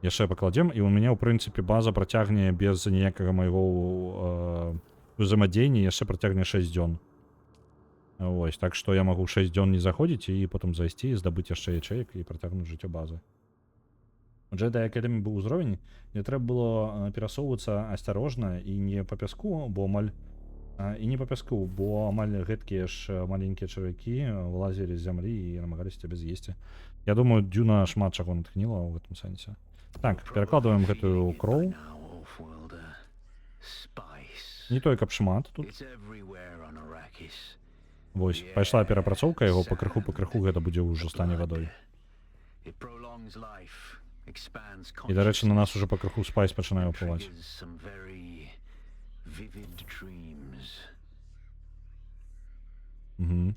Яшчэ пакладзем, і ў мяне, ў прынцыпе, база працягне без ніякага майго узаемадзеяння, яшчэ працягне 6 дзён. Вось, так што я магу 6 дзён не заходзіць і потым зайсці і здабыць яшчэ ячэек і працягнуць жыццё базы. У Jedi Academy быў узровень, дзе трэба было перасоўвацца асцярожна і не па пяску, бо амаль, а, і не па пяску, бо амаль гэткія ж маленькія чарвякі вылазілі з зямлі і намагаліся цябе з'есці. Я думаю, Дюна шмат чаго натхніла ў гэтым сэнсе. Так, перакладваем гэтую кроў. Не той, каб шмат тут. Вось, пайшла перапрацоўка яго, пакрыху-пакрыху гэта будзе ўжо стане вадой. Expands І, дарэчы, на нас consciousness ужо пакрыху спайс пачынае and ўплываць. triggers some very vivid dreams. Угу.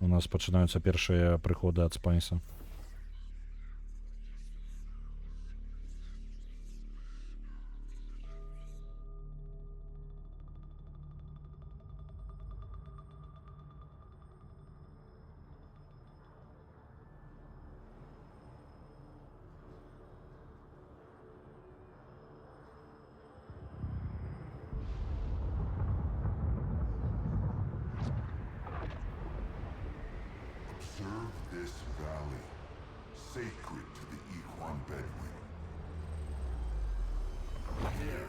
У нас пачынаюцца першыя прыходы ад спайса. Observe this valley, sacred to the Equan Bedouin. Here,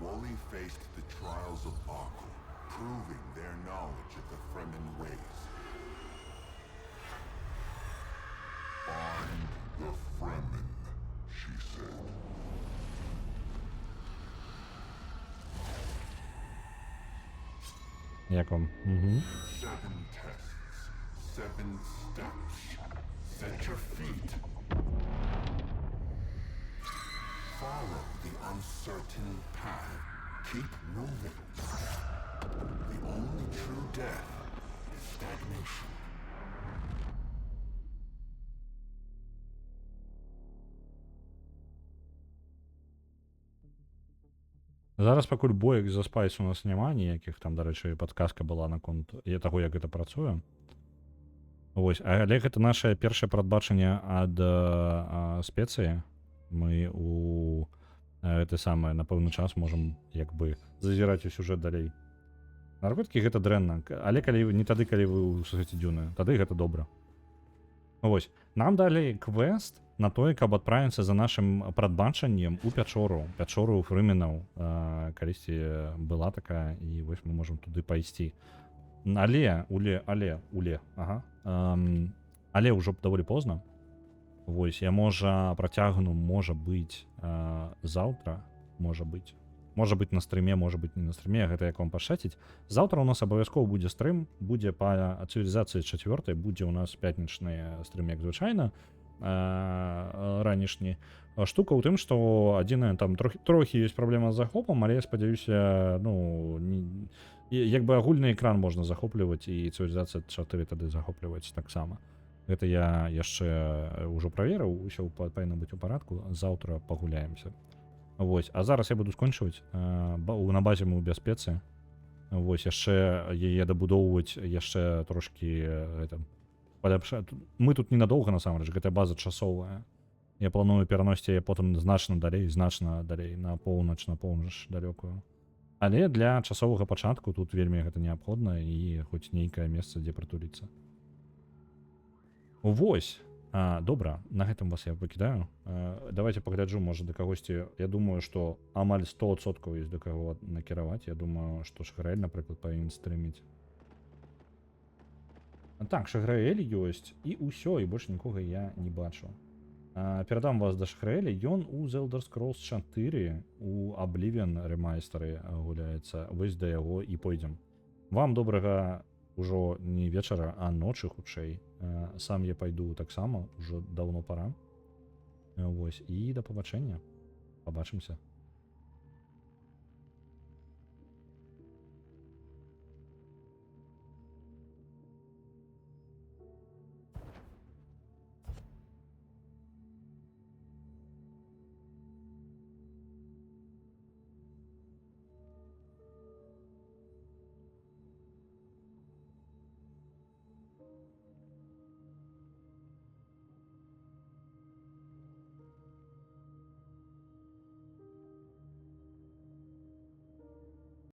Wally faced the trials of Akul, proving their knowledge of the Fremen ways. Find the Fremen, she said. Як вам? Угу. 7 tests, 7 steps. Set your feet. Follow the uncertain path. Keep moving. The only true death is stagnation. Зараз пакуль боек за спайс у нас няма ніякіх, там, дарэчы, падказка была наконт таго, як гэта працуе. Вось, але гэта наше першае прадбачанне ад спецыі. Мы у гэты самае на пэўны час можам як бы зазіраць у сюжэт далей. Наркотыкі гэта дрэнна, але калі не тады, калі вы ў сусвеце Дзюны, тады гэта добра. Вось, нам далі квест на тое, каб адправіцца за нашым прадбачаннем у пячору, пячору фрыменаў. Калісьці была такая, і вось мы можам туды пайсці. Але, уле, але, уле, ага. Але ўжо даволі позна. Вось, я, можа, працягну, можа быць, заўтра, можа быць. Можа быць на стрыме, можа быць не на стрыме, гэта як вам пашчаціць. Заўтра у нас абавязкова будзе стрым, будзе па цывілізацыі 4, будзе у нас пятнічны стрым, як звычайна, ранішні. Штука ў тым, што адзінае, там трохі ёсць праблема з захопам, але я спадзяюся, ну, не, і, як бы агульны экран можна захопліваць і цывілізацыя 4 тады захопліваць таксама. Гэта я яшчэ ўжо праверыў, усё павінна быць у парадку, заўтра пагуляемся. Вось, а зараз я буду скончваць. На базе мы ў бяспецы. Вось, яшчэ яе дабудоўваць, яшчэ трошкі, это, паляпша-, мы тут ненадоўга, насамрэч, гэтая база часовая. Я планую пераносіць яе потым значна далей, значна далей, на поўнач, на поўнач далёкую. Але для часовага пачатку тут вельмі гэта неабходна і хоць нейкае месца, дзе прытуліцца. Вось. Добра, на гэтым вас я пакідаю. Давайте пагляджу, можа, да кагосьці. Я думаю, што амаль 100% ёсць да каго накіраваць. Я думаю, што Шаграэль, напрыклад, павінен стрыміць. Так, Шаграэль ёсць, і ўсё, і больш нікога я не бачу. Перадам вас да Шаграэля. Ён у The Elder Scrolls 4 у Oblivion ремайстары гуляецца. Вось да яго і пойдзем. Вам добрага ўжо не вечара, а ночы хутчэй. Сам я пайду таксама, ўжо даўно пара. Вось, і да пабачэння. Пабачымся.